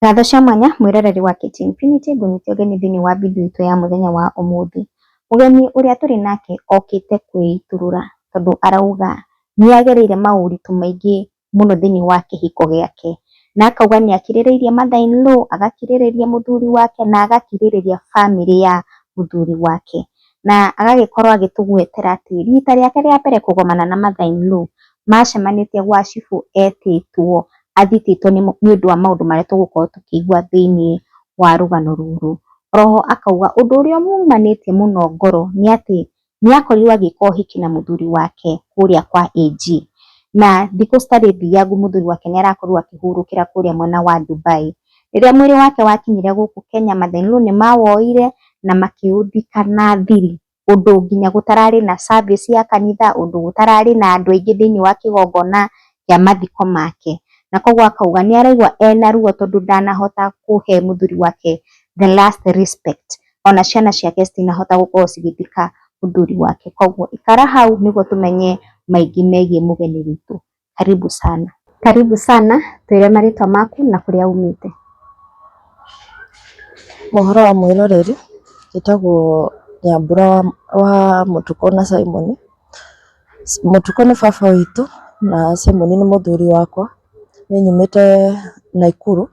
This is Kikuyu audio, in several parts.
Ngatho cia mwanya mwĩroreri wa KT Infinity ngũnyite ũgeni thĩinĩ wa video itũ ya mũthenya wa ũmũthĩ. Mũgeni ũrĩa tũrĩ nake okĩte kwĩitũrũra tondũ arauga nĩ agereire maũritũ maingĩ mũno thĩinĩ wa kĩhiko gĩake, na akauga nĩ akirĩrĩirie mother in law, agakirĩrĩria mũthuri wake na agakirĩrĩria bamĩrĩ ya mũthuri wake. Na agagĩkorwo agĩtũgwetera atĩ rita rĩake rĩa mbere kũgomana na mother in law macemanĩtie gwa cibũ etĩtwo athitĩtwo nĩ ũndũ wa maũndũ marĩa tũgũkorwo tũkĩigua thĩinĩ wa rũgano rũrũ. Oho akauga ũndũ ũrĩa ũmumanĩtie mũno ngoro nĩ atĩ nĩ akorirwo agĩka ũhiki na mũthuri wake kũrĩa kwa AG, na thikũ citarĩ thiangu mũthuri wake nĩ arakorirwo akĩhurũkĩra kũrĩa mwena wa Dubai. Rĩrĩa mwĩrĩ wake wakinyire gũkũ Kenya mother in law nĩ mawoire na makĩũthika na thiri, ũndũ nginya gũtararĩ na service ya kanitha, ũndũ gũtararĩ na andũ aingĩ thĩinĩ wa kĩgongona kĩa mathiko make. Na koguo akauga nĩ araigua ena ruo tondũ ndanahota kũhe mũthuri wake the last respect, ona ciana ciake citinahota gũkorwo cigĩthika mũthuri wake. Koguo ikara hau nĩguo tũmenye maingĩ megiĩ mũgeni witũ. Karibu sana. Karibu sana, twĩre marĩtwa maku na kũrĩa umĩte. Mohoro wa mwĩroreri, njĩtagwo Nyambura wa Mũtukũ na Simon. Mũtukũ nĩ baba witũ na Simon nĩ mũthuri wakwa. Niĩ nyumĩte Naikuru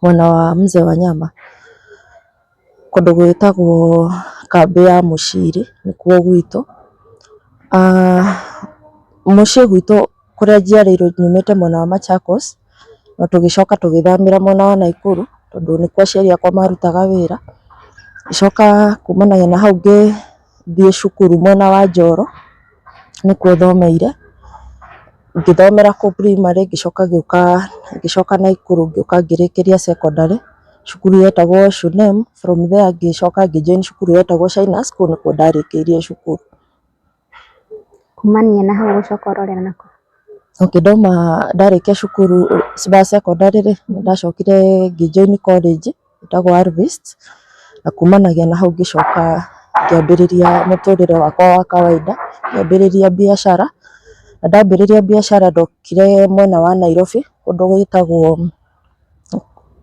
mwena wa Mzee wa Nyama, kũndũ gwĩtagwo kambĩ ya Mũciri nĩkuo gwitũ. Mũciĩ gwitũ kũrĩa njiarĩirwo nyumĩte mwena wa Machakos, no tũgĩcoka tũgĩthamĩra mwena wa Naikuru tondũ nĩkuo aciari akwa marutaga wĩra. Ngĩcoka kumanagia na hau ngĩthiĩ cukuru mwena wa Njoro, nĩkuo thomeire. Ngĩthomera kũu primary ngĩcoka ngĩũka ngĩcoka Naikuru ngĩũka ngĩrĩkĩria secondary, cukuru yetagwo Shunem, from there ngĩcoka ngĩ join cukuru yetagwo Shyners, kũu nĩkuo ndarĩkĩirie cukuru. Kumania na hau ũgĩcoka ũrorera nakũ? Okay, ndauma ndarĩkia cukuru wa secondary rĩ, nĩndacokire ngĩ join college ĩtagwo Harvest, na kumanagia na hau ngĩcoka ngĩambĩrĩria mũtũrĩre wakwa wa kawaida, ngĩambĩrĩria biacara, na ndambĩrĩria biacara ndokire mwena wa Nairobi kũndũ gwĩtagwo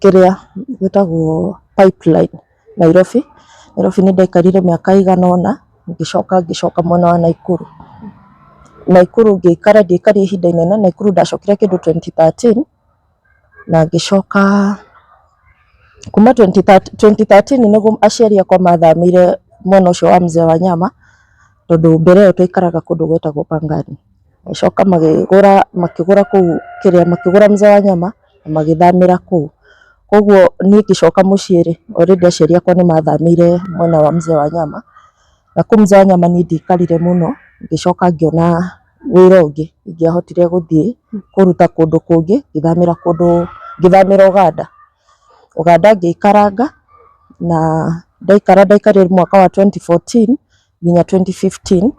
kĩrĩa gwĩtagwo Pipeline Nairobi. Nairobi nĩ ndaikarire mĩaka ĩigana ũna, ngĩcoka ngĩcoka mwena wa Naikuru. Naikuru ngĩikara ndiaikarire ihinda inene, Naikuru ndacokire kĩndũ 2013 na ngĩcoka kuma 2013 nĩguo aciari akwa mathamĩire mwena ũcio wa Mzee wa Nyama, tondũ mbere ĩyo twaikaraga kũndũ gwetagwo Pangani. Magĩcoka makĩgũra makĩgũra kũu kĩrĩa makĩgũra Mzee wa Nyama na magĩthamĩra kũu. Koguo niĩ ngĩcoka mũciĩ rĩ, already aciari akwa nĩ mathamĩire mwena wa Mzee wa Nyama, na kũu Mzee wa Nyama niĩ ndiaikarire mũno, ngĩcoka ngĩona wĩra ũngĩ ingĩahotire gũthiĩ kũruta kũndũ kũngĩ, ngĩthamĩra kũndũ ngĩthamĩra Ũganda. Ũganda ngĩikaranga na ndaikara ndaikarire mwaka wa 2014 nginya 2015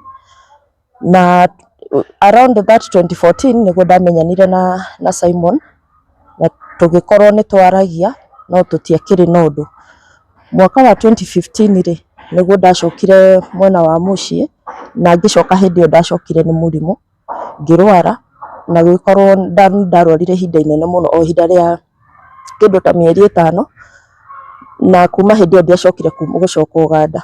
na around that 2014 nĩguo ndamenyanire na Simon na tũgĩkorwo nĩ twaragia no tũtiakĩrĩ na ũndũ. Mwaka wa 2015 rĩ, nĩguo ndacokire mwena wa mũciĩ na ngĩcoka hĩndĩ ĩyo ndacokire nĩ mũrimũ, ngĩrwara na gũgĩkorwo ndarwarire ihinda inene mũno o ihinda rĩa kĩndũ ta mĩeri 5 na kuma hĩndĩ ĩyo ndiacokire gũcoka Ũganda.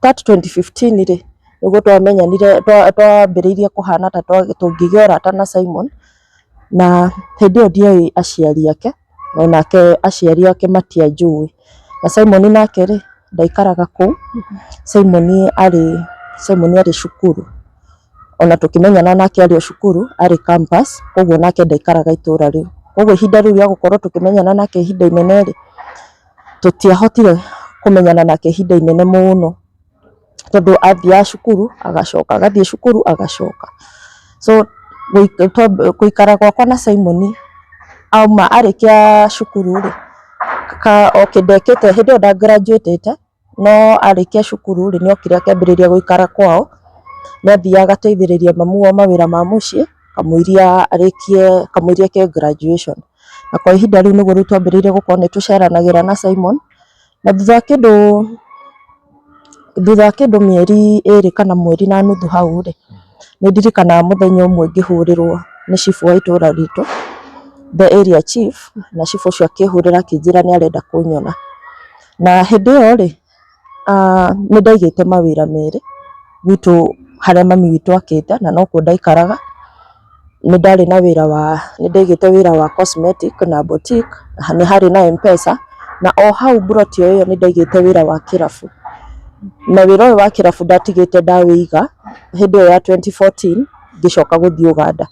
That 2015 rĩ, nĩguo twamenyanire twambĩrĩirie kũhana ta tũngĩgĩa ũrata na Simon, na hĩndĩ ĩyo ndioĩ aciari ake onake aciari ake matianjũĩ. Na Simon nake rĩ, ndaikaraga kũu, Simon arĩ cukuru, ona tũkĩmenyana nake arĩ o cukuru, arĩ campus, koguo nake ndaikaraga itũra rĩu. Koguo ihinda rĩu rĩa gũkorwo tũkĩmenyana nake ihinda inene rĩ, tũtiahotire kũmenyana nake ihinda inene mũno, tondũ athiaga cukuru agacoka, agathiĩ cukuru agacoka. So gũikara gwakwa na Simon auma arĩkia cukuru rĩ, okay ndekĩte hĩndĩ ĩyo nda graduate ĩte, no arĩkia cukuru rĩ, nĩ okire akĩambĩrĩria gũikara kwao, nĩ athiaga agateithĩrĩria mamu wao mawĩra ma mũciĩ kamũiria arĩkie kamũiria eke graduation. Na kwa ihinda rĩu nĩguo rĩu twambĩrĩirie gũkorwo nĩ tũceranagĩra na Simon, na thutha wa kĩndũ mĩeri 2 kana mweri na nuthu hau rĩ, nĩ ndirikanaga mũthenya ũmwe ngĩhũrĩrwo nĩ cibũ wa itũra ritũ. the area chief, na cibũ ũcio akĩhũrĩra akĩnjĩra nĩ arenda kũnyona. Na hĩndĩ ĩyo rĩ, nĩ ndaigĩte mawĩra merĩ gwitũ harĩa mami witũ akĩte na nokuo ndaikaraga. Nĩ ndarĩ na wĩra wa, nĩ ndaigĩte wĩra wa cosmetic na boutique, nĩ harĩ na M-Pesa, na o hau mburoti o ĩyo nĩ ndaigĩte wĩra wa kĩrabu. Na wĩra ũyũ wa kĩrabu ndatigĩte ndawĩiga hĩndĩ ĩyo ya 2014 ngĩcoka gũthiĩ Ũganda.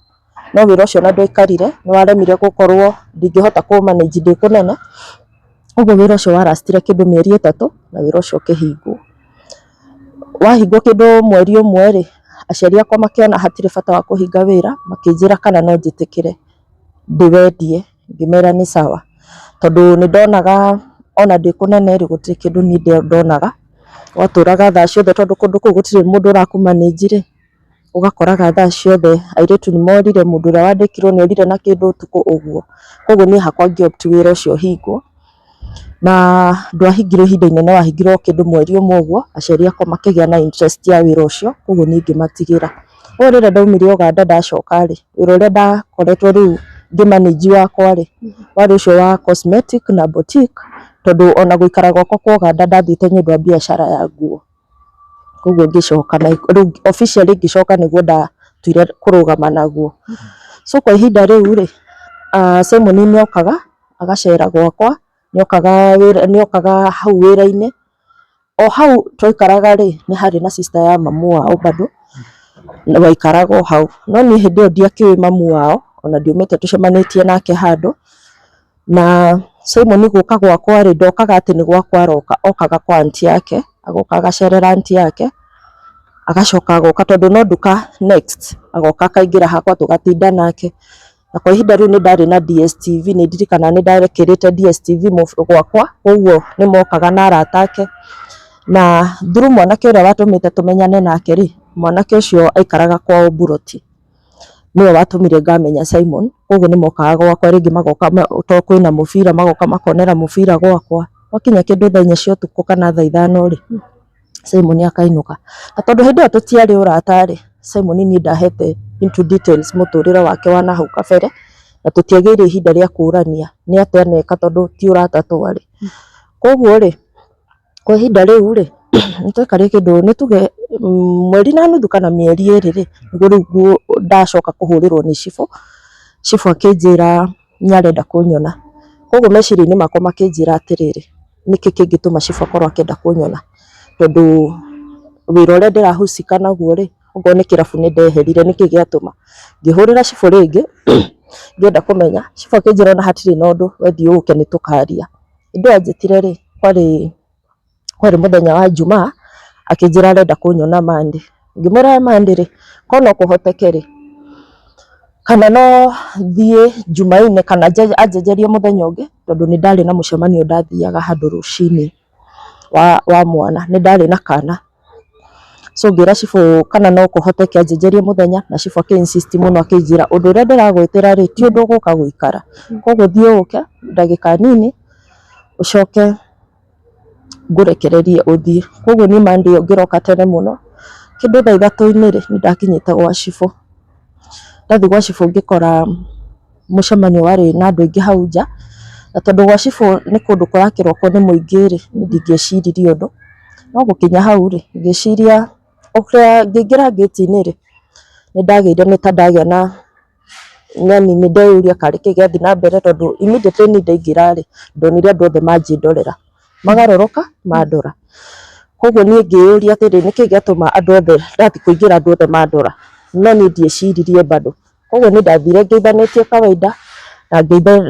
No wĩra ũcio ona ndwaikarire, nĩ waremire gũkorwo ndingĩhota kũ manage ndĩ kũnene, ũguo wĩra ũcio wa last ire kĩndũ mĩeri 3 na wĩra ũcio ũkĩhingwo. Wahingwo kĩndũ mweri ũmwe rĩ, aciari akwa makĩona hatirĩ bata wa kũhinga wĩra, makĩnjĩra kana no njĩtĩkĩre ndĩwendie, ngĩmera nĩ sawa. Tondũ nĩ ndonaga ona ndĩ kũnene rĩ, gũtirĩ kĩndũ niĩ ndonaga, gwatũraga thaa ciothe tondũ kũndũ kũu gũtirĩ mũndũ ũrakũ manage rĩ, ũgakoraga thaa ciothe airĩtu nĩ morire, mũndũ ũrĩa wandĩkirwo nĩ orire na kĩndũ ũtukũ ũguo. Koguo niĩ hakwa ngĩ opt wĩra ũcio ũhingwo, na ndwahingirwo ihinda inene, wahingirwo kĩndũ mweri ũmwe ũguo, aciari akwa makĩgĩa na interest ya wĩra ũcio, koguo niĩ ngĩmatigĩra. Koguo rĩrĩa ndaumire Ũganda ndacoka rĩ, wĩra ũrĩa ndakoretwo rĩu ngĩ manage wakwa rĩ, warĩ ũcio wa cosmetic na boutique, tondũ ona gũikara gwakwa kwa Ũganda ndathiĩte nĩ ũndũ wa biacara ya nguo. Koguo ngĩcoka na rĩu officially ngĩcoka nĩguo ndatuire kũrũgama naguo. So kwa ihinda rĩu rĩ, Simon nĩ okaga agacera gwakwa, nĩ okaga hau wĩra-inĩ. O hau twaikaraga rĩ, nĩ harĩ na sister ya mamu wao bado waikaraga o hau. No niĩ hĩndĩ ĩyo ndiakĩũĩ mamu wao, ona ndiumĩte tũcemanĩtie nake handũ. Na Simon gũka gwakwa rĩ, ndokaga atĩ nĩ gwakwa aroka, okaga kwa aunty yake, agoka agacerera aunty yake, agacoka agoka tondũ no nduka next, agoka akaingĩra hakwa tũgatinda nake. Na kwa ihinda rĩu nĩ ndarĩ na DSTV, nĩ ndirikanaga nĩ ndekĩrĩte DSTV gwakwa, koguo nĩ mokaga na arata ake. Na through mwanake ũrĩa watũmĩte tũmenyane nake rĩ, mwanake ũcio aikaraga kwao Mburoti. Nĩwe watũmire ngamenya Simon, koguo nĩ mokaga gwakwa rĩngĩ magoka to kwĩna mũbira magoka makonera mũbira gwakwa. Gwakinya kĩndũ thaa 4 cia ũtukũ kana thaa 5 rĩ, Simon akainũka. Na tondũ hĩndĩ ĩyo tũtiarĩ ũrata rĩ, Simon niĩ ndahete into details mũtũrĩre wake wa nahau kabere, na tũtiagĩire ihinda rĩa kũrania nĩ atĩa aneka tondũ ti ũrata twarĩ. Koguo rĩ, kwa ihinda rĩu rĩ, nĩ twaikarire kĩndũ nĩ tuge mweri na nuthu kana mĩeri 2 rĩ, nĩguo rĩu ndacoka kũhũrĩrwo nĩ cibũ. Cibũ akĩnjĩra nĩ arenda kũnyona. Koguo meciria-inĩ makwa makĩnjĩra atĩrĩrĩ, nĩkĩ kĩngĩtũma cibũ akorwo akĩenda kũnyona, tondũ wĩra ũrĩa ndĩrahusika naguo rĩ, okorwo nĩ kĩrabu nĩ ndeherire, nĩkĩ gĩatũma? Ngĩhũrĩra cibũ rĩngĩ ngĩenda kũmenya, cibũ akĩnjĩra ona hatirĩ na ũndũ, we thiĩ ũke nĩ tũkaria. Hĩndĩ ĩyo anjĩtire rĩ, kwarĩ mũthenya wa Jumaa, akĩnjĩra arenda kũnyona Monday. Ngĩmwĩra Monday rĩ, korwo no kũhoteke rĩ, kana no thiĩ Jumaine kana anjenjerie mũthenya ũngĩ, tondũ nĩ ndarĩ na mũcemanio ndathiaga handũ rũcinĩ wa mwana, nĩ ndarĩ na kana. So ngĩra cibũ kana no kũhoteke anjenjerie mũthenya, na cibũ akĩ insist mũno akĩnjĩra ũndũ ũrĩa ndĩragwĩtĩra rĩ, ti ũndũ ũgũka gũikara. Koguo thiĩ ũke ndagĩka nini ũcoke ngũrekererie ũthiĩ. Koguo niĩ Monday ĩyo ngĩroka tene mũno, kĩndũ thaa 3-inĩ rĩ, nĩ ndakinyĩte gwa cibũ. Ndathiĩ gwa cibũ ngĩkora mũcemanio warĩ na andũ aingĩ hau nja, na tondũ gwa cibũ nĩ kũndũ kũrakĩrokwo nĩ mũingĩ rĩ, niĩ ndingĩeciririe ũndũ. No gũkinya hau rĩ, ngĩciria ngĩingĩra ngĩti-inĩ rĩ, nĩ ndagĩire nĩ ta ndagĩa na yani nĩ ndeyũria karĩ kĩ gĩathiĩ na mbere, tondũ immediately niĩ ndaingĩra rĩ, ndonire andũ othe manjĩndorera, magarũrũka mandora. Koguo niĩ ngĩyũria atĩrĩ, nĩkĩ gĩatũma andũ othe ndathiĩ kũingĩra andũ othe mandora, no niĩ ndieciririe bado. Koguo niĩ ndathire ngeithanĩtie kawaida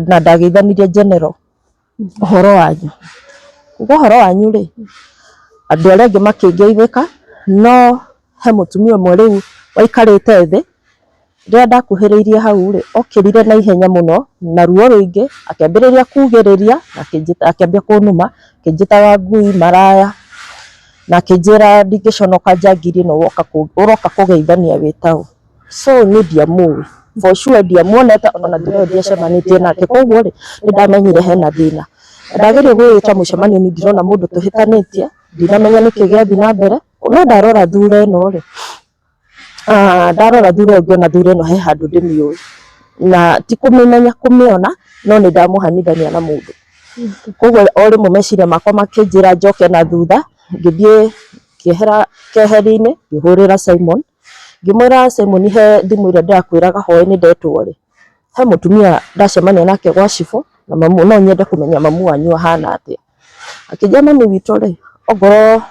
na ndageithanirie general ũhoro wanyu. Kuga ũhoro wanyu rĩ, andũ arĩa angĩ makĩngeithĩka, no he mũtumia ũmwe rĩu waikarĩte thĩ, rĩrĩa ndakuhĩrĩirie hau rĩ, okĩrire na ihenya mũno na ruo rũingĩ, akĩambĩrĩria kugĩrĩria na akĩambia kũnuma, akĩnjĩtaga ngui, maraya, na akĩnjĩra ndingĩconoka njangiri ĩno ũroka kũgeithania wĩ taũ. So niĩ ndiamũĩ, for sure ndiamuonete ona thutha ũyũ ndiacemanĩtie nake, koguo rĩ, nĩ ndamenyire hena thĩna. Ndageria gwĩta mũcemanio niĩ ndirona mũndũ tũhĩtanĩtie, ndinamenya nĩkĩ gĩathiĩ na mbere, no ndarora thura ĩno rĩ, ndarora thura ĩyo ngĩona thura ĩno he handũ ndĩmĩũĩ. Na ti kũmĩmenya kũmĩona, no nĩ ndamũhanithania na mũndũ. Koguo o rĩmwe meciria makwa makĩnjĩra njoke na thutha, ngĩthiĩ ngĩehera keheri-inĩ, ngĩhũrĩra Simon, ngĩmwĩra Simon he thimũ ĩrĩa ndĩrakwĩraga hwaĩ-inĩ ndetwo rĩ, he mũtumia ndacemania nake gwa cibũ na mamu, no nyende kũmenya mamu wanyu ahana atĩa. Akĩnjĩra mami witũ rĩ, ongorwo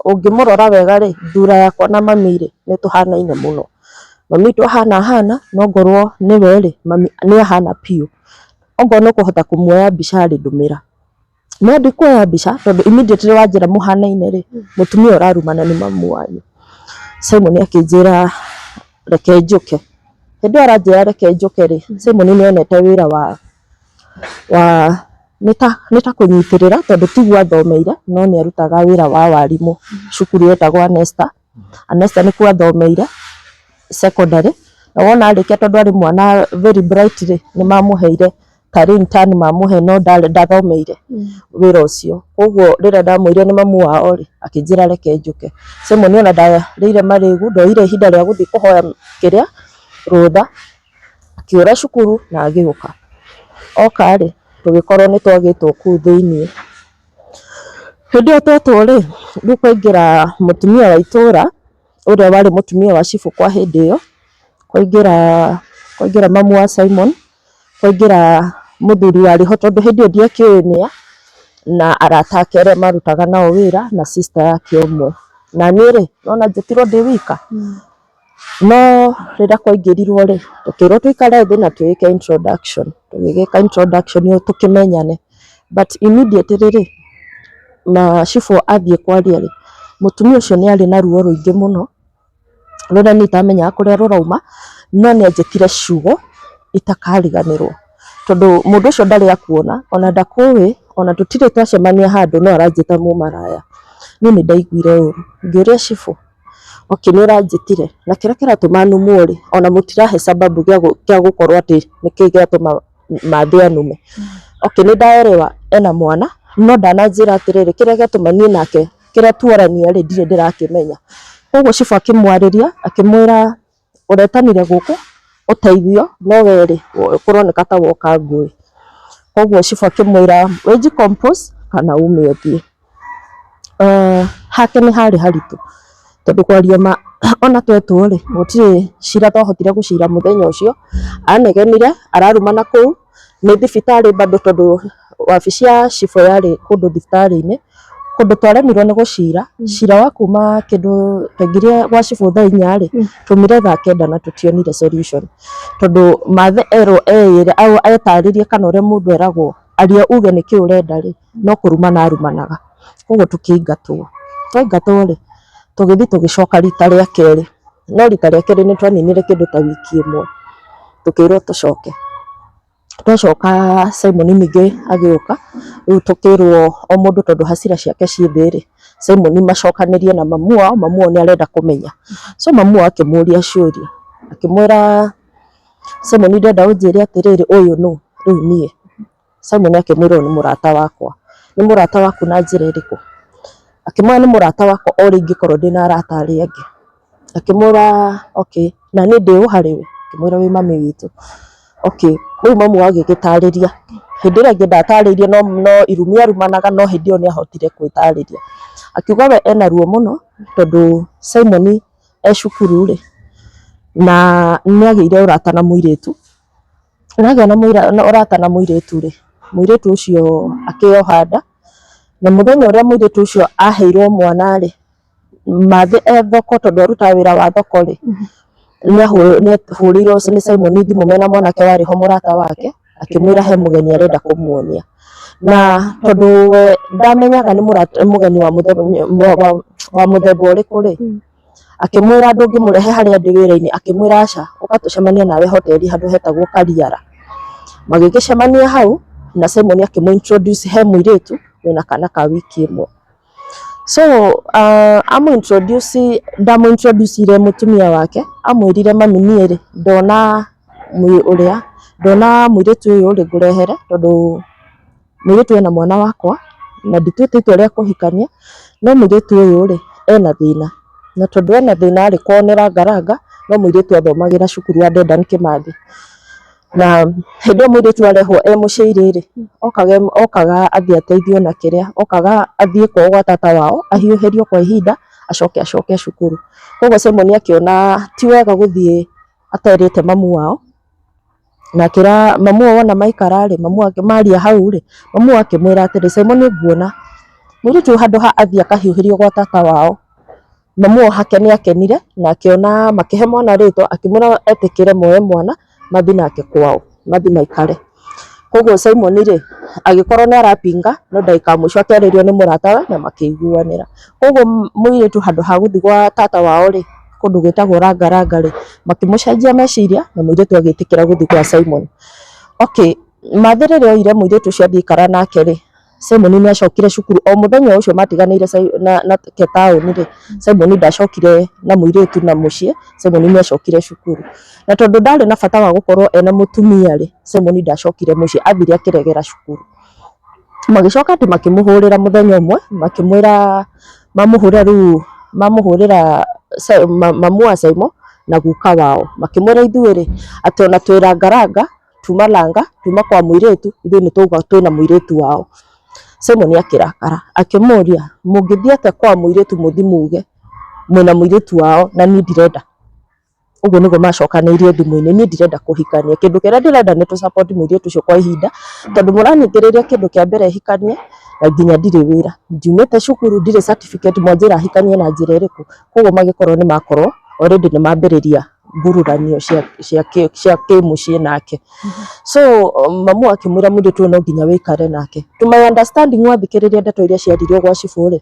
ũngĩmũrora wega rĩ, thura yakwa na mami rĩ, nĩ tũhanaine mũno. Mami witũ ahana ahana, no ngorwo nĩwe rĩ, mami nĩ ahana biũ. Ongorwo nĩ ũkũhota kũmuoya mbica rĩ, ndũmĩra. No ndikuoya mbica tondũ immediately wanjĩra mũhanaine rĩ, mũtumia ũrarumana nĩ mamu wanyu. Simon akĩnjĩra reke njũke. Hĩndĩ ĩyo aranjĩra reke njũke rĩ, Simon nĩ onete wĩra wa nĩ ta kũnyitĩrĩra tondũ tiguo athomeire no nĩ arutaga wĩra wa warimũ cukuru yetagwo Anesta. Anesta nĩkuo athomeire secondary, na wona arĩkia tondũ arĩ mwana very bright rĩ, nĩ mamũheire tarĩ intern mamũhe no ndathomeire wĩra ũcio. Koguo rĩrĩa ndamwĩrire nĩ mamu wao rĩ, akĩnjĩra reke njũke. Simon ona ndarĩire marĩgu, ndoire ihinda rĩa gũthiĩ kũhoya kĩrĩa, rũtha, akĩũra cukuru na agĩũka. Oka rĩ, tũgĩkorwo nĩ twagĩtwo kũu thĩiniĩ. Hĩndĩ ĩyo twetwo rĩ, rĩu kwaingĩra mũtumia wa itũra, ũrĩa warĩ mũtumia wa cibũ kwa hĩndĩ ĩyo, kwaingĩra mamu wa Simon, kwaingĩra mũthuri warĩ ho tondũ hĩndĩ ĩyo ndiakĩũĩ nĩa, na arata ake arĩa marutaga nao wĩra na sister yake ũmwe. Na niĩ rĩ, nĩwona njĩtirwo ndĩ wika. No rĩrĩa kwaingĩrirwo rĩ, tũkĩrwo tũikare thĩ na twĩke introduction. Tũgĩgĩka introduction ĩyo tũkĩmenyane. But immediately rĩ, ma cibũ athiĩ kwaria rĩ, mũtumia ũcio nĩ arĩ na ruo rũingĩ mũno, rũrĩa niĩ itamenyaga kũrĩa rũrauma, no nĩ anjĩtire ciugo itakariganĩrwo. Tondũ mũndũ ũcio ndarĩ akuona, ona ndakũĩ, ona tũtirĩ twacemania handũ no aranjĩta mũmaraya. Niĩ nĩ ndaiguire ũru, ngĩũria cibũ, okay nĩ ũranjĩtire, na kĩrĩa kĩratũma numwo rĩ, ona mũtirahe sababu gĩa gũkorwo atĩ nĩkĩ gĩatũma mathe anume. Okay nĩ ndaerewa ena mwana, no ndananjĩra atĩrĩrĩ, kĩrĩa gĩatũma niĩ nake, kĩrĩa tuorania rĩ, ndirĩ ndĩrakĩmenya. Koguo cibũ akĩmwarĩria, akĩmwĩra ũretanire gũkũ ũteithio, no we rĩ, kũroneka ta woka ngũĩ. Koguo cibũ akĩmwĩra wĩji compose kana ume ũthiĩ. Hake nĩ harĩ haritũ, tondũ kwaria ma ona twetwo rĩ, gũtirĩ cira twahotire gũcira mũthenya ũcio, anegenire ararumana kũu, nĩ thibitarĩ bado tondũ wabici ya cibũ yarĩ kũndũ thibitarĩ-inĩ, kũndũ twaremirwo nĩ gũcira, cira wa kuma kĩndũ twaingĩrire gwa cibũ thaa inya rĩ, twaumire thaa kenda na tũtionire solution, tondũ mathe erwo eĩre etarĩrie kana ũrĩa mũndũ eragwo aria uge nĩkĩ ũrenda rĩ, no kũrumana arumanaga, koguo tũkĩingatwo, twaingatwo rĩ, tũgĩthiĩ tũgĩcoka rita rĩa kerĩ, no rita rĩa kerĩ nĩ twaninire kĩndũ ta wiki ĩmwe, tũkĩrwo tũcoke. Twacoka Simon ningĩ agĩũka, rĩu tũkĩrwo o mũndũ tondũ hasira ciake ciĩ thĩ rĩ, Simon macokanĩrie na mamu wao, mamu wao nĩ arenda kũmenya. So mamu wao akĩmũria ciũria, akĩmwĩra Simon ndĩrenda ũnjĩre atĩrĩrĩ ũyũ nũ rĩu niĩ. Simon akĩmwĩra ũyũ nĩ mũrata wakwa. Nĩ mũrata waku na njĩra ĩrĩkũ? Akĩmwĩra nĩ mũrata wakwa o ũrĩa ingĩkorwo ndĩna arata arĩa angĩ. Akĩmwĩra okay, na niĩ ndĩ ũ harĩ we? Akĩmwĩra wĩ mami witũ. Okay, rĩu mamu wao agĩgĩtarĩria. Hĩndĩ ĩrĩa ĩngĩ ndatarĩirie no irumi arumanaga no hĩndĩ ĩyo nĩ ahotire gwĩtarĩria. Akiuga we ena ruo mũno tondũ Simon e cukuru rĩ, na nĩ agĩire ũrata na mũirĩtu, na agĩa na ũrata na mũirĩtu rĩ, mũirĩtu ũcio akĩoha nda, na mũthenya ũrĩa mũirĩtu ũcio aheirwo mwana rĩ, mathe e thoko tondũ arutaga wĩra wa thoko rĩ, nĩ ahũrĩirwo nĩ Simon thimũ mena mwanake warĩ ho mũrata wake, akĩmwĩra he mũgeni arenda kũmuonia. Na tondũ we ndamenyaga nĩ mũgeni wa mũthemba ũrĩkũ rĩ, akĩmwĩra ndũngĩmũrehe harĩa ndĩ wĩra-inĩ, akĩmwĩra aca, ũka tũcemanie nawe hoteri handũ hetagwo Kariara. Magĩgĩcemania hau na Simon akĩmũ introduce he mũirĩtu wĩna kana ka wiki ĩmwe. So amũ introduce ndamũ introduce ire mũtumia wake, amwĩrire mami niĩ rĩ, ndona ũrĩa, ndona mũirĩtu ũyũ rĩ ngũrehere tondũ mũirĩtu ena mwana wakwa na ndituĩte itua rĩa kũhikania, no mũirĩtu ũyũ rĩ ena thĩna, na tondũ ena thĩna rĩ, kwao nĩ rangaranga, no mũirĩtu athomagĩra cukuru wa Dedan Kimathi. Na hĩndĩ ĩyo mũirĩtu arehwo e mũciĩ rĩ, okaga okaga athiĩ ateithio na kĩrĩa, okaga athiĩ kwao gwa tata wao ahiũhĩrio kwa ihinda acoke acoke cukuru. Koguo Simon akĩona ti wega gũthiĩ aterĩte mamu wao, na akĩra mamu wao wona maikara rĩ, mamu wake maria hau rĩ, mamu wao akĩmwĩra atĩrĩ, Simon nguona mũirĩtu ũyũ handũ ha athiĩ akahiũhĩrio gwa tata wao, mamu wao hake nĩ akenire na akĩona makĩhe mwana rĩtwa, akĩmwĩra etĩkĩre moe mwana mathiĩ nake kwao, mathiĩ maikare. Koguo Simon rĩ, agĩkorwo nĩ arapinga no ndagĩka ya mũico akĩarĩrio nĩ mũratawe na makĩiguanĩra. Koguo mũirĩtu handũ ha gũthiĩ gwa tata wao rĩ, kũndũ gwĩtagwo Langalanga rĩ, makĩmũcenjia meciria na mũirĩtu agĩtĩkĩra gũthiĩ gwa Simon. Okay, Mathĩ rĩrĩa oire mũirĩtu ũcio athiĩ aikara nake rĩ, Simon nĩ acokire cukuru o mũthenya ũcio matiganĩire nake taũni rĩ, Simon ndacokire na mũirĩtu na mũciĩ, Simon nĩ acokire cukuru. Na tondũ ndarĩ na bata wa gũkorwo ena mũtumia rĩ, Simon ndacokire mũciĩ, athire akĩregera cukuru. Magĩcoka atĩ makĩmũhũrĩra mũthenya ũmwe, makĩmwĩra mamũhũrĩra rĩu mamũhũrĩra mamu wa Simon na guka wao, makĩmwĩra ithuĩ rĩ, atĩ ona twĩ Langalanga tuma Langa, tuma kwa mũirĩtu, ithuĩ nĩ twauga twĩna mũirĩtu wao. Simon akĩrakara, akĩmũria, mũngĩthiĩ atĩa kwa mũirĩtu mũthiĩ muge mwĩna mũirĩtu wao na niĩ ndirenda. Ũguo nĩguo macokanĩirie thimũ-inĩ, niĩ ndirenda kũhikania, kĩndũ kĩrĩa ndĩrenda nĩ tũ support mũirĩtu ũcio kwa ihinda, tondũ mũranyingĩrĩria kĩndũ kĩa mbere hikanie na nginya ndirĩ wĩra, ndiumĩte cukuru, ndirĩ certificate, mwanjĩra hikanie na njĩra ĩrĩkũ? Koguo magĩkorwo nĩ makorwo already nĩ mambĩrĩria ngururanio cia kĩmũciĩ nake. So mamu akĩmwĩra mũirĩtu ũyũ no nginya wĩikare nake. To my understanding wathikĩrĩria ndeto iria ciaririo gwa cibũ rĩ,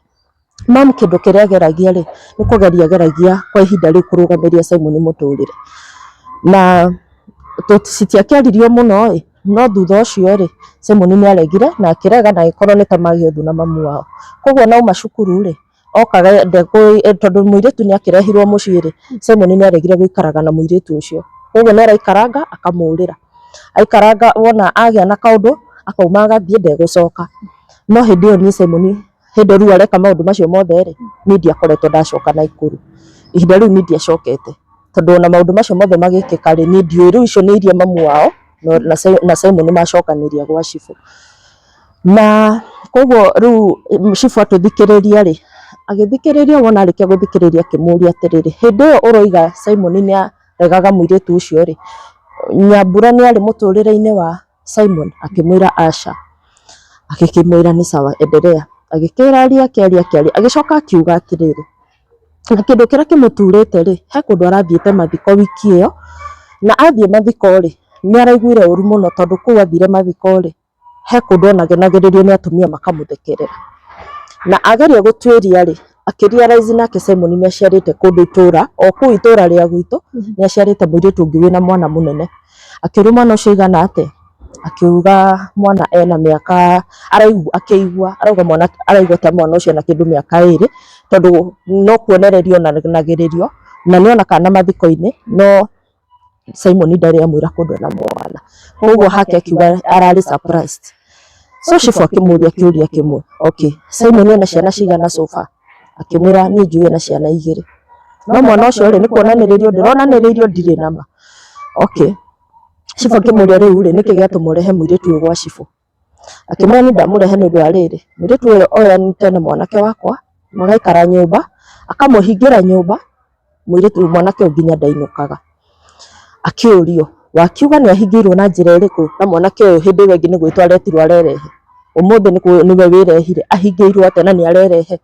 mam kĩndũ kĩrĩa ageragia rĩ, nĩ kũgeria ageragia kwa ihinda rĩu kũrũgamĩria Simon mũtũrĩre. Na citiakĩaririo mũno ĩ, no thutha ũcio rĩ, Simon nĩ aregire na akĩrega na agĩkorwo nĩ ta magĩa ũthũ na mamu wao. Koguo ona auma cukuru rĩ, okaga tondũ mũirĩtu nĩ akĩrehirwo mũciĩ rĩ, Simon nĩ aregire gũikaraga na mũirĩtu ũcio. Koguo nĩ araikaranga akamũrĩra. Aikaranga wona agĩa na kaũndũ akauma agathiĩ ndegũcoka. No hĩndĩ ĩyo niĩ Simon hĩndĩ ĩyo rĩu areka maũndũ macio mothe rĩ, niĩ ndiakoretwo ndacoka Naikuru. Ihinda rĩu niĩ ndiacokete tondũ ona maũndũ macio mothe magĩkĩka rĩ, niĩ ndiũĩ. Rĩu icio nĩ iria mamu wao na Simon macokanĩria gwa cibũ. Na koguo rĩu cibũ atũthikĩrĩria rĩ, agĩthikĩrĩria wona arĩkia gũthikĩrĩria akĩmũria atĩrĩrĩ, hĩndĩ ĩyo ũroiga Simon nĩ aregaga mũirĩtu ũcio rĩ, Nyambura nĩ arĩ mũtũrĩre-inĩ wa Simon? Akĩmwĩra aca. Agĩkĩmwĩra nĩ sawa endelea. Agĩkĩaria akĩaria akĩaria, agĩcoka akiuga atĩrĩrĩ, na kĩndũ kĩrĩa kĩmũturĩte rĩ, he kũndũ arathiĩte mathiko wiki ĩyo, na athiĩ mathiko rĩ, nĩ araiguire ũru mũno tondũ kũu athire mathiko rĩ, he kũndũ onagenagĩrĩrio nĩ atumia makamũthekerera. Na ageria gũtuĩria rĩ, akĩ realize nake Simon nĩ aciarĩte kũndũ itũra, o kũu itũra rĩa gwitũ, nĩ aciarĩte mũirĩtu ũngĩ wĩna mwana mũnene. Akĩũrio mwana ũcio aigana atĩa, akiuga mwana ena mĩaka araigua akĩigua arauga mwana araigua ta mwana ũcio ena kĩndũ mĩaka ĩrĩ tondũ no kuonererio onanagĩrĩrio na nĩona kana mathiko-inĩ no Simon ndarĩ amwĩra kũndũ ena mwana koguo hake akiuga ararĩ surprised. So cibũ akĩmũria kĩũria kĩmwe, okay, Simon ena ciana cigana so far? Akĩmwĩra niĩ njũĩ ena ciana igĩrĩ no mwana ũcio rĩ nĩ kuonanĩrĩrio ndĩronanĩrĩirio ndirĩ nama. Okay, cibũ akĩmũria rĩu rĩ nĩkĩ gĩatũma ũrehe mũirĩtu ũyũ gwa cibũ? Akĩmwĩra niĩ ndamũrehe nĩ ũndũ wa rĩrĩ, mũirĩtu ũyũ oyanĩte na mwanake wakwa magaikara nyũmba, akamũhingĩra nyũmba, mũirĩtu mwanake ũyũ nginya ndainũkaga. Akĩũrio, wakiuga nĩ ahingĩirwo na njĩra ĩrĩkũ na mwanake ũyũ hĩndĩ ĩyo ĩngĩ nĩ gwĩtwo aretirwo arerehe, ũmũthĩ nĩwe wĩrehire, ahingĩirwo atĩa na nĩ arerehe?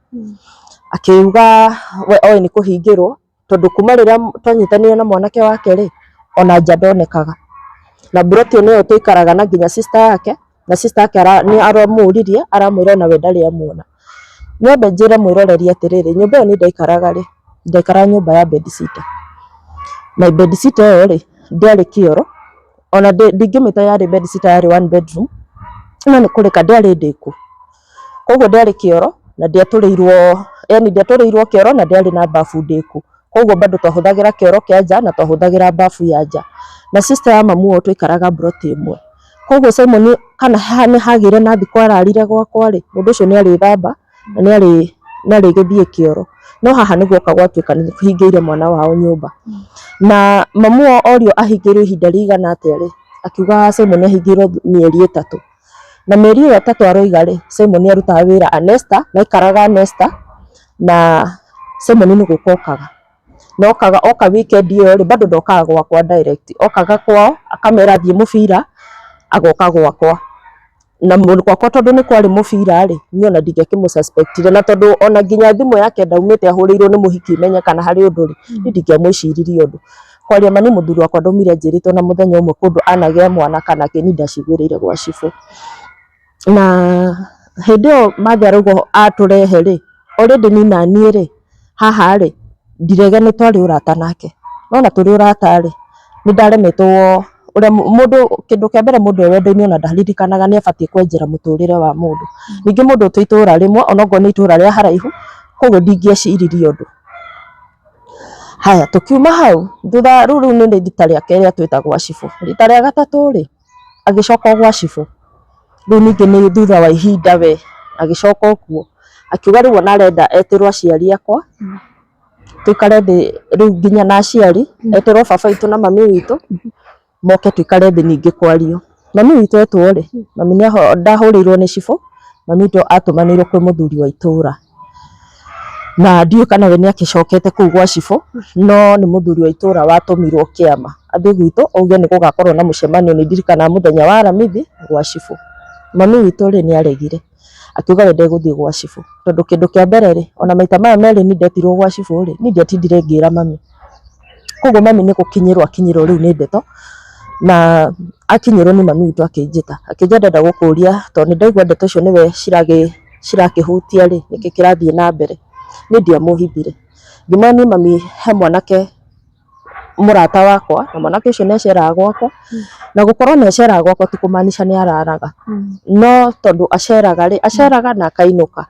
Akiuga we oĩ nĩ kũhingĩrwo tondũ kuma rĩrĩa twanyitanire na mwanake wake rĩ, ona nja ndonekaga. Na mburoti ĩyo nĩyo tũikaraga na nginya sister yake, na sister yake nĩ aramũririe aramwĩra ona we ndarĩ amuona. Nyambe njĩre mwĩroreri atĩrĩrĩ, nyũmba ĩyo niĩ ndaikaraga rĩ, ndaikaraga nyũmba ya bedsitter. Na bedsitter ĩyo rĩ, ndĩarĩ kĩoro, ona ndingĩmĩta yarĩ bedsitter yarĩ one bedroom, no nĩ kũrĩka ndĩarĩ ndĩku. Koguo ndĩarĩ kĩoro na ndĩatũrĩirwo, yani ndĩatũrĩirwo kĩoro na ndĩarĩ na bafu ndĩku. Koguo bado twahũthagĩra kĩoro kĩa nja na twahũthagĩra bafu ya nja. Na sister ya mamu wao twaikaraga mburoti ĩmwe. Koguo Simon kana nĩ hagĩire na thikũ ararire gwakwa rĩ, mũndũ ũcio nĩ arĩthamba na nĩ arĩgĩthiĩ kĩoro. No haha nĩ guoka gwatuĩka nĩ hingĩire mwana wao nyũmba. Na mamu wao orio ahingĩirwo ihinda rĩigana atĩa rĩ, Akiuga Simon ahingĩirwo mĩeri 3, na mĩeri ĩyo 3 aroiga rĩ, Simon arutaga wĩra Anesta, na aikaraga Anesta, na Simon nĩ gũka okaga, na okaga oka weekend ĩyo rĩ, bado ndokaga gwakwa direct, okaga kwao akamera athiĩ mũbira, agoka gwakwa. Na gwakwa tondũ nĩ kwarĩ mũbira rĩ, niĩ ona ndingĩakĩmũ suspect ire, na tondũ ona nginya thimũ yake ndaumĩte ahũrĩirwo nĩ mũhiki menye kana harĩ ũndũ rĩ, niĩ ndingĩamwĩciririe ũndũ. Kwaria ma niĩ mũthuri wakwa ndaumire anjĩrĩte ona mũthenya ũmwe kũndũ anagĩa mwana kana kĩ, niĩ ndaciguĩrĩire gwa cibũ. Na hĩndĩ ĩyo Mathe arauga atũrehe rĩ, already niĩ naniĩ rĩ, haha rĩ, Ndirege nĩ twarĩ ũrata nake, no ona tũrĩ ũrata rĩ, nĩ ndaremetwo ũrĩa mũndũ, kĩndũ kĩa mbere mũndũ e wendo-inĩ ona ndaririkanaga nĩ abatiĩ kwenjera mũtũrĩre wa mũndũ. Ningĩ mũndũ twĩ itũra rĩmwe onokorwo nĩ itũra rĩa haraihu, koguo ndingĩeciririe ũndũ. Haya tũkiuma hau, thutha rĩu nĩ rita rĩa kerĩ atwĩta gwa cibũ. Rita rĩa gatatũ rĩ, agĩcoka o gwa cibũ. Rĩu ningĩ nĩ thutha wa ihinda we, agĩcoka o kuo, akiuga rĩu ona arenda etĩrwo aciari akwa, tũikare thĩ rĩu nginya na aciari, etĩrwo baba witũ na mami witũ, moke tũikare thĩ ningĩ kwario. Mami witũ etwo rĩ, mami ndahũrĩirwo nĩ cibũ, mami witũ atũmanĩirwo kwĩ mũthuri wa itũra. Na ndiũĩ kana we nĩ agĩcokete kũu gwa cibũ, no nĩ mũthuri wa itũra watũmirwo kĩama athiĩ gwitũ auge nĩ gũgakorwo na mũcemanio, nĩ ndirikanaga mũthenya wa aramithi gwa cibũ. Mami witũ rĩ, nĩ aregire, akiuga we ndegũthiĩ gwa cibũ, tondũ kĩndũ kĩa mbere rĩ, ona maita maya merĩ niĩ ndetirwo gwa cibũ rĩ, niĩ ndiatindire ngĩra mami. Koguo mami nĩ gũkinyĩrwo akinyĩrwo rĩu nĩ ndeto, na akinyĩrwo nĩ mami witũ akĩnjĩta, akĩnjĩra ndĩrenda gũkũria tondũ nĩ ndaigua ndeto icio nĩwe cirakĩhutia rĩ, nĩkĩ kĩrathiĩ na mbere. Niĩ ndiamũhithire, ngĩmwĩra niĩ mami he mwanake mũrata wakwa, na mwanake ũcio nĩ aceraga gwakwa, na gũkorwo nĩ aceraga gwakwa ti kũmaanisha nĩ araraga, no tondũ aceraga rĩ, aceraga na akainũka,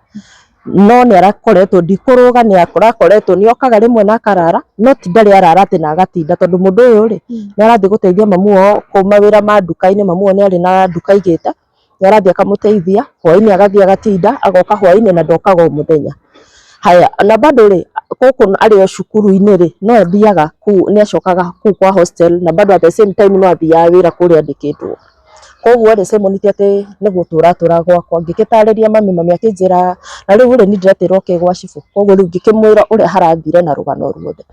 no nĩ arakoretwo, ndikũrũga, nĩ arakoretwo, nĩ okaga rĩmwe na akarara, no ti ndarĩ arara atĩ na agatinda, tondũ mũndũ ũyũ rĩ, nĩ arathiĩ gũteithia mamu wao kũu mawĩra ma nduka-inĩ, mamu wao nĩ arĩ na nduka aigĩte, nĩ arathiĩ akamũteithia, hwaĩ-inĩ agathiĩ agatinda, agoka hwaĩ-inĩ na ndokaga o mũthenya. Haya, na bado rĩ, gũkũ arĩ o cukuru-inĩ rĩ, no athiaga kũu, nĩ acokaga kũu kwa hostel, na bado at the same time no athiaga wĩra kũrĩa andĩkĩtwo. Koguo rĩ, Simon ti atĩ nĩ gũtũra atũraga gwakwa, ngĩgĩtarĩria mami, mami akĩnjĩra, na rĩu rĩ, niĩ ndiretĩrwo kĩ gwa cibũ, koguo rĩu ngĩkĩmwĩra ũrĩa harathire na rũgano ruothe.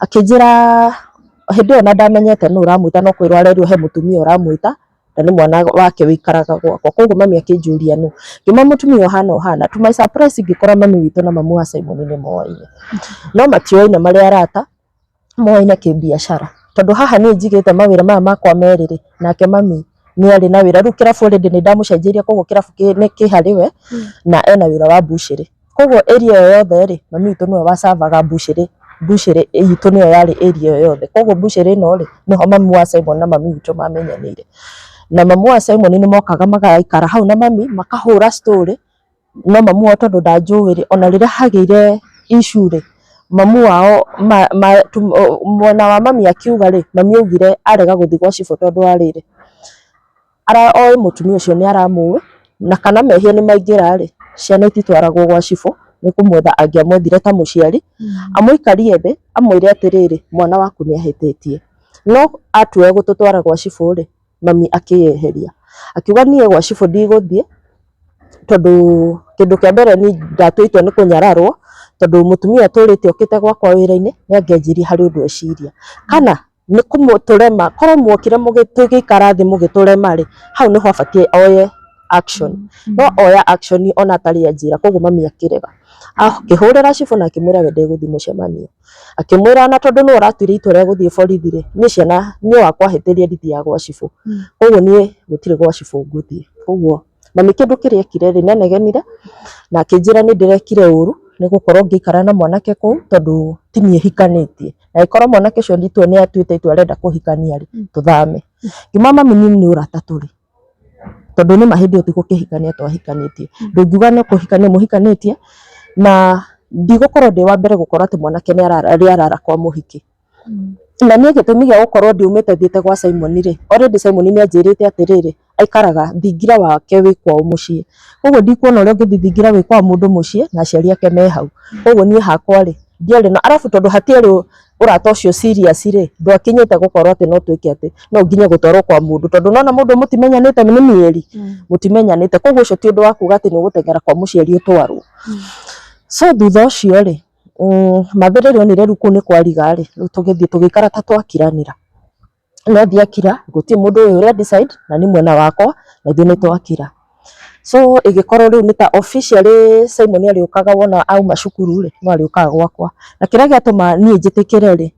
Akĩnjĩra hĩndĩ ĩyo ona ndamenyete nũ ũramwĩta, no kwĩrwo arerirwo he mũtumia ũramwĩta, na nĩ mwana wake wĩikaraga gwakwa. Koguo mami akĩnjũria nũ, ngĩmwĩra mũtumia ũhana ũhana. To my surprise ngĩkora mami witũ na mamu wa Simon nĩ moaine, no matioaine marĩ arata, moaine kĩbiacara. Tondũ haha niĩ njigĩte mawĩra maya makwa merĩ rĩ, nake mami nĩ arĩ na wĩra. Rĩu kĩrabu already nĩ ndamũcenjeirie, koguo kĩrabu nĩ kĩ harĩ we, na ena wĩra wa mbucĩrĩ. Koguo area ĩyo yothe rĩ, mami witũ nĩwe wacavaga mbucĩrĩ, mbucĩrĩ itũ nĩyo yarĩ area ĩyo yothe. Koguo mbucĩrĩ ĩno rĩ, nĩho mami wa Simon na mami witũ mamenyanĩire. Na mamu wa Simon nĩ mokaga magaikara hau na mami, makahũra story, no mamu wao tondũ ndanjũĩ rĩ, ona rĩrĩa hagĩire issue rĩ, mamu wao mwena wa mami akiuga rĩ, mami augire arega gũthiĩ gwa cibũ tondũ wa rĩrĩ, oĩ mũtumia ũcio nĩ aramũĩ, na kana mehia nĩ maingĩra rĩ, ciana ititwaragwo gwa cibũ, nĩ kũmwetha angĩamwethire ta mũciari, amũikarie thĩ, amwĩre atĩrĩrĩ, mwana waku nĩ ahĩtĩtie. No atua gũtũtwara gwa cibũ rĩ, mami akĩyeheria, akiuga niĩ gwa cibũ ndigũthiĩ, tondũ kĩndũ kĩa mbere niĩ ndatua itua nĩ kũnyararwo, tondũ mũtumia ũtũrĩte okĩte gwakwa wĩra-inĩ, nĩ angĩanjirie harĩ ũndũ eciria. Kana nĩ kũmũtũrema, korwo mwokire tũgĩikara thĩ mũgĩtũrema rĩ, hau nĩho abatiĩ oye action. No oya action ona atarĩ anjĩra, koguo mami akĩrega. Akĩhũrĩra cibũ na akĩmwĩra we ndegũthiĩ mũcemanio. Akĩmwĩra ona tondũ nĩwe ũratuire itua rĩa gũthiĩ borithi rĩ, niĩ ciana niĩ wakwa ahĩtĩria ndithiaga gwa cibũ. Koguo niĩ gũtirĩ gwa cibũ ngũthiĩ. Koguo mami kĩndũ kĩrĩa ekire rĩ, nĩ anegenire na akĩnjĩra nĩ ndĩrekire ũru nĩ gũkorwo ngĩikara na mwanake kũu tondũ ti niĩ hikanĩtie. Na angĩkorwo mwanake ũcio nĩ atuĩte itua arenda kũhikania rĩ, tũthame. Ngĩmwĩra mami niĩ nĩ ũrata tũrĩ, tondũ nĩ ma hĩndĩ ĩyo ti gũkĩhikania twahikanĩtie. Ndũngiuga nĩ kũhikania mũhikanĩtie, na ndigũkorwo ndĩ wa mbere gũkorwo atĩ mwanake nĩ arara kwa mũhiki. Na niĩ gĩtũmi gĩa gũkorwo ndiumĩte thiĩte gwa Simon rĩ, already Simon nĩ anjĩrĩte atĩrĩrĩ, aikaraga thingira wake wĩ kwao mũciĩ. Koguo ndikuona ũrĩa ũngĩthiĩ thingira wĩ kwa mũndũ mũciĩ na aciari ake me hau. Koguo niĩ hakwa rĩ, ndiarĩ na, arabu tondũ hatiarĩ Ũrata ũcio serious rĩ, ndwakinyĩte gũkorwo atĩ no twĩke atĩ no nginye gũtwarwo kwa mũndũ, tondũ nĩwona mũndũ mũtimenyanĩte nĩ mĩeri, mũtimenyanĩte, koguo ũcio ti ũndũ wa kuga atĩ nĩ ũgũteng'era kwa mũciari ũtwarwo. So thutha ũcio rĩ, mathe rĩrĩa onire rĩu kũu nĩ kwariga rĩ, rĩu tũgĩthiĩ tũgĩikara ta twakiranĩra. No ndiakira, gũtirĩ mũndũ ũyũ ũrĩa decide na nĩ mwena wakwa na ithuĩ nĩ twakira. So ĩgĩkorwo rĩu nĩ ta officially Simon arĩũkaga wona auma cukuru rĩ, no arĩũkaga gwakwa. Na kĩrĩa gĩatũma niĩ njĩtĩkĩre rĩ,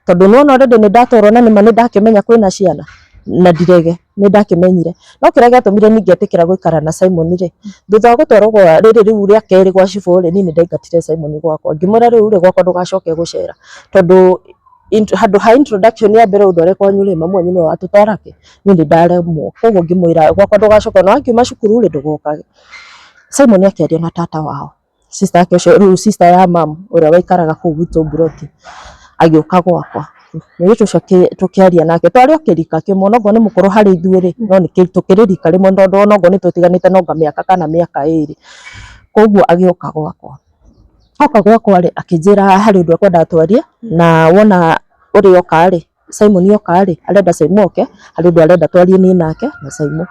tondũ nĩ wona already nĩ ndatwarwo na nĩma nĩ ndakĩmenya kwĩna ciana, na ndirege, nĩ ndakĩmenyire. No kĩrĩa gĩatũmire niĩ ngetĩkĩra gũikara na Simon rĩ, thutha wa gũtwarwo gwa rĩrĩ rĩu rĩa kerĩ gwa cibũ rĩ, niĩ nĩ ndaingatire Simon gwakwa. Ngĩmwĩra rĩu rĩ, gwakwa ndũgacoke gũcera tondũ handũ ha introduction ya mbere ũndware kwanyu rĩ, mamu wanyu nĩwe watũtwara kĩ, niĩ nĩ ndaremwo. Koguo ngĩmwĩra gwakwa ndũgacoke, ona wakiuma cukuru rĩ, ndũgokage. Simon akĩaria na tata wao, sister yake ũcio, rĩu sister ya mam ũrĩa waikaraga kũu gwitũ mburoti, agĩũka gwakwa. Mũirĩtu ũcio tũkĩaria nake, twarĩ o kĩrika kĩmwe, ona okorwo nĩ mũkũrũ harĩ ithuĩ rĩ, no tũkĩrĩ rika rĩmwe tondũ ona okorwo nĩ tũtiganĩte no anga mĩaka kana mĩaka ĩrĩ. Koguo agĩũka gwakwa. Oka gwakwa rĩ, akĩnjĩra harĩ ũndũ ekwendaga twarie, na wona ũrĩa oka rĩ, Simon oka rĩ, arenda Simon oke, harĩ ũndũ arenda twarie niĩ nake na Simon.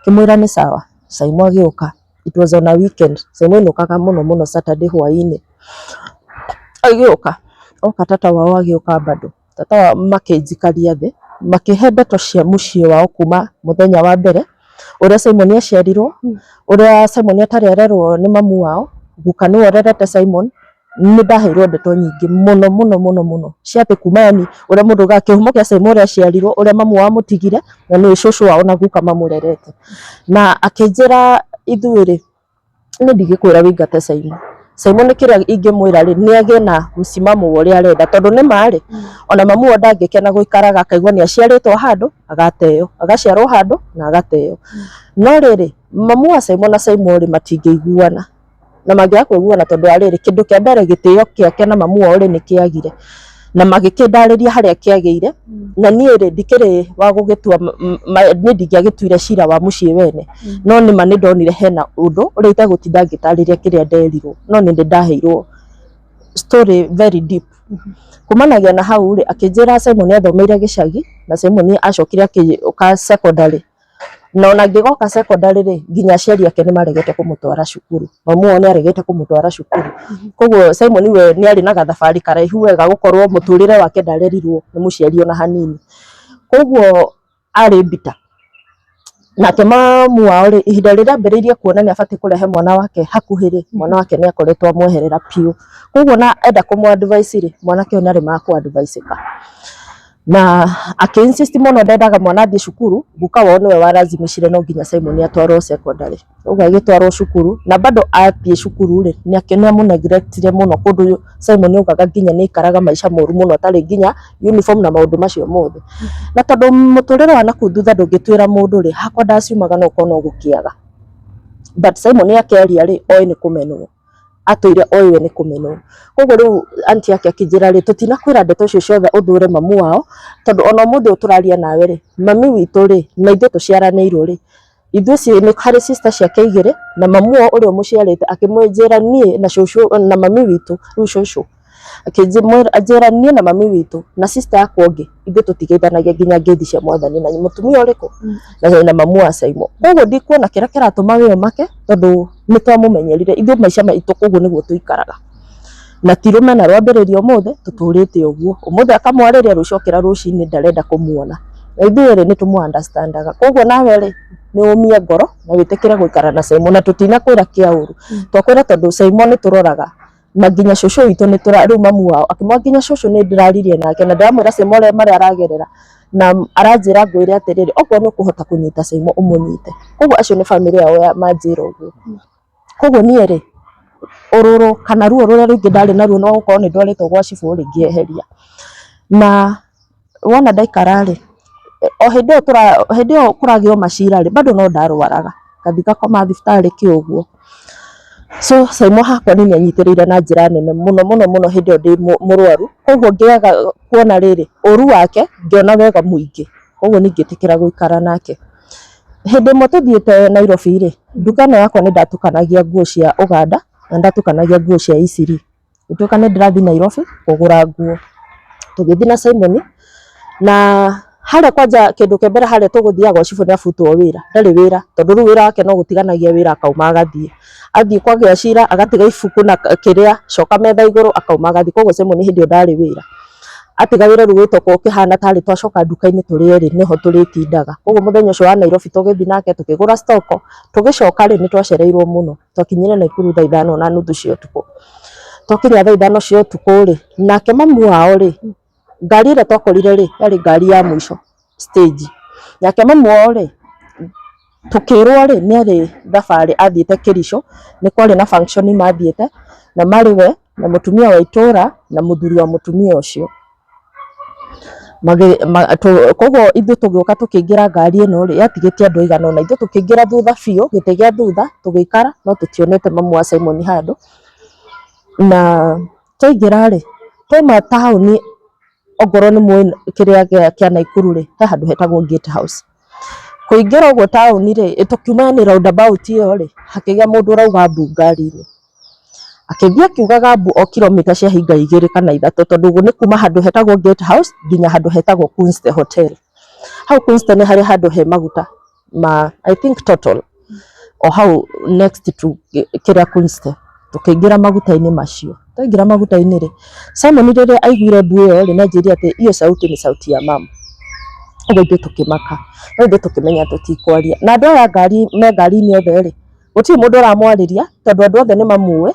Ngĩmwĩra nĩ sawa, Simon agĩũka, it was on a weekend, Simon ainũkaga mũno mũno Saturday hwainĩ. Agĩũka, oka tata wao agĩũka bado, tata wao makĩnjikaria thĩ, makĩhe ndeto cia mũciĩ wao kuma mũthenya wa mbere, ũrĩa Simon aciarirwo, ũrĩa Simon atarĩ arerwo nĩ mamu wao, guka nĩwe ũrerete Simon, nĩ ndaheirwo ndeto nyingĩ mũno mũno mũno mũno cia atĩ kuma yani ũrĩa mũndũ augaga kĩhumo kĩa Simon ũrĩa aciarirwo, ũrĩa mamu wao amũtigire, na nĩ cũcũ wao na guka mamũrerete. Na akĩnjĩra ithuĩ rĩ, niĩ ndingĩkwĩra wĩingate Simon. Simon kĩrĩa ingĩmwĩra rĩ, nĩ agĩe na msimamo wa ũrĩa arenda, tondũ nĩ ma rĩ, ona mamu wao ndangĩkena gũikaraga akaigua nĩ aciarĩtwo handũ agateo, agaciarwo handũ na agateo. No rĩrĩ, mamu wa Simon na Simon rĩ, matingĩiguana, na mangĩaga kũiguana tondũ wa rĩrĩ, kĩndũ kĩa mbere gĩtĩo gĩake na mamu wao rĩ, nĩ kĩagire, na magĩkĩndarĩria harĩa kĩagĩire, na niĩ rĩ, ndikĩrĩ wa gũgĩtua, niĩ ndingĩagĩtuire cira wa mũciĩ wene, no nĩma nĩ ndonire hena ũndũ ũrĩa itegũtinda ngĩtarĩria kĩrĩa nderirwo, no nĩ ndaheirwo story very deep. Kumanagia na hau rĩ, akĩnjĩra Simon athomeire gĩcagi, na Simon acokire agĩũka secondary, na ona angĩgoka secondary rĩ, nginya aciari ake nĩ maregete kũmũtwara cukuru, mamu wao nĩ aregete kũmũtwara cukuru, koguo Simon we nĩ arĩ na gathabarĩ karaihu wega gũkorwo mũtũrĩre wake ndarerirwo nĩ mũciari ona hanini, koguo arĩ bitter. Nake mamu wao rĩ, ihinda rĩrĩa ambĩrĩirie kuona nĩ abatiĩ kũrehe mwana wake hakuhĩ rĩ, mwana wake nĩ akoretwo amweherera biũ, koguo ona enda kũmũ advise rĩ, mwanake ũyũ nĩ aremaga kũ advise ĩka. Na akĩ insist mũno ndendaga mwana athiĩ cukuru, guka wao nĩwe warazimicire no nginya Simon atwarwo secondary, ũguo agĩtwarwo cukuru na bado athiĩ cukuru rĩ, nĩ amũ neglect ire mũno kũndũ Simon augaga nginya nĩ aikaraga maica moru mũno atarĩ nginya uniform na maũndũ macio mothe. Na tondũ mũtũrĩre wa nakũu thutha ndũngĩtuĩra mũndũ rĩ, hakwa ndaciumaga no gũkorwo no gũkĩaga. But Simon akĩaria rĩ, oĩ nĩ kũmenwo, atũire oĩ we nĩ kũmenwo. Koguo rĩu aunty yake akĩnjĩra rĩ, tũtinakwĩra ndeto icio ciothe ũthũre mamu wao, tondũ ona ũmũthĩ ũyũ tũraria nawe rĩ, mami witũ rĩ, na ithuĩ tũciaranĩirwo rĩ, ithuĩ nĩ harĩ sister ciake igĩrĩ na mamu wao ũrĩa ũmũciarĩte akĩmwĩnjĩra niĩ na cũcũ na mami witũ, rĩu cũcũ akĩnjĩra niĩ na mami witũ na sister yakwa ũngĩ ithuĩ tũtigeithanagia nginya ngeithi cia mwathani na mũtumia ũrĩkũ na mamu wa Simon. Koguo ndikuona kĩrĩa kĩratũma we ũmake tondũ nĩ twamũmenyerire ithuĩ maica maitũ koguo nĩguo tũikaraga. Na ti rũmena rwambĩrĩria ũmũthĩ tũtũrĩte ũguo, ũmũthĩ akamwarĩria rũciũ okĩra rũcinĩ ndarenda kũmuona. Na ithuĩ rĩ nĩ tũmũ understand aga. Koguo nawe rĩ nĩ ũmie ngoro na wĩtĩkĩre gũikara na Simon na tũtinakwĩra kĩa ũru. Twakwĩra tondũ Simon nĩ tũroraga na nginya cũcũ witũ nĩ tũra rĩu mamu wao akĩmwĩra nginya cũcũ nĩ ndĩraririe nake na ndĩramwĩra Simon ũrĩa marĩa aragerera na aranjĩra ngwĩre atĩrĩrĩ okorwo nĩ ũkũhota kũnyita Simon ũmũnyite. Koguo acio nĩ bamĩrĩ yao manjĩra ũguo. Koguo niĩ rĩ ũrũrũ kana ruo rũrĩa rũingĩ ndarĩ naruo no gũkorwo nĩ ndwarĩtwo gwa cibũ rĩ ngĩeheria. Na wona ndaikara rĩ, o hĩndĩ ĩyo hĩndĩ ĩyo kũragĩo macira rĩ, bado no ndarwaraga, ngathiĩ ngakoma thibitarĩ kĩ ũguo. So Simon hakwa niĩ nĩ anyitĩrĩire na njĩra nene mũno mũno mũno hĩndĩ ĩyo ndĩ mũrwaru, koguo ngĩaga kuona rĩrĩ, ũru wake ngĩona wega mũingĩ, koguo niĩ ngĩtĩkĩra gũikara nake. Hĩndĩ ĩmwe tũthiĩte Nairobi rĩ, nduka ĩno yakwa nĩ ndatukanagia nguo cia Ũganda na nĩ ndatukanagia nguo cia Eastleigh. Ngĩtuĩka nĩ ndĩrathiĩ Nairobi kũgũra nguo. Tũgĩthiĩ na Simon na harĩa kwanja kĩndũ kĩa mbere harĩa tũgũthiaga gwa cibũ nĩ abutwo wĩra, ndarĩ wĩra tondũ rĩu wĩra wake no gũtiganagia wĩra akauma agathiĩ. Athiĩ kwagĩa cira agatiga ibuku na kĩrĩa, coka metha igũrũ akauma agathiĩ. Koguo Simon hĩndĩ ĩyo ndarĩ wĩra. Atiga wĩra rĩu gwĩtwo ũkĩhana tarĩ twacoka nduka-inĩ tũrĩ erĩ nĩho tũrĩtindaga. Koguo mũthenya ũcio wa Nairobi tũgĩthiĩ nake tũkĩgũra stock, tũgĩcoka rĩ nĩ twacereirwo mũno. Twakinyire Naikuru thaa ithano na nuthu cia ũtukũ. Twakinya thaa ithano cia ũtukũ rĩ, nake mamu wao rĩ, ngari ĩrĩa twakorire rĩ, yarĩ ngari ya mũico stage. Nake mamu wao rĩ, tũkĩrwo rĩ, nĩ arĩ thabarĩ athiĩte Kericho, nĩ kwarĩ na function mathiĩte, na marĩ we na mũtumia wa itũra na mũthuri wa mũtumia ũcio. Koguo ithuĩ tũgĩũka tũkĩingĩra ngari ĩno rĩ, yatigĩtie andũ aigana ũna, ithuĩ tũkĩingĩra thutha biũ, gĩtĩ gĩa thutha, tũgĩikara no tũtionete mamu wa Simon handũ. Na twaingĩra rĩ, twauma taũni ongorwo nĩ mũĩ kĩrĩa kĩa Naikuru rĩ, he handũ hetagwo Gate House. Kũingĩra ũguo taũni rĩ, tũkiuma yani roundabout ĩyo rĩ, hakĩgĩa mũndũ ũrauga mbu ngari-inĩ. Akĩthiĩ akiugaga mbu o kilomita cia hinga igĩrĩ kana ithatũ tondũ nĩ kuma handũ hetagwo Gate House nginya handũ hetagwo Kunste Hotel. Hau Kunste nĩ harĩ handũ he maguta ma I think Total o hau next to kĩrĩa Kunste. Tũkĩingĩra maguta-inĩ macio. Twaingĩra maguta-inĩ rĩ, Simon rĩrĩa aiguire mbu ĩyo rĩ, nĩ anjĩrire atĩ hiyo sauti ni sauti ya mama. Ũguo ithuĩ tũkĩmaka, no ithuĩ tũkĩmenya tũtikwaria. Na andũ aya a ngari me ngari-inĩ othe rĩ, gũtirĩ mũndũ ũramwarĩria tondũ andũ othe nĩ mamũĩ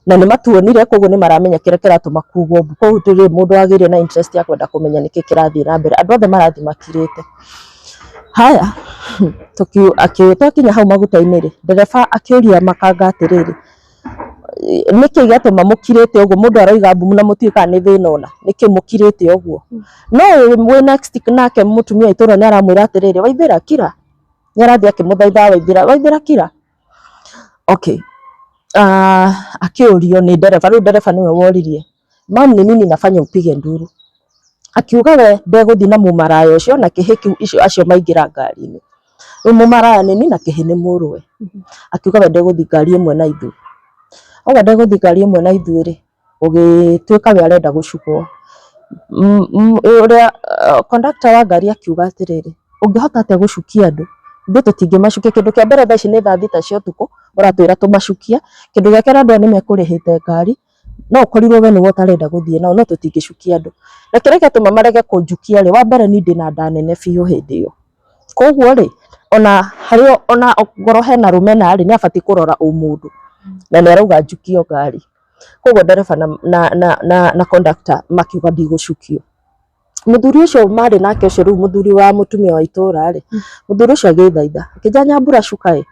na nĩ matuonire koguo nĩ maramenya kĩrĩa kĩratũma kugwo mbu. Koguo gũtirĩ mũndũ wagĩire na interest ya kwenda kũmenya nĩkĩ kĩrathiĩ na mbere. Andũ othe marathiĩ makirĩte. Haya, twakinya hau maguta-inĩ rĩ, ndereba akĩũria makanga atĩrĩrĩ, nĩkĩ gĩatũma mũkirĩte ũguo mũndũ aroiga mbu na mũtiũĩ kana nĩ thĩna ũna, nĩkĩ mũkirĩte ũguo? No wĩ next nake mũtumia wa itũra nĩ aramwĩra atĩrĩrĩ, Waithĩra kira. Nĩ arathiĩ akĩmũthaithaga Waithĩra, Waithĩra kira. Okay. Akĩũrio nĩ ndereba, rĩu ndereba nĩwe woririe, mam ni nini nafanya upige nduru? Akiuga we ndegũthiĩ na mũmaraya ũcio na kĩhĩ kĩu icio acio maingĩra ngari-inĩ. Rĩu mũmaraya nĩ niĩ na kĩhĩ nĩ mũrũwe. Akiuga we ndegũthiĩ ngari ĩmwe na ithuĩ. Auga ndegũthiĩ ngari ĩmwe na ithuĩ rĩ, gũgĩtuĩka we arenda gũcukwo. Ũrĩa conductor wa ngari akiuga atĩrĩrĩ, ũngĩhota atĩa gũcukia andũ? Ithuĩ tũtingĩmacukia. Kĩndũ kĩa mbere thaa ici nĩ thaa thita cia ũtukũ, ũratwĩra tũmacukie. Kĩndũ gĩa kerĩ andũ aya nĩ mekũrĩhĩte ngari, no ũkorirwo we nĩwe ũtarenda gũthiĩ nao, no tũtingĩcukia andũ. Na kĩrĩa gĩatũma marege kũnjukia rĩ, wa mbere niĩ ndĩna nda nene biũ hĩndĩ ĩyo. Koguo rĩ, ona harĩ ona ongorwo hena rũmena rĩ, nĩ abatiĩ kũrora ũmũndũ. Na nĩ arauga njukio ngari. Koguo ndereba na conductor makiuga ndigũcukio. Mũthuri ũcio marĩ nake ũcio rĩu mũthuri wa mũtumia wa itũra rĩ, mũthuri ũcio agĩthaitha akĩnjĩra Nyambura cuka ĩ,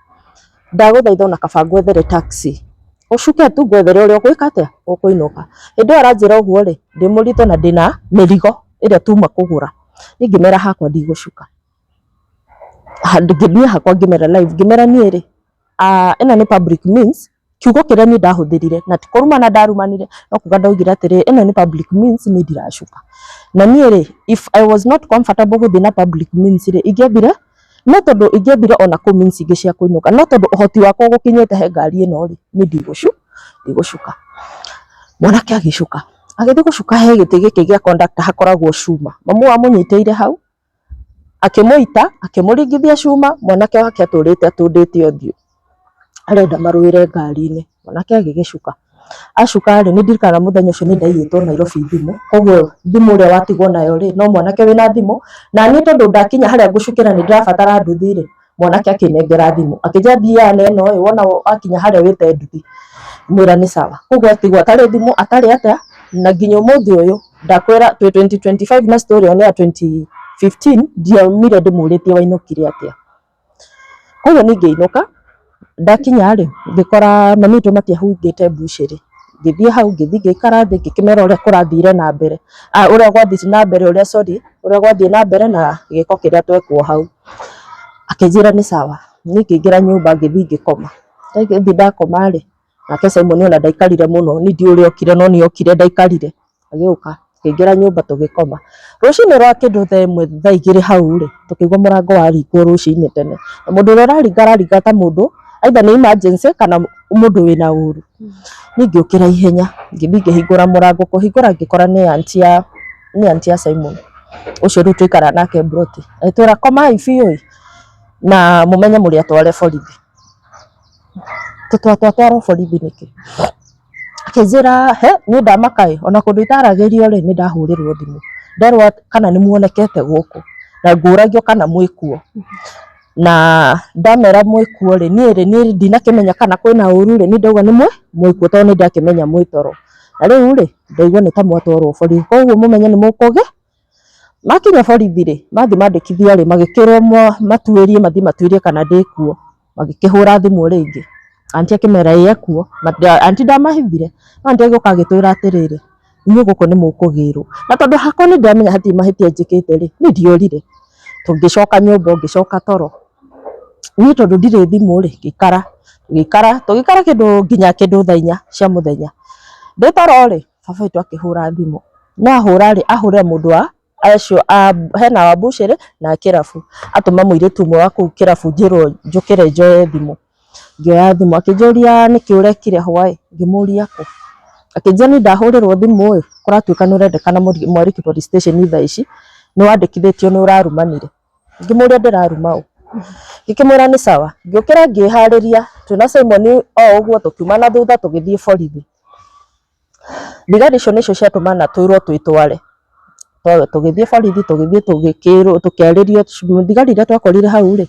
ndagũthaitha ona kaba ngwethere taxi, ũcuke tu ngwethere ũrĩa ũgwĩka atĩa, ũkũinũka. Hĩndĩ ĩyo aranjĩra ũguo rĩ, ndĩ mũritũ na ndĩna mĩrigo ĩrĩa tuma kũgũra. Niĩ ngĩmera hakwa ndigũcuka. Niĩ hakwa ngĩmera live, ngĩmera niĩ rĩ, ĩno nĩ public means, kiugo kĩrĩa niĩ ndahũthĩrire na ti kũrumana ndarumanire no kuga ndaugire atĩrĩrĩ ĩno nĩ public means niĩ ndiracuka. Na niĩ rĩ if I was not comfortable gũthiĩ na public means rĩ ingĩambire no tondũ ingĩambire ona kũu means ingĩ cia kũinũka no tondũ ũhoti wakwa ũgũkinyĩte he ngari ĩno rĩ niĩ ndigũcuka. Mwanake agĩcuka agĩthiĩ gũcuka he gĩtĩ gĩkĩ gĩa conductor hakoragwo cuma, mamu amũnyitĩire hau akĩmũita akĩmũringithia cuma, mwanake wake atũrĩte atũndĩte ũthiũ arenda marũĩre ngari-inĩ, mwanake agĩgĩcuka, acuka rĩ, nĩ ndirikanaga mũthenya ũcio nĩ ndaiyĩtwo Nairobi thimũ, koguo thimũ ũrĩa watigwo nayo rĩ, no mwanake wĩna thimũ, na niĩ tondũ ndakinya harĩa ngũcukĩra nĩ ndĩrabatara nduthi rĩ, mwanake akĩnengera thimũ, akĩnjĩra thiaga na ĩno ĩ, wona wakinya harĩa wĩte nduthi, ngĩmwĩra nĩ sawa, koguo atigwo atarĩ thimũ atarĩ atĩa, na nginya ũmũthĩ ũyũ ndakwĩra twĩ 2025 na story ĩyo nĩ ya 2015 ndiaumire ndĩmũrĩtie wainũkire atĩa. Koguo niĩ ngĩinũka, ndakinya rĩ, ngĩkora mami witũ matiahingĩte mbucĩrĩ, ngĩthiĩ hau ngĩthiĩ ngĩikara thĩ ngĩkĩmera ũrĩa kũrathire na mbere, ũrĩa gwathiĩ na mbere ũrĩa sorry, ũrĩa gwathiĩ na mbere na gĩko kĩrĩa twekwo hau. Akĩnjĩra nĩ sawa, niĩ ngĩingĩra nyũmba ngĩthiĩ ngĩkoma, ndathiĩ ndakoma rĩ, nake Simon ona ndaikarire mũno, niĩ ndiũĩ ũrĩa okire no nĩ okire ndaikarire, agĩũka akĩingĩra nyũmba tũgĩkoma. Rũcinĩ rwa kĩndũ thaa ĩmwe thaa igĩrĩ hau rĩ, tũkĩigua mũrango waringwo rũcinĩ tene, na mũndũ ũrĩa ũraringa araringa ta mũndũ either nĩ emergency kana mũndũ wĩna ũru. Niĩ ngĩũkĩra ihenya ngĩthiĩ ngĩhingũra mũrango, kũhingũra ngĩkora nĩ aunty ya Nĩ aunty ya Simon ũcio rĩu tũikaraga nake mburoti, agĩtwĩra komai biũ ĩ na mũmenye mũrĩ atware borithi. Twatwarwo borithi nĩkĩ? Akĩnjĩra he niĩ ndamaka ĩ ona kũndũ itaragĩrio rĩ nĩ ndahũrĩrwo thimũ nderwo kana nĩ muonekete gũkũ na ngũragio kana mwĩkuo na ndamera mwĩkuo rĩ niĩ rĩ niĩ ndinakĩmenya kana kwĩna ũru rĩ niĩ ndauga nĩ mwĩkuo tondũ nĩ ndakĩmenya mwĩ toro na rĩu rĩ ndaigua nĩ ta mwatwarwo borithi koguo mũmenye nĩ mũkũgĩa. Makinya borithi rĩ mathiĩ mandĩkithia rĩ magĩkĩrwo matuĩrie mathiĩ matuĩrie kana ndĩkuo. Magĩkĩhũra thimũ rĩngĩ, aunty akĩmera ĩĩ ekuo, aunty ndamahithire, no aunty agĩũka agĩtwĩra atĩrĩrĩ, inyuĩ gũkũ nĩ mũkũgĩrwo, na tondũ hakwa nĩ ndĩramenya hatirĩ mahĩtia njĩkĩte rĩ, niĩ ndiorire, tũgĩcoka nyũmba o ngĩcoka toro, niĩ tondũ ndirĩ thimũ rĩ, ngĩikara, tũgĩikara, tũgĩikara kĩndũ nginya kĩndũ thaa inya cia mũthenya, ndĩ toro rĩ, baba witũ akĩhũra thimũ, no ahũra rĩ, ahũrĩra mũndũ wa acio a hena wa mbucĩrĩ na a kĩrabu, atũma mũirĩtu ũmwe wa kũu kĩrabu njĩrwo njũkĩre njoe thimũ, ngĩoya thimũ akĩnjũria nĩkĩ ũrekire why, ngĩmũria kũ, akĩnjĩra niĩ ndahũrĩrwo thimũ ĩ, kũratuĩka nĩ ũrendekana Mwariki police station thaa ici, nĩ wandĩkithĩtio nĩ ũrarumanire, ngĩmũria ndĩraruma ũ, ngĩkĩmwĩra nĩ sawa, ngĩũkĩra ngĩharĩria twĩna Simon o ũguo tũkiuma na thutha tũgĩthiĩ borithi. Thigari icio nĩcio ciatũmana twĩrwo twĩtware, tũgĩthiĩ borithi tũgĩthiĩ tũgĩkĩrwo tũkĩarĩrio, thigari iria twakorire hau rĩ,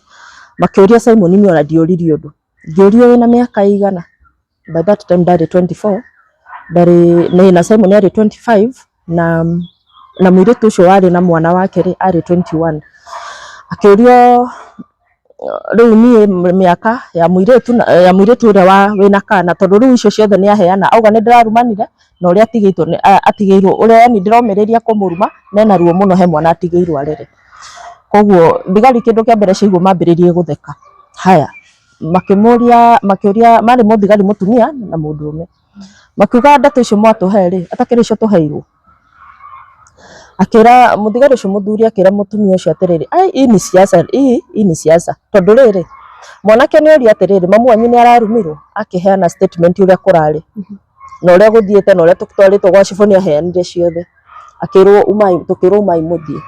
makĩũria Simon niĩ ona ndioririe ũndũ, ngĩũrio wĩna mĩaka ĩigana, by that time ndarĩ 24, ndarĩ na Simon arĩ 25 na mũirĩtu ũcio warĩ na mwana wake rĩ arĩ 21, akĩũrio rĩu niĩ mĩaka ya mũirĩtu ya mũirĩtu ũrĩa wa wĩna kana tondũ rĩu icio ciothe nĩ aheana auga nĩ ndĩrarumanire na ũrĩa atigĩtwo atigĩirwo ũrĩa yani ndĩromĩrĩria kũmũruma na ena ruo mũno he mwana atigĩirwo arere. Koguo thigari kĩndũ kĩa mbere ciaigua mambĩrĩirie gũtheka. Haya makĩmũria makĩũria marĩ mũthigari mũtumia na mũndũrũme. Makiuga ndeto icio mwatũhe rĩ atakĩrĩ cio tũheirwo. Akĩra mũthigari ũcio mũthuri akĩra mũtumia ũcio atĩrĩrĩ, ai hii ni siasa, hii ni siasa. Tondũ rĩrĩ, mwanake nĩ oria atĩrĩrĩ, mamu wanyu nĩ ararumirwo? Akĩheana statement ũrĩa kũrarĩ, na ũrĩa gũthiĩte na ũrĩa tũtwarĩtwo gwa cibũ nĩ aheanire ciothe. Akĩrwo umai, tũkĩrwo umai mũthiĩ,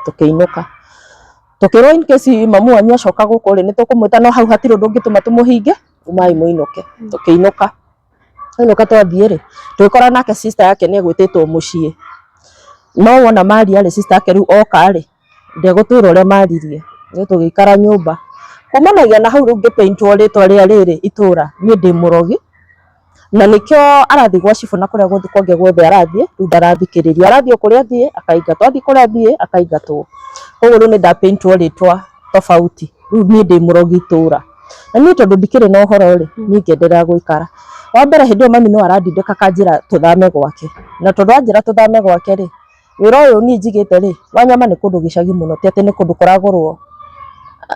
tũkĩinũka. Tũkĩrwo in case mamu wanyu acoka gũkũ rĩ, nĩ tũkũmwĩta no hau hatirĩ ũndũ ũngĩtũma tũmũhinge, umai mũinũke. Tũkĩinũka. Twainũka twathiĩ rĩ, tũgĩkora nake sister yake nĩ egwĩtĩtwo mũciĩ. No wona maria rĩ, sister yake rĩu oka rĩ, ndegũtwĩra ũrĩa maririe. Ithuĩ tũgĩikara nyũmba. Kumanagia na hau rĩu ngĩpaintwo rĩtwa rĩa rĩrĩ itũra, niĩ ndĩ mũrogi, na nĩkĩo arathiĩ gwa cibũ na kũrĩa kũngĩ guothe arathiĩ, rĩu ndarathikĩrĩrio. Arathiĩ o kũrĩa athiĩ akaingatwo, athiĩ kũrĩa athiĩ akaingatwo. Koguo rĩu nĩ ndapaintwo rĩtwa tofauti. Rĩu niĩ ndĩ mũrogi itũra. Na niĩ tondũ ndikĩrĩ na ũhoro rĩ, niĩ ngĩenderea gũikara. Wa mbere hĩndĩ ĩyo mami no arandindĩka akanjĩra tũthame gwake. Na tondũ anjĩra tũthame gwake rĩ, wĩra ũyũ niĩ njigĩte rĩ, wa nyama nĩ kũndũ gĩcagi mũno, ti atĩ nĩ kũndũ kũragũrwo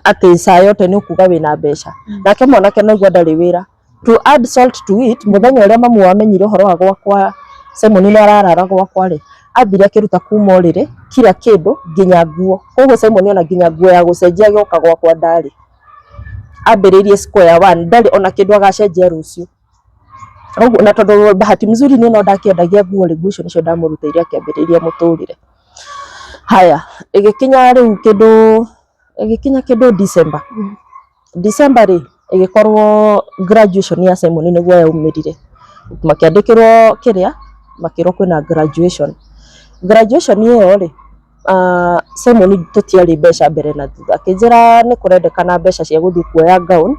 atĩ saa yote nĩ ũkuga wĩna mbeca. Nake mwanake no aigua ndarĩ wĩra. To add salt to it, mũthenya ũrĩa mamu wamenyire ũhoro wa gwakwa Simon nĩ ararara gwakwa rĩ, athire akĩruta kuma ũrĩrĩ kila kĩndũ nginya nguo. Koguo Simon ona nginya nguo ya gũcenjia agĩũka gwakwa ndarĩ. Ambĩrĩirie square one, ndarĩ ona kĩndũ agacenjia rũciũ. Ũguo na tondũ bahati mzuri niĩ no ndakĩendagia nguo rĩ, nguo icio nĩcio ndamũrutĩire akĩambĩrĩria mũtũrĩre. Haya, ĩgĩkinya rĩu kĩndũ, ĩgĩkinya kĩndũ December. December rĩ, ĩgĩkorwo graduation ya Simon nĩguo yaumĩrire. Makĩandĩkĩrwo kĩrĩa, makĩrwo kwĩna graduation. Graduation ĩyo rĩ, Simon tũtiarĩ mbeca mbere na thutha. Akĩnjĩra nĩ kũrendekana mbeca cia gũthiĩ kuoya gown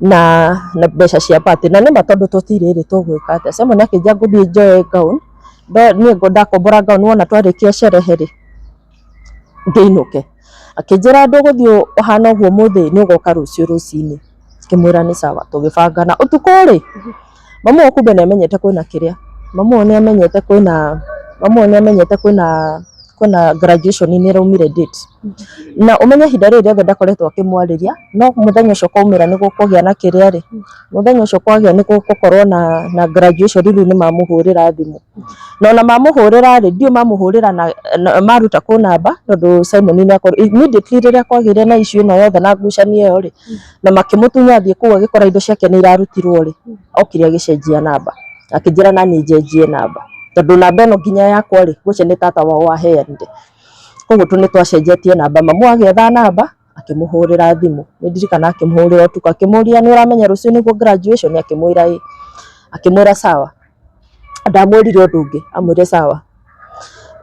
na mbeca cia party. Na nĩma tondũ tũtirĩ rĩ, tũgwĩka atĩa? Simon akĩnjĩra ngũthiĩ njoe gown, niĩ ndakombora gown wona twarĩkia sherehe rĩ, ngĩinũke. Akĩnjĩra ndũgũthiĩ ũhana ũguo ũmũthĩ nĩ ũgoka rũciũ rũcinĩ. Ngĩmwĩra nĩ sawa tũgĩbangana. Ũtukũ rĩ, mamu wao kumbe nĩ amenyete kwĩna kĩrĩa, mamu wao nĩ amenyete kwĩna, mamu wao nĩ amenyete kwĩna kwĩna graduation nĩ ĩraumire date. Na ũmenye ihinda rĩrĩ rĩothe ndakoretwo akĩmwarĩria, no mũthenya ũcio kwaumĩra nĩ gũkũgĩa na kĩrĩa rĩ, mũthenya ũcio kwagĩa nĩ gũgũkorwo na graduation rĩu nĩ mamũhũrĩra thimũ. Na ona mamũhũrĩra rĩ, ndiũĩ mamũhũrĩra na maruta kũ namba tondũ Simon nĩ akorirwo immediately rĩrĩa kwagĩire na issue ĩno yothe na ngucanio ĩyo rĩ, na makĩmũtunya athiĩ kũu agĩkora indo ciake nĩ irarutirwo rĩ, okire agĩcenjia namba, akĩnjĩra naniĩ njenjie namba. Tondũ namba ĩno nginya yakwa rĩ, ngwĩciria nĩ tata wao waheanire. Koguo tu nĩ twacenjetie namba, mamu agĩetha namba akĩmũhũrĩra thimũ. Nĩ ndirikana akĩmũhũrĩra ũtukũ akĩmũria nĩ ũramenya rũciũ nĩguo graduation, akĩmwĩra ĩĩ. Akĩmwĩra sawa. Ndamwĩrire ũndũ ũngĩ, amwĩrire sawa.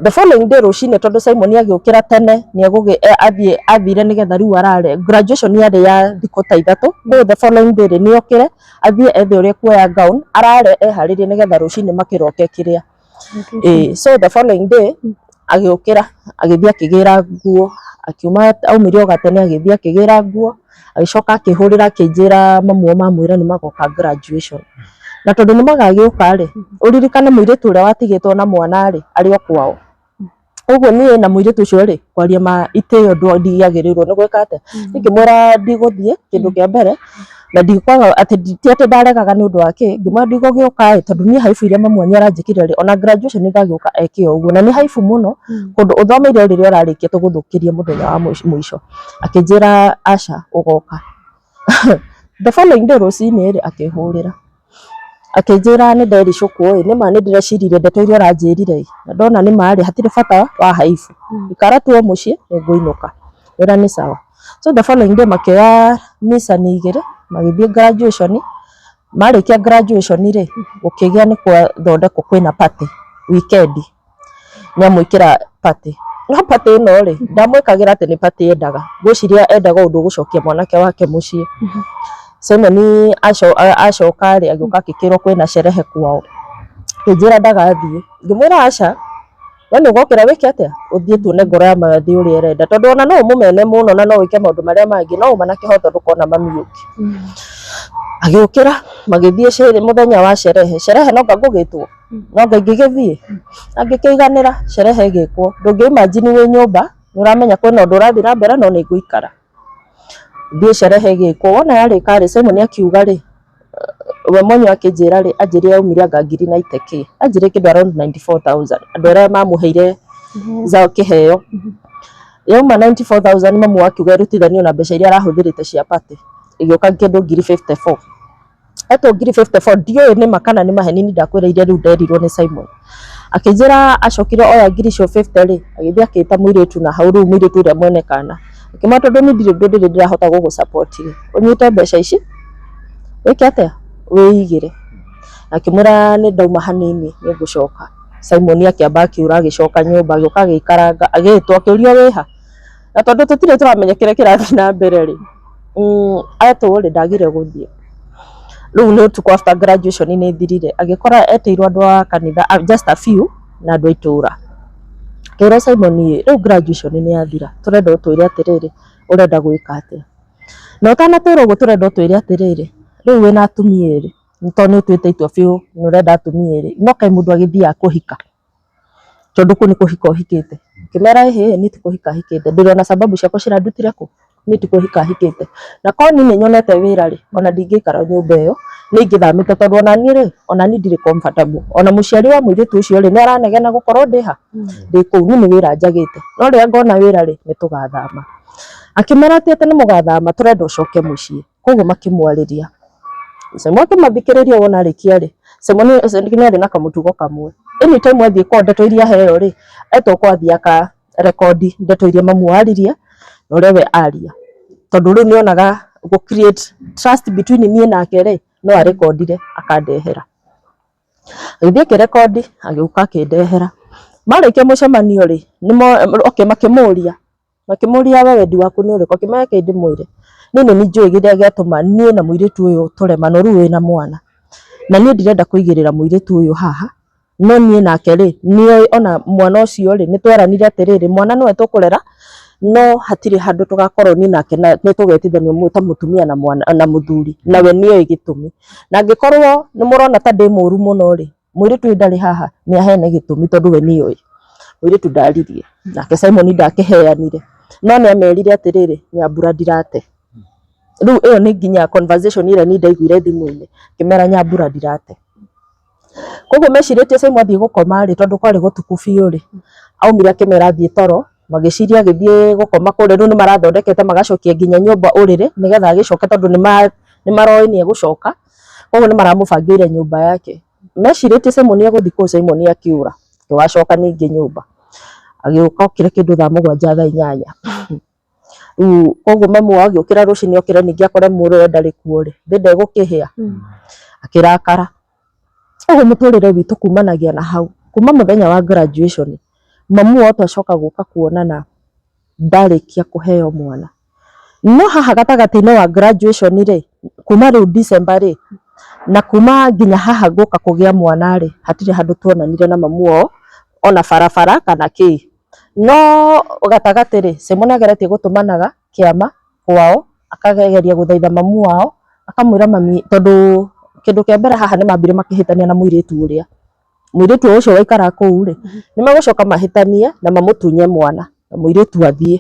The following day rũcinĩ tondũ Simon agĩũkĩra tene nĩ egũgĩ athiĩ athire nĩgetha rĩu arare graduation yarĩ ya thikũ ta ithatũ koguo the following day rĩ nĩ okĩre athiĩ ethe ũrĩa ekuoya gown arare eharĩrie nĩgetha rũcinĩ makĩroke kĩrĩa. Ĩĩ so the following day agĩũkĩra agĩthiĩ akĩgĩra nguo akiuma aumire o gatene agĩthiĩ akĩgĩra nguo agĩcoka akĩhũrĩra akĩnjĩra mamu wao mamwĩra nĩ magoka graduation. Na tondũ nĩ magagĩũka rĩ, ũririkane mũirĩtu ũrĩa watigĩtwo na mwana rĩ, arĩ o kwao. Ũguo niĩ na mũirĩtu ũcio rĩ, kwaria ma itĩo ndiagĩrĩirwo nĩ gwĩka atĩa. Niĩ ngĩmwĩra ndigũthiĩ kĩndũ kĩa mbere, na ndikwaga atĩ ti atĩ ndaregaga nĩ ũndũ wa kĩ, ngĩmwĩra ndigũgĩũka ĩ, tondũ niĩ haibu iria mamu wanyu aranjĩkire rĩ, ona graduation ngagĩũka eke o ũguo. Na nĩ haibu mũno, kũndũ ũthomeire o rĩrĩa ũrarĩkia tũgũthũkĩrie mũthenya wa mũico. Akĩnjĩra aca ũgoka. The following day rũcinĩ rĩ, akĩhũrĩra. Akĩnjĩra nĩ ndericũkwo ĩ, nĩma nĩ ndĩreciririe ndeto iria ũranjĩrire ĩ, na ndona nĩma rĩ, hatirĩ bata wa haibu. Ikara tu o mũciĩ nĩ ngũinũka. Ngĩmwĩra nĩ sawa. So the following day makĩoya Nissan igĩrĩ, magĩthiĩ graduation, marĩkia graduation rĩ, gũkĩgĩa nĩ gwathondekwo kwĩna party weekend. Nĩ amwĩkĩra party. No party ĩno rĩ, ndamwĩkagĩra atĩ nĩ party endaga, ngwĩciria endaga ũndũ ũgũcokia mwanake wake mũciĩ. Simon acoka rĩ, agĩũka akĩkĩrwo kwĩna sherehe kwao. Akĩnjĩra ndagathiĩ, ngĩmwĩra aca, we nĩ ũgokĩra wĩke atĩa, ũthiĩ tuone ngoro ya mathi ũrĩa ĩrenda, tondũ ona no ũmũmene mũno na no wĩke maũndũ marĩa mangĩ, no uma na kĩhoto ndũkona mami ũngĩ. Agĩũkĩra magĩthiĩ mũthenya wa sherehe, sherehe no anga ngũgĩtwo, no anga ingĩgĩthiĩ, angĩkĩiganĩra sherehe ĩgĩkwo, ndũngĩ imagine wĩ nyũmba nĩ ũramenya kwĩna ũndũ ũrathiĩ na mbere no nĩ ngũikara. Thiĩ sherehe ĩgĩkwo, wona yarĩka rĩ, Simon akiuga rĩ, we mwenyewe akĩnjĩra rĩ, anjĩrire aumire anga ngiri 90 k, anjĩrire kĩndũ around 94,000, andũ arĩa mamũheire za kĩheo. Yauma 94,000 mamu akiuga ĩrutithanio na mbeca iria arahũthĩrĩte cia party, ĩgĩũka kĩndũ ngiri 54. Etwo ngiri 54 ndiũĩ nĩ ma kana nĩ maheni, niĩ ndakwĩra iria rĩu nderirwo nĩ Simon. Akĩnjĩra acokire oya ngiri icio 50 rĩ, agĩthiĩ akĩta mũirĩtu na hau rĩu mũirĩtu ũrĩa mwene kana. Akĩmwĩra tondũ niĩ ndirĩ ũndũ ndĩrĩ ndĩrahota gũgũ support rĩ, ũnyite mbeca ici wĩke atĩa, wĩigĩre. Akĩmwĩra nĩ ndauma hanini nĩ ngũcoka. Simon akĩamba akĩũra agĩcoka nyũmba agĩũka agĩikaranga agĩtwo akĩũrio wĩha. Na tondũ tũtirĩ tũramenya kĩrĩa kĩrathiĩ na mbere rĩ, etwo rĩ ndagire gũthiĩ. Rĩu nĩ ũtukũ after graduation nĩ ĩthirire, agĩkora etĩirwo andũ a kanitha just a few na andũ a itũra. Akĩra Simon rĩu graduation nĩ yathira, tũrenda ũtwĩre atĩrĩrĩ, ũrenda gwĩka atĩa? Na ũtanatwĩra ũguo tũrenda ũtwĩre atĩrĩrĩ, rĩu wĩna atumia erĩ, tondũ nĩ ũtuĩte itua biũ nĩ ũrenda atumia erĩ, no kaĩ mũndũ agĩthiaga kũhika, tondũ kũu nĩ kũhika ũhikĩte. Ngĩmera ĩhĩ niĩ ti kũhika hikĩte, ndĩrĩ ona sababu ciakwa cirandutire kũ, niĩ ti kũhika hikĩte. Na korwo niĩ nĩ nyonete wĩra rĩ, ona ndingĩikara nyũmba ĩyo, nĩ ingĩthamĩte tondũ ona niĩ rĩ, ona niĩ ndirĩ comfortable. Ona mũciari wa mũirĩtu ũcio rĩ, nĩ aranegena gũkorwo ndĩ ha, ndĩ kũu, niĩ nĩ wĩra njagĩte. No rĩrĩa ngona wĩra rĩ, nĩ tũgathama. Akĩmera atĩ atĩ nĩ mũgathama, tũrenda ũcoke mũciĩ. Koguo makĩmwarĩria. Simon akĩmathikĩrĩria wona arĩkia rĩ, Simon nĩ arĩ na kamũtugo kamwe. Anytime athiĩ kwao ndeto iria aheo rĩ, etwo kwao athiĩ aka record ndeto iria mamu wao aririe na ũrĩa we aria. Tondũ rĩu nĩ onaga gũ create trust between niĩ nake rĩ, no arekondire akandehera. Agĩthiĩ akĩrekondi agĩũka akĩndehera. Marĩkia mũcemanio rĩ, okay makĩmũria, makĩmũria we wendi waku nĩ ũrĩkũ? Akĩmera reke ndĩmwĩre, niĩ nĩ niĩ njũĩ kĩrĩa gĩatũma niĩ na mũirĩtu ũyũ tũremanwo rĩu wĩna mwana. Na niĩ ndirenda kũigĩrĩra mũirĩtu ũyũ haha, no niĩ nake rĩ, nĩoĩ ona mwana ũcio rĩ, nĩ tweranire atĩrĩrĩ, mwana nĩwe tũkũrera, no hatirĩ handũ tũgakorwo niĩ nake nĩ tũgetithanio ta mũtumia na mwana na mũthuri, na we nĩoĩ gĩtũmi. Na angĩkorwo nĩ mũrona ta ndĩ mũru mũno rĩ, mũirĩtu ũyũ ndarĩ haha, nĩ aheane gĩtũmi tondũ we nĩoĩ. Mũirĩtu ndaririe, nake Simon ndakĩheanire, no nĩ amerire atĩrĩrĩ, Nyambura ndirate. Rĩu ĩyo nĩ nginya conversation ĩrĩa niĩ ndaiguire thimũ-inĩ, ngĩmera Nyambura ndirate. Koguo mecirĩtie Simon athiĩ gũkoma rĩ, tondũ kwarĩ gũtukũ biũ rĩ, aumire akĩmera athiĩ toro, magĩciria agĩthiĩ gũkoma kũrĩa, rĩu nĩ marathondekete magacokia nginya nyũmba ũrĩrĩ, nĩgetha agĩcoke tondũ nĩ maroĩ nĩ egũcoka, koguo nĩ maramũbangĩire nyũmba yake. Mecirĩtie Simon egũthiĩ kũu, Simon akĩũra, wacoka ningĩ nyũmba. Agĩũka okire kĩndũ thaa 7 thaa 8. Rĩu koguo mamu wao agĩũkĩra rũcinĩ okĩre ningĩ akore mũrũwe ndarĩ kuo rĩ, thĩ ndegũkĩhĩa. Akĩrakara. Ũguo mũtũrĩre witũ kumanagia na hau. Kuma mũthenya wa graduation, mamu wao twacoka gũka kuonana ndarĩkia kũheo mwana. No haha gatagatĩ-inĩ wa graduation rĩ, kuma rĩu December rĩ, na kuma nginya haha ngũka kũgĩa mwana rĩ, hatirĩ handũ tuonanire na mamu wao ona barabara kana kĩ. No gatagatĩ rĩ, Simon ageretie gũtũmanaga kĩama kwao, akageria gũthaitha mamu wao, akamwĩra mami, tondũ kĩndũ kĩa mbere haha nĩ mambire makĩhĩtania na mũirĩtu ũrĩa. Mũirĩtu ũcio waikaraga kũu rĩ, nĩ megũcoka mahĩtanie na mamũtunye mwana na mũirĩtu athiĩ.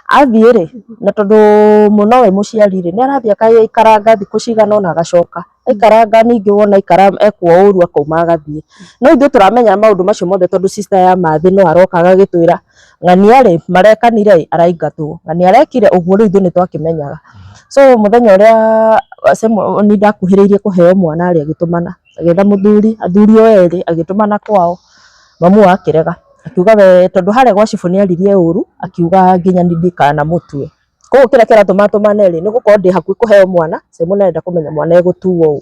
Athiĩ rĩ, na tondũ nowe mũciari rĩ, nĩ arathiĩ akaikaranga thikũ cigana ũna agacoka. Aikaranga ningĩ wona aikara ekwo ũru akauma agathiĩ. No ithuĩ tũramenya maũndũ macio mothe tondũ sister ya Mathĩ no aroka agagĩtwĩra ng'ania rĩ, marekanire ĩ, araingatwo. Ng'ania arekire ũguo rĩu ithuĩ nĩ twakĩmenyaga. So mũthenya ũrĩa Simon ndakuhĩrĩirie kũheo mwana rĩ, agĩtũmana, agĩetha mũthuri, athuri o erĩ, agĩtũmana kwao, mamu wao akĩrega. Akiuga we tondũ harĩa gwa cibũ nĩ aririe ũru, akiuga nginya niĩ ndikanamũtue. Koguo kĩrĩa kĩratũma atũmane rĩ, nĩ gũkorwo ndĩ hakuhĩ kũheo mwana, Simon arenda kũmenya mwana egũtuo ũ.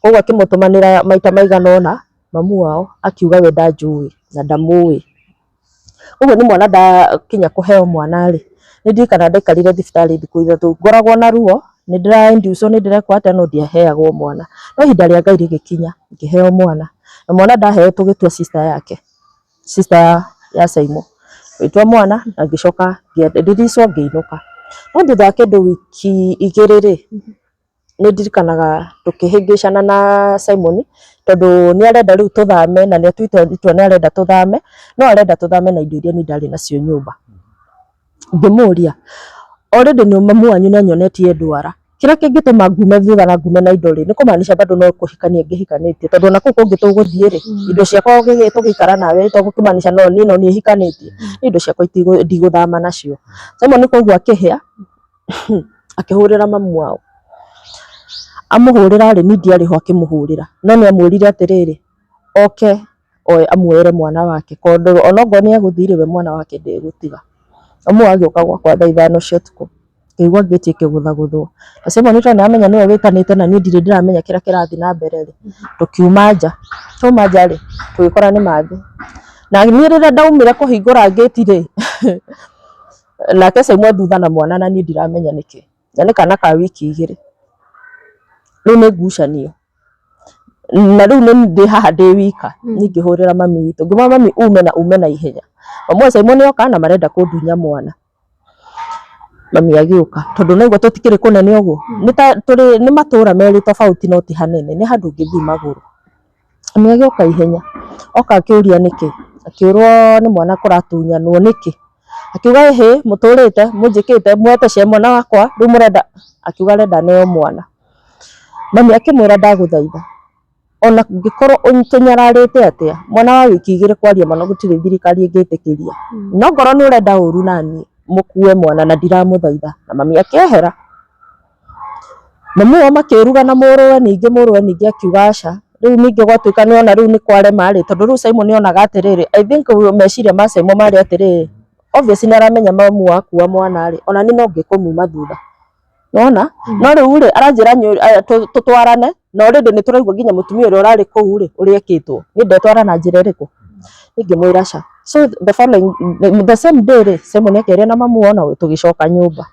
Koguo akĩmũtũmanĩra maita maigana ũna, mamu wao akiuga we ndanjũĩ na ndamũĩ. Ũguo nĩ mwana ndakinya kũheo mwana rĩ, nĩ ndirikanaga ndaikarire thibitarĩ thikũ 3, ngoragwo na ruo, nĩ ndĩra induce wo, nĩ ndĩrekwo atĩa no ndiaheagwo mwana. No ihinda rĩa Ngai rĩgĩkinya, ngĩheo mwana, na mwana ndaheo tũgĩtua sister yake, sister ya Simon. Ngĩtua mwana na ngĩcoka ngĩrelease ngĩinũka. No thutha wa kĩndũ wiki 2 rĩ, nĩ ndirikanaga tũkĩhĩngĩcana na Simon tondũ nĩ arenda rĩu tũthame na nĩ atuĩte itua nĩ arenda tũthame, no arenda tũthame na indo iria niĩ ndarĩ nacio nyũmba. Ngĩmũria, already nĩ mamu wanyu nĩ anyonetie ndwara, kĩrĩa kĩngĩtũma ngume thutha na ngume na indo rĩ, nĩ kũmaanisha bado no kũhikania ngĩhikanĩtie, tondũ ona kũu kũngĩ tũgũthiĩ rĩ, indo ciakwa tũgĩikara nawe to gũkĩmaanisha no niĩ no niĩ hikanĩtie, indo ciakwa ndigũthama nacio. Simon koguo akĩhĩa, akĩhũrĩra mamu wao. Amũhũrĩra rĩ, niĩ ndiarĩ ho akĩmũhũrĩra, no nĩ amwĩrire atĩrĩrĩ, oke oe amuoere mwana wake, tondũ onokorwo nĩ egũthiĩ rĩ, we mwana wake ndegũtiga. Mamu wao agĩũka gwakwa thaa 5 cia ũtukũ, ngĩigua ngĩti ĩkĩgũthagũthwo. Na Simon tondũ nĩ aramenya nĩwe wĩtanĩte na niĩ ndirĩ ndĩramenya kĩrĩa kĩrathiĩ na mbere rĩ, tũkiuma nja. Twauma nja rĩ, tũgĩkora nĩ Mathĩ. Na niĩ rĩrĩa ndaumire kũhingũra ngĩti rĩ, nake Simon thutha na mwana na niĩ ndiramenya nĩkĩ. Na nĩ kana ka wiki 2. Rĩu nĩ ngucanio. Na rĩu nĩ ndĩ haha ndĩ wika, niĩ ngĩhũrĩra mami witũ, ngĩmwĩra mami ume na ume na ihenya. Mamu wa Simon oka na marenda kũndunya mwana. Mami agĩũka, tondũ naigua tũtikĩrĩ kũnene ũguo, nĩ ta tũrĩ nĩ matũra merĩ tofauti no ti hanene, nĩ handũ ũngĩthiĩ magũrũ. Mami agĩũka ihenya, oka akĩũria nĩkĩ, akĩũrwo nĩ mwana kũratunyanwo nĩkĩ. Akiuga ĩhĩ mũtũrĩte mũnjĩkĩte muoete cia mwana wakwa rĩu mũrenda, akiuga arenda aneo mwana. Mami akĩmwĩra ndagũthaitha, ona ngĩkorwo tũnyararĩte atĩa, mwana wa wiki 2 kwaria ma no gũtirĩ thirikari ĩngĩtĩkĩria. No ngorwo nĩ ũrenda ũru naniĩ, mũkue mwana na ndiramũthaitha. Na mami akĩehera. Mamu wao makĩruga na mũrũwe ningĩ mũrũwe ningĩ akiuga aca. Rĩu ningĩ gwatuĩka nĩ ona rĩu nĩ kwarema rĩ, tondũ rĩu Simon onaga atĩrĩrĩ, I think meciria ma Simon marĩ atĩrĩrĩ, obviously nĩ aramenya mamu wakua mwana rĩ, ona niĩ no ngĩkũmuma thutha. Nĩwona? No rĩu rĩ, aranjĩra tũtwarane, na already nĩ tũraigua nginya mũtumia ũrĩa ũrarĩ kũu rĩ, ũrĩa ekĩtwo. Niĩ ndetwara na njĩra ĩrĩkũ? Niĩ ngĩmwĩra aca. So the following, the same day rĩ, Simon akĩaria na mamu wao na tũgĩcoka nyũmba.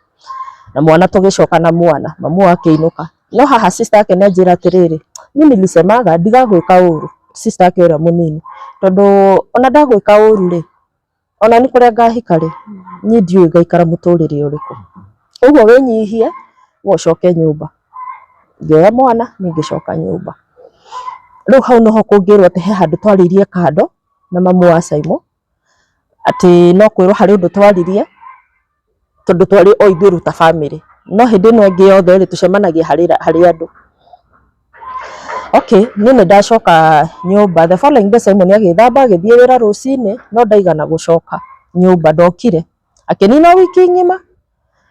Na mwana tũgĩcoka na mwana, mamu wao akĩinũka. No haha sister yake nĩ anjĩra atĩrĩrĩ, mimi nilisemaga ndigagwĩka ũru, sister yake ũrĩa mũnini. Tondũ ona ndagwĩka ũru rĩ, ona nĩ kũrĩa ngahika rĩ, niĩ ndiũĩ ngaikara mũtũrĩre ũrĩkũ. Ũguo wĩnyihie, we ũcoke nyũmba. Ngĩoya mwana, niĩ ngĩcoka nyũmba. Rĩu hau nĩho kũngĩrwo atĩ he handũ twarĩirie kando na mamu wa Simon, atĩ no kwĩrwo harĩ ũndũ twaririe, tondũ twarĩ o ithuĩ rĩu ta bamĩrĩ. No hĩndĩ ĩno ĩngĩ yothe rĩ, tũcemanagia harĩ andũ. Okay, niĩ nĩ ndacoka nyũmba. The following day Simon agĩthamba agĩthiĩ wĩra rũcinĩ, no ndaigana gũcoka nyũmba, ndokire. Akĩnina wiki ng'ima,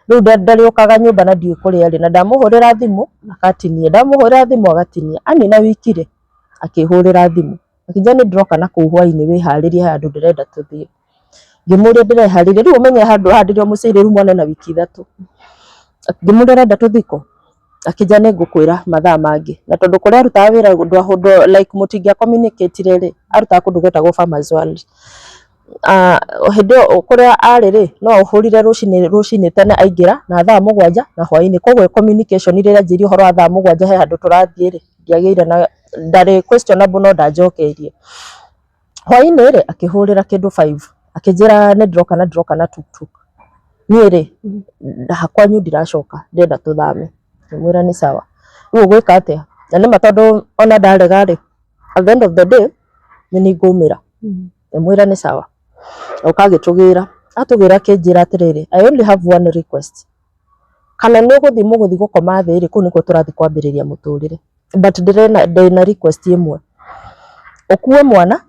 rĩu ndarĩũkaga nyũmba na ndiũĩ kũrĩa arĩ, na ndamũhũrĩra thimũ agatinia, ndamũhũrĩra thimũ agatinia. Anina wiki rĩ, Akĩhũrĩra thimũ akĩnjĩra nĩ ndĩroka na kũu hwainĩ, wĩharĩrie he handũ ndĩrenda tũthiĩ. Ngĩmũria ndĩreharĩria rĩu, ũmenye handũ haha ndĩrĩ o mũciĩ rĩu, mwana ena wiki 3. Ngĩmũria ũrenda tũthiĩ kũ, akĩnjĩra nĩ ngũkwĩra mathaa mangĩ. Na tondũ kũrĩa arutaga wĩra like mũtingĩa communicate rĩ, arutaga kũndũ gwetagwo Farmers World. Hĩndĩ ĩyo kũrĩa arĩ rĩ, no ahũrire rũcinĩ rũcinĩ tene aingĩra na thaa 7 na hwainĩ. Koguo communication rĩrĩa anjĩrire ũhoro wa thaa 7 he handũ tũrathiĩ rĩ, ndiagĩire na ndarĩ questionable, no ndanjokeirie. Hwainĩ rĩ, akĩhũrĩra kĩndũ 5 akĩnjĩra nĩ ndĩroka na ndĩroka na tuktuk. Niĩ rĩ, kwanyu ndiracoka, ndĩrenda tũthame. Ngĩmwĩra nĩ sawa, rĩu ũgwĩka atĩa? Na nĩma tondũ ona ndarega rĩ, at the end of the day nĩ niĩ ngũmĩra. Ngĩmwĩra nĩ sawa. Oka agĩtũgĩra, atũgĩra akĩnjĩra atĩrĩrĩ, "I only have one request, kana nĩ ũgũthiĩ mũgũthiĩ gũkoma thĩ rĩ, kũu nĩkuo tũrathiĩ kwambĩrĩria mũtũrĩre, but ndĩrena ndĩna request ĩmwe, ũkue mwana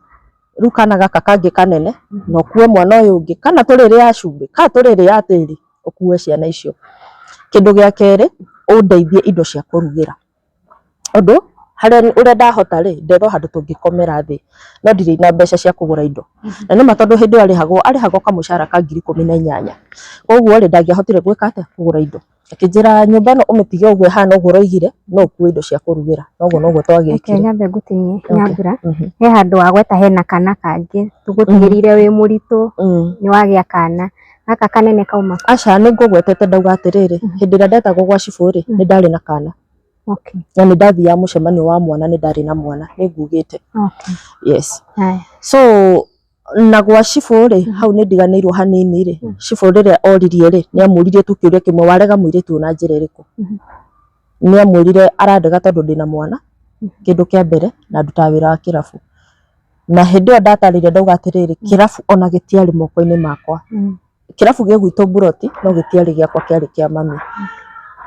rĩu kana gaka kangĩ kanene, na ũkue mwana ũyũ ũngĩ, kana tũrĩrĩa cumbĩ kana tũrĩrĩa tĩri, ũkue ciana icio. Kĩndũ gĩa kerĩ, ũndeithie indo cia kũrugĩra, ũndũ harĩa ũrĩa ndahota rĩ, ndethe o handũ tũngĩkomera thĩ, no ndirĩ na mbeca cia kũgũra indo." Na nĩma tondũ hĩndĩ ĩyo arĩhagwo kamũcara ka 18,000, koguo rĩ, ndangĩahotire gwĩka atĩa, kũgũra indo. Akĩnjĩra nyũmba ĩno ũmĩtige ũguo ĩhana ũguo ũroigire, no ũkue indo cia kũrugĩra. Noguo noguo Reke twagĩkire. Nyambe ngũtinie, Nyambura. He handũ wagweta hena kana kangĩ tũgũtigĩrĩire wĩ mũritũ, nĩ wagĩa kana gaka kanene kauma kũ? Aca, nĩ ngũgwetete ndauga atĩrĩrĩ, hĩndĩ ĩrĩa ndetagwo gwa cibũ rĩ, nĩ ndarĩ na kana. Na nĩ ndathiaga mũcemanio wa mwana, nĩ ndarĩ na mwana, nĩ ngugĩte. Yes. Haya. So na gwa cibũ rĩ, hau nĩ ndiganĩirwo hanini rĩ, cibũ rĩrĩa oririe rĩ, nĩ amũririe tu kĩũria kĩmwe, "Warega mũirĩtu ũyũ na njĩra ĩrĩkũ?" Nĩ amwĩrire arandega tondũ ndĩna mwana, kĩndũ kĩa mbere, na ndutaga wĩra wa kĩrabu. Na hĩndĩ ĩyo ndatarĩria ndauga atĩrĩrĩ, kĩrabu ona gĩtiarĩ moko-inĩ makwa. Kĩrabu gĩ gwitũ mburoti, no gĩtiarĩ gĩakwa, kĩarĩ kĩa mami.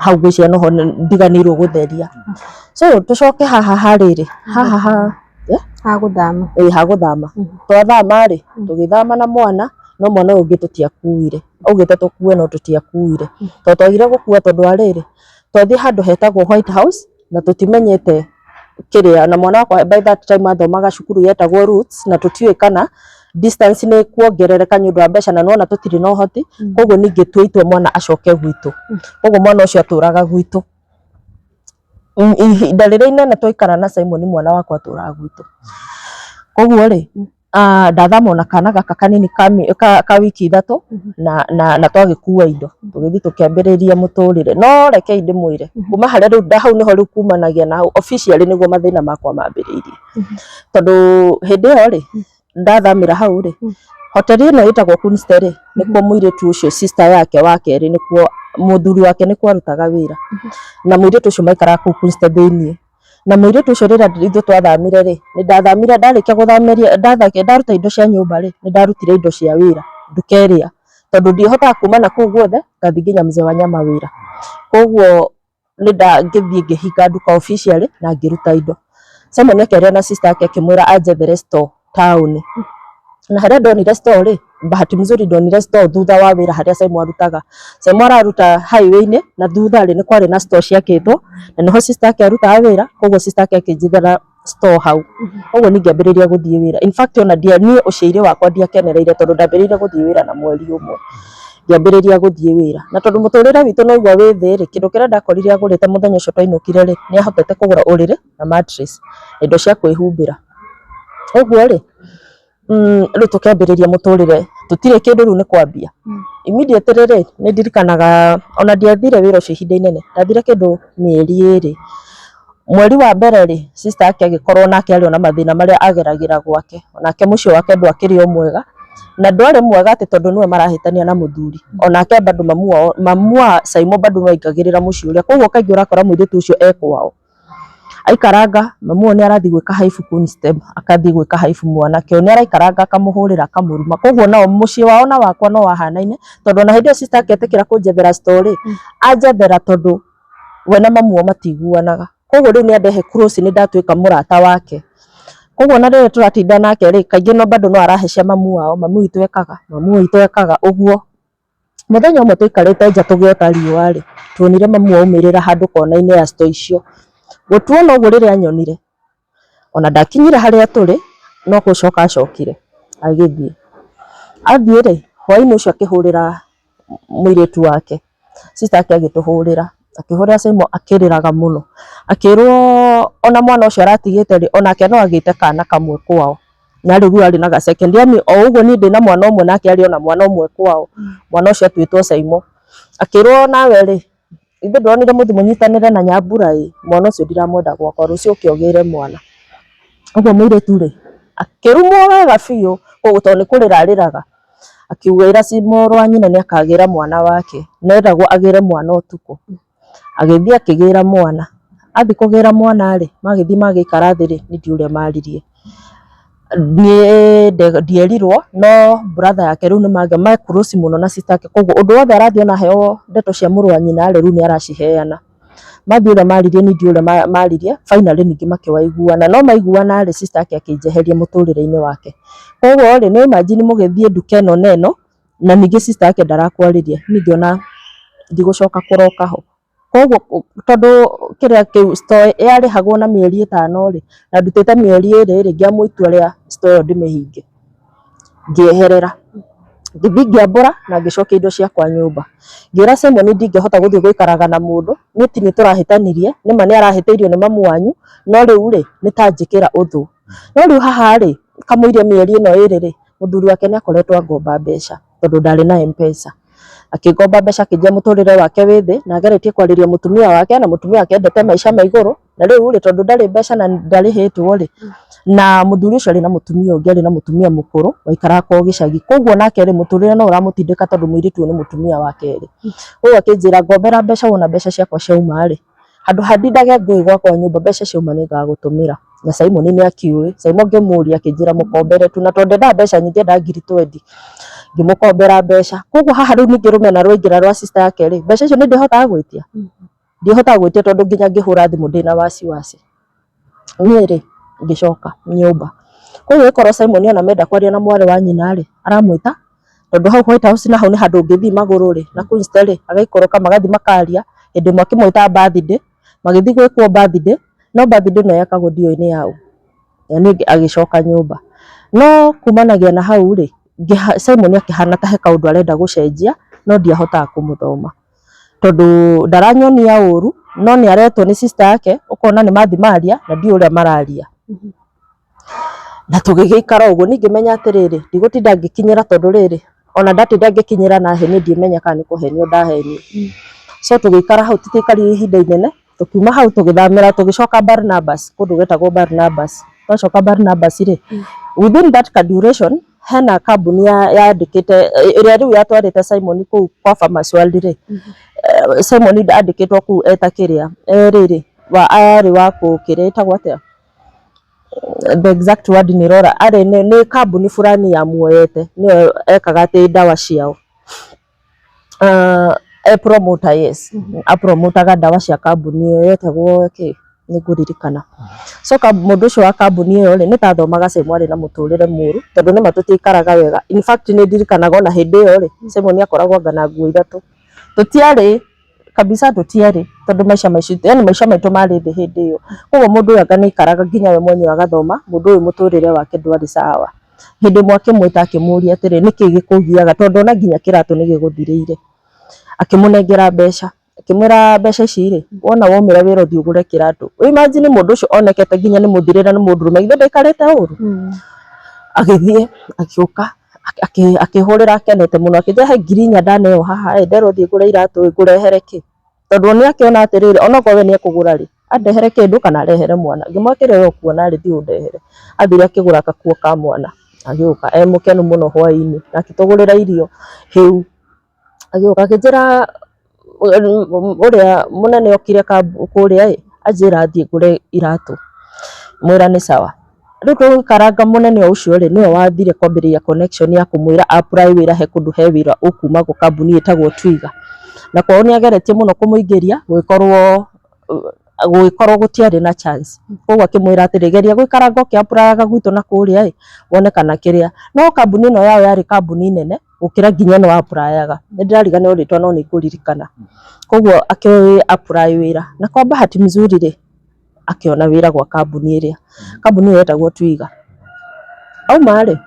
Hau ngwĩciria noho ndiganĩirwo gũtheria. So tũcoke haha harĩrĩ haha ha Ha gũthama. Ĩ, ha gũthama. Twathama rĩ, tũgĩthama na mwana, no mwana ũyũ ũngĩ tũtiakuire. Augĩte tũkue no tũtiakuire, tondũ twagire gũkua tondũ wa rĩrĩ, twathiĩ handũ hetagwo White House na tũtimenyete kĩrĩa, na mwana wakwa by that time athomaga cukuru yetagwo Roots, na tũtiũĩ kana distance nĩ kuongerereka nĩ ũndũ wa mbeca, na nĩwona tũtirĩ na ũhoti. Koguo ningĩ tue itua mwana acoke gwitũ. Koguo mwana ũcio atũraga gwitũ ihinda rĩrĩa inene twaikara na Simon, mwana wakwa atũraga gwitũ. Koguo rĩ, ndathama ona kana gaka kanini ka wiki 3 na twagĩkua indo tũgĩthiĩ tũkĩambĩrĩria mũtũrĩre. No rekei ndĩmwĩre, kuma harĩa rĩu hau nĩho rĩu kumanagia na hau officially nĩguo mathĩna makwa mambĩrĩirie, tondũ hĩndĩ ĩyo rĩ ndathamĩra hau rĩ, hoteli ĩno ĩtagwo Kunste rĩ, nĩkuo mũirĩtu ũcio sister yake wa kerĩ, nĩkuo mũthuri wake nĩkuo arutaga wĩra, na mũirĩtu ũcio maikaraga kũu Kunste thĩiniĩ. Na mũirĩtu ũcio rĩrĩa ithuĩ twathamire rĩ, nĩ ndathamire, ndarĩkia gũthamĩria ndaruta indo cia nyũmba rĩ, nĩ ndarutire indo cia wĩra nduka ĩrĩa, tondũ ndihotaga kuma na kũu guothe ngathiĩ nginya mzee wa nyama wĩra. Koguo nĩ ngĩthiĩ ngĩhinga nduka officially na ngĩruta indo. Simon akĩaria na sister yake akĩmwĩra anjethere store taũni. Na harĩa ndonire store rĩ, bahati mzuri ndonire store thutha wa wĩra harĩa Simon arutaga. Simon araruta highway-inĩ, na thutha rĩ, nĩ kwarĩ na store ciakĩtwo na nĩho sister yake arutaga wĩra. Koguo sister yake akĩnjethera store hau. Koguo niĩ ngĩambĩrĩria gũthiĩ wĩra. In fact ona ndia niĩ ũciari wakwa ndiakenereire, tondũ ndambĩrĩirie gũthiĩ wĩra na mweri ũmwe ngĩambĩrĩria gũthiĩ wĩra. Na tondũ mũtũrĩre witũ no igua wĩ thĩ rĩ, kĩndũ kĩrĩa ndakorire agũrĩte mũthenya ũcio twainũkire rĩ, nĩ ahotete kũgũra ũrĩrĩ na mattress na indo cia kwĩhumbĩra. Ũguo rĩ, rĩu tũkĩambĩrĩria mũtũrĩre, tũtirĩ kĩndũ, rĩu nĩ kwambia. Immediately rĩ, nĩ ndirikanaga ona ndiathire wĩra ũcio ihinda inene, ndathire kĩndũ mĩeri 2. Mweri wa mbere rĩ, sister yake agĩkorwo nake arĩ ona mathĩna marĩa ageragĩra gwake, onake mũciĩ wake ndwakĩrĩ o mwega, na ndwarĩ mwega atĩ tondũ nĩwe marahĩtania na mũthuri, onake bado mamu wao, mamu wa Simon bado no aingagĩrĩra mũciĩ ũrĩa. Koguo kaingĩ ũrakora mũirĩtu ũcio e kwao aikaranga, mamu wao nĩ arathiĩ gwĩka haibu Kunstep, akathiĩ gwĩka haibu mwanake ũyũ nĩ araikaranga akamũhũrĩra akamũruma. Koguo nao mũciĩ wao na wakwa no wahanaine, tondũ ona hĩndĩ ĩyo sister yake etĩkĩra kũnjethera store rĩ, anjethera tondũ we na mamu wao matiguanaga. Koguo rĩu nĩ andehe close, nĩ ndatuĩka mũrata wake. Koguo ona rĩrĩa tũratinda nake rĩ, kaingĩ no bado no arahe cia mamu wao, mamu witũ ekaga, mamu witũ ekaga ũguo. Mũthenya ũmwe tũikarĩte nja tũgĩota riũa rĩ, tuonire mamu aumĩrĩra handũ kona-inĩ ya store icio. Gũtuona ũguo rĩrĩa anyonire, Ona ndakinyire harĩa tũrĩ no gũcoka acokire agĩthiĩ. Athiĩ rĩ, hwainĩ ũcio akĩhũrĩra mũirĩtu wake, sister yake agĩtũhũrĩra, akĩhũrĩra Simon akĩrĩraga mũno, akĩrwo ona mwana ũcio aratigĩte rĩ, onake no agĩte kana kamwe kwao, na rĩu arĩ na ga second, yani o ũguo niĩ ndĩna mwana ũmwe nake arĩ ona mwana ũmwe kwao, mwana ũcio atuĩtwo Simon. Akĩrwo nawe rĩ, ithe ndonire mũthi mũnyitanĩre na Nyambura ĩ, mwana ũcio ndiramwenda gwakwa, rũciũ ũke ũgĩre mwana. Ũguo mũirĩtu rĩ, akĩrumwo wega biũ, koguo tondũ nĩ kũrĩra arĩraga, akiuga mũrũ wa nyina nĩ akagĩra mwana wake, na endagwo agĩre mwana ũtukũ. Agĩthiĩ akĩgĩra mwana, athiĩ kũgĩra mwana rĩ, magĩthiĩ magĩikara thĩ rĩ, niĩ ndiũĩ ũrĩa maririe. Niĩ ndierirwo no brother yake rĩu nĩ me close mũno na sister yake, koguo ũndũ wothe arathiĩ ona aheo ndeto cia mũrũ wa nyina rĩ, rĩu nĩ araciheana. Mathiĩ ũrĩa maririe niĩ ndiũĩ ũrĩa maririe, finally ningĩ makĩwaiguana, no maiguana rĩ, sister yake akĩnjeheria mũtũrĩre-inĩ wake. Koguo rĩ, nĩ imagine mũgĩthiĩ nduka ĩno na ĩno, na ningĩ sister yake ndarakwarĩria, niĩ ngĩona ndigũcoka kũroka ho. Koguo tondũ kĩrĩa kĩu store yarĩhagwo na mĩeri 5 rĩ, na ndutĩte mĩeri 2 rĩ, ngĩamua itua rĩa store ĩyo ndĩmĩhinge, ngĩeherera. Ngĩthiĩ ngĩambũra na ngĩcokia indo ciakwa nyũmba. Ngĩra Simon ndingĩhota gũthiĩ gũikaraga na mũndũ, niĩ ti niĩ tũrahĩtanirie, nĩma nĩ arahĩtĩirio nĩ mamu wanyu, no rĩu rĩ, nĩ ta njĩkĩra ũthũ. No rĩu haha rĩ, kamũiria mĩeri ĩno 2 rĩ, mũthuri wake nĩ akoretwo angomba mbeca tondũ ndarĩ na M-Pesa. Akĩngomba mbeca akĩnjĩra mũtũrĩre wake wĩ thĩ na ageretie kwarĩria mũtumia wake na mũtumia wake endete maica ma igũrũ, na rĩu rĩ, tondũ ndarĩ mbeca na ndarĩhĩtwo rĩ, na mũthuri ũcio arĩ na mũtumia ũngĩ, arĩ na mũtumia mũkũrũ waikaraga kwao gĩcagi, koguo nake rĩ, mũtũrĩre no ũramũtindĩka tondũ mũirĩtu ũyũ nĩ mũtumia wa kerĩ. Koguo akĩnjĩra ngombera mbeca wona mbeca ciakwa ciauma rĩ, handũ ha ndindage ngũĩ gwakwa nyũmba mbeca ciauma nĩ ngagũtũmĩra. Na Simon nĩ akĩũĩ, Simon ngĩmũria akĩnjĩra mũkombere tu, na tondũ ndendaga mbeca nyingĩ endaga ngiri 20, ngĩmũkombera mbeca. Koguo haha rĩu ningĩ rũmena rwaingĩra rwa sister yake rĩ, mbeca icio nĩ ndĩhotaga gwĩtia? Ndihotaga gwĩtia tondũ nginya ngĩhũra thimũ ndĩna wasiwasi. Niĩ rĩ, ngĩcoka nyũmba. Koguo ĩkorwo Simon ona menda kwaria na mwarĩ wa nyina rĩ, aramwĩta tondũ hau White House naho nĩ handũ ũngĩthiĩ magũrũ rĩ, na Queens rĩ, agaikũrũka magathiĩ makaria, hĩndĩ ĩmwe akĩmwĩta birthday, magĩthiĩ gwĩkwo birthday, no birthday ĩno yekagwo ndiũĩ nĩ yaũ. Na niĩ agĩcoka nyũmba. No kumanagia na hau rĩ, Simon akĩhana ta he kaũndũ arenda gũcenjia, no ndiahotaga kũmũthoma. Tondũ ndaranyonia ũru, no nĩ aretwo nĩ sister yake, ũkona nĩ mathiĩ maria na ndiũĩ ũrĩa mararia. Na tũgĩgĩikara ũguo, niĩ ngĩmenya atĩrĩrĩ, ndigũtinda ngĩkinyĩra tondũ rĩrĩ, ona ndatinda ngĩkinyĩra na hĩ niĩ ndimenya kana nĩ kũhenio ndahenio. So tũgĩikara hau, tũtiaikarire ihinda inene, tũkiuma hau tũgĩthamĩra tũgĩcoka Barnabas, kũndũ gwetagwo Barnabas. Twacoka Barnabas rĩ, within that duration, hena kambuni yandĩkĩte, ĩrĩa rĩu yatwarĩte Simon kũu kwa Farmers World rĩ, Simon andĩkĩtwo kũu eta kĩrĩa, rĩrĩ, arĩ wa kĩrĩa ĩtagwo atĩa? The exact word nĩ rora, arĩ nĩ kambuni fulani yamuoete, nĩyo ekaga atĩ ndawa ciao. E promoter, yes, apromotaga ndawa cia kambuni ĩyo yetagwo kĩ, nĩ ngũririkana. So mũndũ ũcio wa kambuni ĩyo rĩ, nĩ ta athomaga Simon arĩ na mũtũrĩre mũru, tondũ nĩma tũtiaikaraga wega. In fact nĩ ndirikanaga ona hĩndĩ ĩyo rĩ, Simon akoragwo anga na nguo 3. Tũtiarĩ kabisa, tũtiarĩ, tondũ maica maici, yani maica maitũ marĩ thĩ hĩndĩ ĩyo. Koguo mũndũ ũyũ anga nĩ aikaraga nginya we mwenyewe agathoma, mũndũ ũyũ mũtũrĩre wake ndwarĩ sawa. Hĩndĩ ĩmwe akĩmwĩta akĩmũria atĩrĩ, nĩkĩ gĩkũgiaga tondũ ona nginya kĩratũ nĩ gĩgũthirĩire. Akĩmũnengera mbeca, akĩmwĩra mbeca ici rĩ, wona waumĩra wĩra ũthiĩ ũgũre kĩratũ. Imagine mũndũ ũcio onekete nginya nĩ mũthirĩre nĩ mũndũrũme, githĩ ndaikarĩte ũru? Agĩthiĩ agĩũka akĩhũrĩra akenete mũno, akĩnjĩra he ngiri 4 ndaneo haha ĩ, nderwo thiĩ ngũre iratũ ĩ, ngũrehere kĩ? Tondũ nĩ akĩona atĩrĩrĩ, onokorwo we nĩ ekũgũra rĩ, andehere kĩndũ kana arehere mwana. Ngĩmwĩra kĩrĩa we ũkuona rĩ, thiĩ ũndehere. Athire akĩgũra gakuo ka mwana, agĩũka e mũkenu mũno hwainĩ, na akĩtũgũrĩra irio hĩu. Agĩũka akĩnjĩra ũrĩa mũnene okire kũrĩa ĩ, anjĩra thiĩ ngũre iratũ. Mwĩra nĩ sawa. Rĩu tũgĩikaranga mũnene ũcio rĩ, nĩwe wathire kwambĩrĩria connection ya kũmwĩra apply wĩra he kũndũ he wĩra ũkumagwo kambuni ĩtagwo Twiga. Na kwao nĩ ageretie mũno kũmũingĩria gũgĩkorwo gũtiarĩ na chance. Koguo akĩmwĩra atĩrĩ, geria gũikaranga ũkĩ applyaga gwitũ na kũrĩa ĩ, wone kana kĩrĩa. No kambuni ĩno yao yarĩ kambuni nene gũkĩra nginya ĩno applyaga. Nĩ ndĩrariganĩrwo rĩtwa no nĩ ngũririkana. Koguo akĩ apply wĩra. Na kwa bahati mzuri rĩ, Akĩona wĩra gwa kambuni ĩrĩa, kambuni ĩyo yetagwo Twiga. Auma rĩ,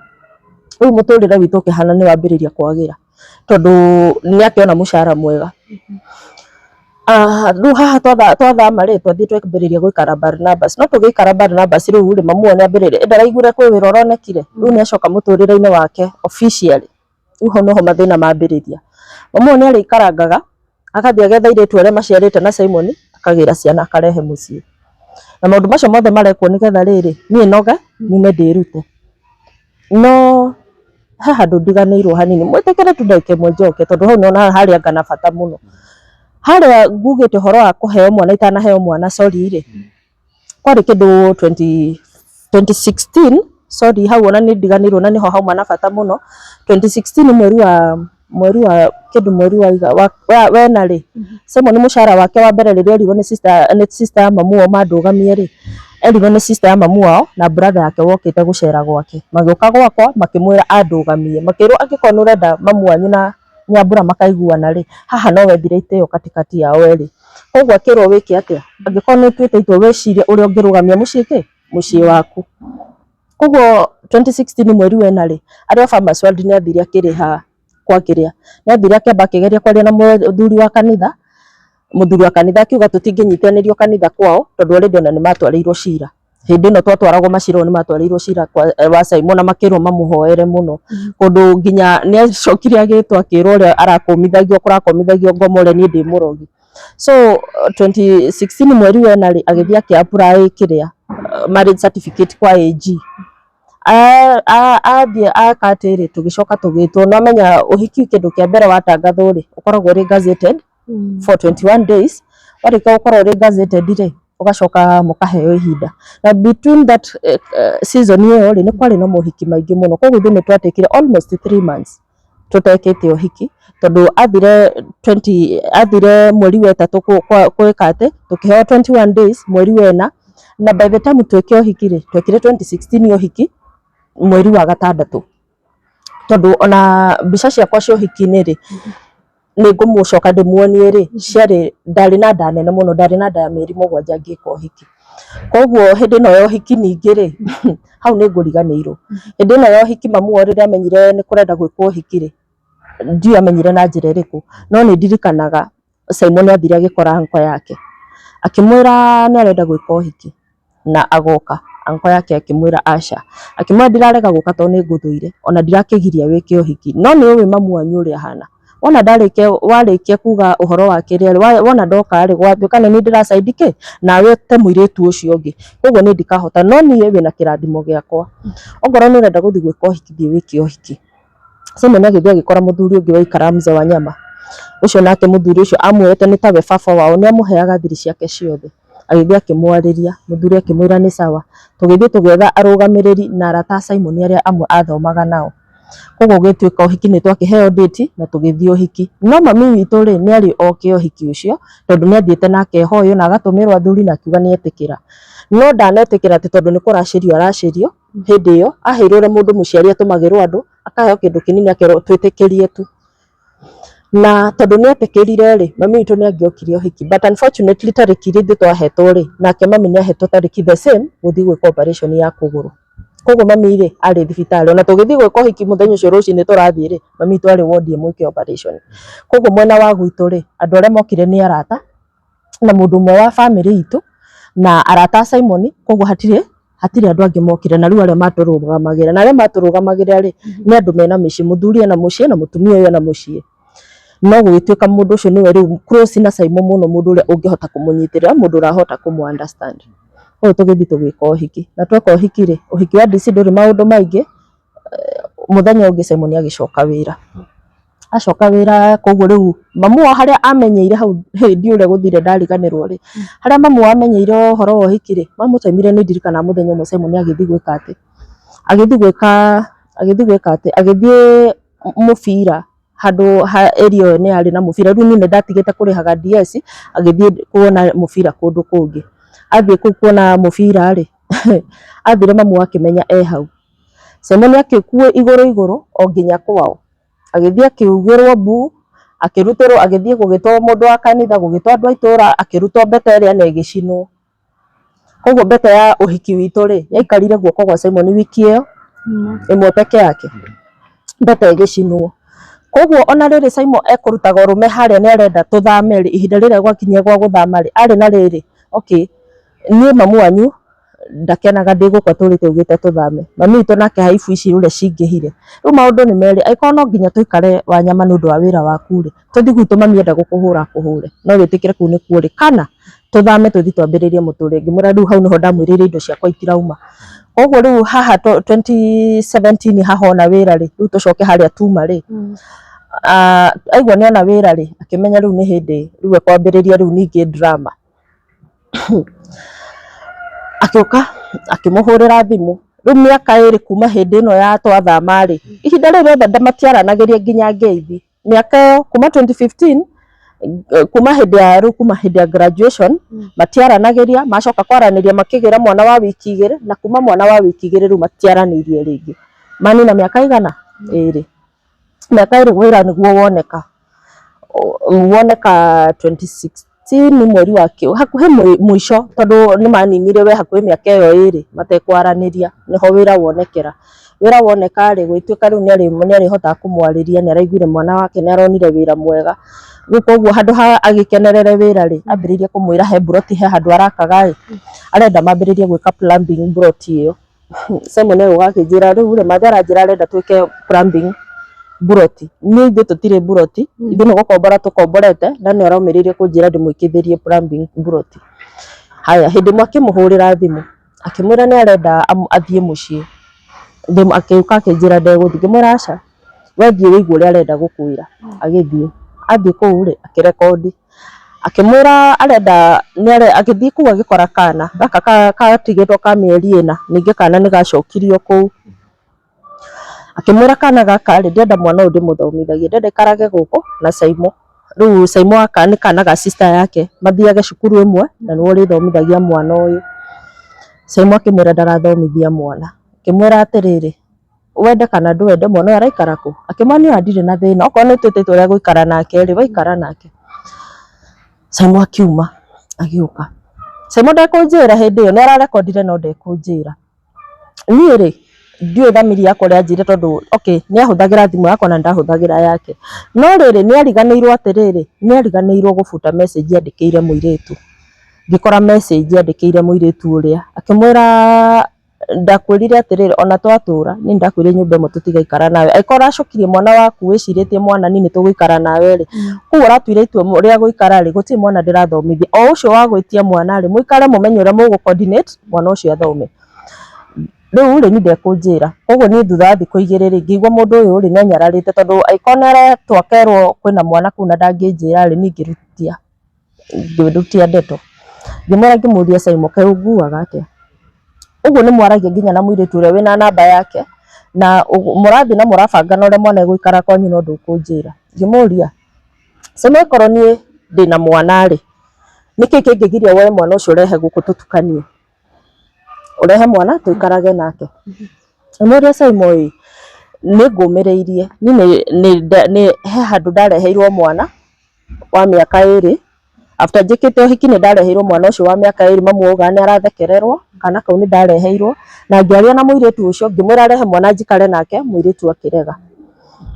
rĩu mũtũrĩre witũ ũkĩhana nĩ wambĩrĩria kwagĩra tondũ nĩ akĩona mũcara mwega. Rĩu haha twathama rĩ, twathiĩ twambĩrĩria gũikara Barnabas. No tũgĩikara Barnabas rĩu rĩ, mamu wao nĩ ambĩrĩria, ndaraiguire kwĩ wĩra ũronekire, rĩu nĩ acoka mũtũrĩre-inĩ wake officially. Rĩu hau noho mathĩna mambĩrĩria. Mamu ũyũ nĩ arĩikarangaga, agathiĩ agetha airĩtu arĩa maciarĩte na Simon, akagĩra ciana akarehe mũciĩ. Na maũndũ macio mothe marekwo nĩgetha rĩrĩ, niĩ noge, nyume ndĩrute. No he handũ ndiganĩirwo hanini, mwĩtĩkĩre tu ndagĩka ĩmwe njoke tondũ hau nĩwona harĩ anga na bata mũno. Harĩa ngugĩte ũhoro wa kũheo mwana itanaheo mwana sorry rĩ, kwarĩ kĩndũ 2016 sorry hau ona nĩ ndiganĩirwo na nĩho hauma na bata mũno. 2016 mweri wa kĩndũ mweri wa wena rĩ, Simon mũcara wake wa mbere rĩrĩa erirwo nĩ sister ya mamu wao mandũgamie rĩ, erirwo nĩ sister ya mamu wao na brother yake wokĩte gũcera gwake. Magĩũka gwakwa makĩmwĩra andũgamie, makĩrwo angĩkorwo nĩ ũrenda mamu wanyu na Nyambura makaiguana rĩ, haha no wethire itĩo katikati yao erĩ. Koguo akĩrwo wĩke atĩa, angĩkorwo nĩ ũtuĩte itua wĩcirie ũrĩa ũngĩrũgamia mũciĩ kĩ, mũciĩ waku. Koguo 2016 mweri wena rĩ, arĩ o Farmers World nĩ athire akĩrĩha kwa kĩrĩa, nĩ athire akĩamba akĩgeria kwaria na mũthuri wa kanitha, mũthuri wa kanitha akiuga tũtingĩnyitanĩrio kanitha kwao tondũ already ona nĩ matwarĩirwo cira. Hĩndĩ ĩno twatwaragwo macira ũũ nĩ matwarĩirwo cira wa Simon na makĩrwo mamũhoere mũno. Kũndũ nginya nĩ acokire agĩtwo akĩrwo ũrĩa arakũmithagio kũrakomithagio ngoma ũrĩa niĩ ndĩ mũrogi. So 2016 mweri wena rĩ, agĩthiĩ akĩ apply kĩrĩa marriage certificate kwa AG. Athiĩ aka atĩrĩ, tũgĩcoka tũgĩtwo, nĩ wamenya ũhiki kĩndũ kĩa mbere watangathwo rĩ, ũkoragwo ũrĩ gazetted for 21 days. Warĩkia gũkorwo ũrĩ gazetted rĩ, ũgacoka mũkaheo ihinda. Na between that season ĩyo rĩ, nĩ kwarĩ na mohiki maingĩ mũno. Koguo ithuĩ nĩ twatekire almost 3 months tũtekĩte ũhiki tondũ athire 20 athire mweri wa ĩtatũ gwĩka atĩ tũkĩheo 21 days mweri wa ĩna, na by the time twĩke ũhiki rĩ, twekire 2016 ũhiki mweri wa gatandatũ, tondũ ona mbica ciakwa cia ũhiki-inĩ rĩ, nĩ ngũmũcoka ndĩmuonie rĩ, ciarĩ ndarĩ na nda nene mũno, ndarĩ na nda ya mĩeri 7 ngĩka ũhiki. Koguo hĩndĩ ĩno ya ũhiki ningĩ rĩ, hau nĩ ngũriganĩirwo. Hĩndĩ ĩno ya ũhiki mamu wao rĩrĩa amenyire nĩ kũrenda gwĩkwo ũhiki rĩ, ndiũĩ amenyire na njĩra ĩrĩkũ, no nĩ ndirikanaga Simon athire agĩkora uncle yake, akĩmwĩra nĩ arenda gwĩka ũhiki na agoka. Uncle yake akĩmwĩra aca, akĩmwĩra ndirarega gũka tondũ nĩ ngũthũire, ona ndirakĩgiria wĩke ũhiki, no nĩ ũĩ mamu wanyu ũrĩa ahana. Wona ndarĩkia warĩkia kuga ũhoro wa kĩrĩa rĩ, wona ndoka rĩ, gwatuĩka nĩ niĩ ndĩra kĩ nawe ũte mũirĩtu ũcio ũngĩ, koguo niĩ ndikahota, no niĩ wĩna kĩrathimo gĩakwa. Ongorwo nĩ ũrenda gũthiĩ gwĩka ũhiki thiĩ wĩke ũhiki. Simon agĩthiĩ agĩkora mũthuri ũngĩ waikaraga mzee wa nyama. Ũcio nake mũthuri ũcio amuoete nĩ tawe baba wao, nĩ amũheaga thiri ciake ciothe. Agĩthiĩ akĩmwarĩria, mũthuri akĩmwĩra nĩ sawa. Tũgĩthiĩ tũgĩetha arũgamĩrĩri na arata a Simon arĩa amwe athomaga nao. Koguo gũgĩtuĩka ũhiki nĩ twakĩheo date na tũgĩthiĩ ũhiki. No mami witũ rĩ, nĩ arĩ oke ũhiki ũcio tondũ nĩ athiĩte na akehoywo na agatũmĩrwo athuri na akiuga nĩ etĩkĩra. No ndanetĩkĩra atĩ tondũ nĩ kũracĩrio aracĩrio hĩndĩ ĩyo, aheirwo ũrĩa mũndũ mũciari atũmagĩrwo andũ, akaheo kĩndũ kĩnini akerwo twĩtĩkĩrie tu. Na tondũ nĩ etĩkĩrire rĩ, mami witũ nĩ angĩokire ũhiki, but unfortunately tarĩki iria ithuĩ twahetwo rĩ, nake mami nĩ ahetwo tarĩki the same gũthiĩ gwĩka operation ya kũgũrũ. Koguo mami rĩ, arĩ thibitarĩ, ona tũgĩthiĩ gwĩka ũhiki mũthenya ũcio rũcinĩ tũrathiĩ rĩ, mami witũ arĩ ward ĩmwe ĩke operation. Koguo mwena wa gwitũ rĩ, andũ arĩa mokire nĩ arata na mũndũ ũmwe wa bamĩrĩ itũ na arata a Simon, koguo hatirĩ andũ angĩ mokire, na rĩu arĩa matũrũgamagĩrĩra, na arĩa matũrũgamagĩrĩra rĩ, nĩ andũ mena mĩciĩ, mũthuri ena mũciĩ na mũtumia ũyũ ena mũciĩ. No gũgĩtuĩka mũndũ ũcio nĩwe rĩu close na Simon mũno, mũndũ ũrĩa ũngĩhota kũmũnyitĩrĩra, mũndũ ũrahota kũmũ understand. Koguo tũgĩthiĩ tũgĩka ũhiki, na tweka ũhiki rĩ, ũhiki wa DC ndũrĩ maũndũ maingĩ, mũthenya ũngĩ Simon agĩcoka wĩra. Acoka wĩra koguo rĩu mamu wao harĩa amenyeire hau ndiũĩ ũrĩa gũthire ndariganĩrwo rĩ, harĩa mamu wao amenyeire ũhoro wa ũhiki rĩ, mamũtemire nĩ ndirikanaga mũthenya ũmwe Simon agĩthiĩ gwĩka atĩ, agĩthiĩ gwĩka atĩ, agĩthiĩ mũbira handũ ha area ĩyo nĩ yarĩ na mũbira, rĩu niĩ nĩ ndatigĩte kũrĩhaga DS, agĩthiĩ kuona mũbira kũndũ kũngĩ. Athiĩ kũu kuona mũbira rĩ, athire mamu wao akĩmenya e hau. Simon agĩkuo igũrũ igũrũ o nginya kwao, agĩthiĩ akiugĩrwo mbu, akĩrutĩrwo, agĩthiĩ gũgĩtwo mũndũ wa kanitha, gũgĩtwo andũ a itũra, akĩrutwo mbete ĩrĩa na ĩgĩcinwo. Koguo mbete ya ũhiki witũ rĩ yaikarire guoko gwa Simon wiki ĩyo ĩmwe peke yake, mbete ĩgĩcinwo. Koguo ona rĩrĩ Simon ekũrutaga ũrũme harĩa nĩ arenda tũthame rĩ, ihinda rĩrĩa gwakinyia gwa gũthama rĩ, arĩ na rĩrĩ, okay, niĩ mamu wanyu ndakenaga ndĩ gũkũ atũrĩte augĩte tũthame, mami witũ nake haibu ici ũrĩa cingĩhire. Rĩu maũndũ nĩ merĩ, angĩkorwo no nginya tũikare Wanyama nĩ ũndũ wa wĩra waku rĩ, tũthiĩ gwitũ mami enda gũkũhũra akũhũre, no wĩtĩkĩre kũu nĩkuo ũrĩ, kana tũthame tũthiĩ twambĩrĩrie mũtũrĩre. Ngĩmwĩra rĩu hau nĩho ndamwĩrĩire indo ciakwa itirauma. Koguo rĩu haha 2017 haha ona wĩra rĩ, rĩu tũcoke harĩa tuma rĩ, aigua nĩ ona wĩra rĩ, akĩmenya rĩu nĩ hĩndĩ rĩu ekwambĩrĩria rĩu ningĩ drama. Akĩũka akĩmũhũrĩra thimũ, rĩu mĩaka ĩrĩ kuma hĩndĩ ĩno ya twathama rĩ, ihinda rĩu rĩothe matiaranagĩria nginya ngeithi. Mĩaka ĩyo kuma 2015 kuma hĩndĩ ya rĩu kuma hĩndĩ ya graduation matiaranagĩria, macoka kwaranĩria makĩgĩra mwana wa wiki igĩrĩ, na kuma mwana wa wiki igĩrĩ rĩu matiaranĩirie rĩngĩ. Manina mĩaka ĩigana? Ĩrĩ. Mĩaka ĩrĩ wĩra nĩguo woneka. Woneka 2016 mweri wa hakuhĩ mũico tondũ nĩ maninire we hakuhĩ mĩaka ĩyo ĩrĩ matekwaranĩria nĩho wĩra wonekera. Wĩra woneka rĩ, gũgĩtuĩka rĩu nĩ arĩhotaga kũmwarĩria, nĩ araiguire mwana wake nĩ aronire wĩra mwega. Rĩu koguo handũ ha agĩkenerere wĩra rĩ, ambĩrĩirie kũmwĩra he mburoti he handũ arakaga ĩ, arenda mambĩrĩrie gwĩka plumbing mburoti ĩyo. Simon agĩũka akĩnjĩra rĩu rĩ, mathe aranjĩra arenda twĩke plumbing mburoti. Niĩ ithuĩ tũtirĩ mburoti, ithuĩ nĩ gũkombora tũkomborete, na nĩ aromĩrĩirie kũnjĩra ndĩmwĩkithĩrie plumbing mburoti. Haya, hĩndĩ ĩmwe akĩmũhũrĩra thimũ, akĩmwĩra nĩ arenda athiĩ mũciĩ. Akĩũka akĩnjĩra ndegũthiĩ, ngĩmwĩra aca, we thiĩ wĩigue ũrĩa arenda gũkwĩra. Agĩthiĩ, athiĩ kũu rĩ, akĩrekondi. Akĩmwĩra arenda, agĩthiĩ kũu agĩkora kana, gaka gatigĩtwo ka mĩeri ĩna, ningĩ kana nĩ gacokirio kũu. Akĩmwĩra kana gaka rĩ, ndĩrenda mwana ũyũ ndĩmũthomithagie, ndĩrenda aikarage gũkũ na Saimo. Rĩu Saimo aka nĩ kana ga sister yake, mathiage cukuru ĩmwe na nĩwe ũrĩthomithagia mwana ũyũ. Saimo akĩmwĩra ndarathomithia mwana, akĩmwĩra atĩrĩrĩ, wende kana ndwende mwana ũyũ araikara kũ? Akĩmwĩra niĩ ona ndirĩ na thĩna, okorwo nĩ ũtuĩte itua rĩa gũikara nake rĩ, we ikara nake. Saimo akiuma agĩũka. Saimo ndekũnjĩra hĩndĩ ĩyo, nĩ ararekondire no ndekũnjĩra. Niĩ rĩ, ndiũĩ thamiri yakwa ũrĩa yanjĩrire tondũ okay nĩ ahũthagĩra thimũ yakwa na nĩ ndahũthagĩra yake. No rĩrĩ, nĩ ariganĩirwo atĩrĩrĩ, nĩ ariganĩirwo gũbuta message andĩkĩire mũirĩtu. Ngĩkora message andĩkĩire mũirĩtu ũrĩa, akĩmwĩra ndakwĩrire atĩrĩrĩ ona twatũra niĩ nĩndakwĩrire nyũmba ĩmwe tũtigaikara nawe, angĩkorwo ũracokirie mwana waku wĩcirĩtie mwana niĩ nĩtũgũikara nawe rĩ, koguo ũratuire itua rĩa gũikara rĩ, gũtirĩ mwana ndĩrathomithia, o ũcio wa gwĩtia mwana rĩ, mũikare mũmenye ũrĩa mũgũ coordinate mwana ũcio athome. Rĩu rĩ niĩ ndekũnjĩra, koguo niĩ thutha wa thikũ igĩrĩ rĩ, ngĩigua mũndũ ũyũ rĩ nĩanyararĩte tondũ angĩkorwo nĩaretwo akerwo kwĩna mwana kũu na ndangĩnjĩra rĩ, niĩ ngĩrutia. Ngĩrutia ndeto ngĩmwĩra ngĩmũria Simon kaĩ ũnguaga atĩa ũguo nĩ mwaragia nginya na mũirĩtu ũrĩa wĩna namba yake na mũrathiĩ na mũrabanga na ũrĩa mwana egũikara kwanyu no ndũkũnjĩra. Ngĩmũria Simon akorwo niĩ ndĩna mwana rĩ, nĩkĩ kĩngĩgiria woe mwana ũcio ũrehe gũkũ tũtukanie, ũrehe mwana tũikarage nake. Ngĩmũria Simon ĩ, nĩ ngũmĩrĩirie niĩ he handũ ndareheirwo mwana wa mĩaka ĩrĩ, after njĩkĩte ũhiki nĩ ndareheirwo mwana ũcio wa mĩaka ĩrĩ mamu augaga nĩ arathekererwo, kana kau nĩ ndareheirwo, na ngĩaria na mũirĩtu ũcio ngĩmwĩra arehe mwana njikare nake, mũirĩtu akĩrega.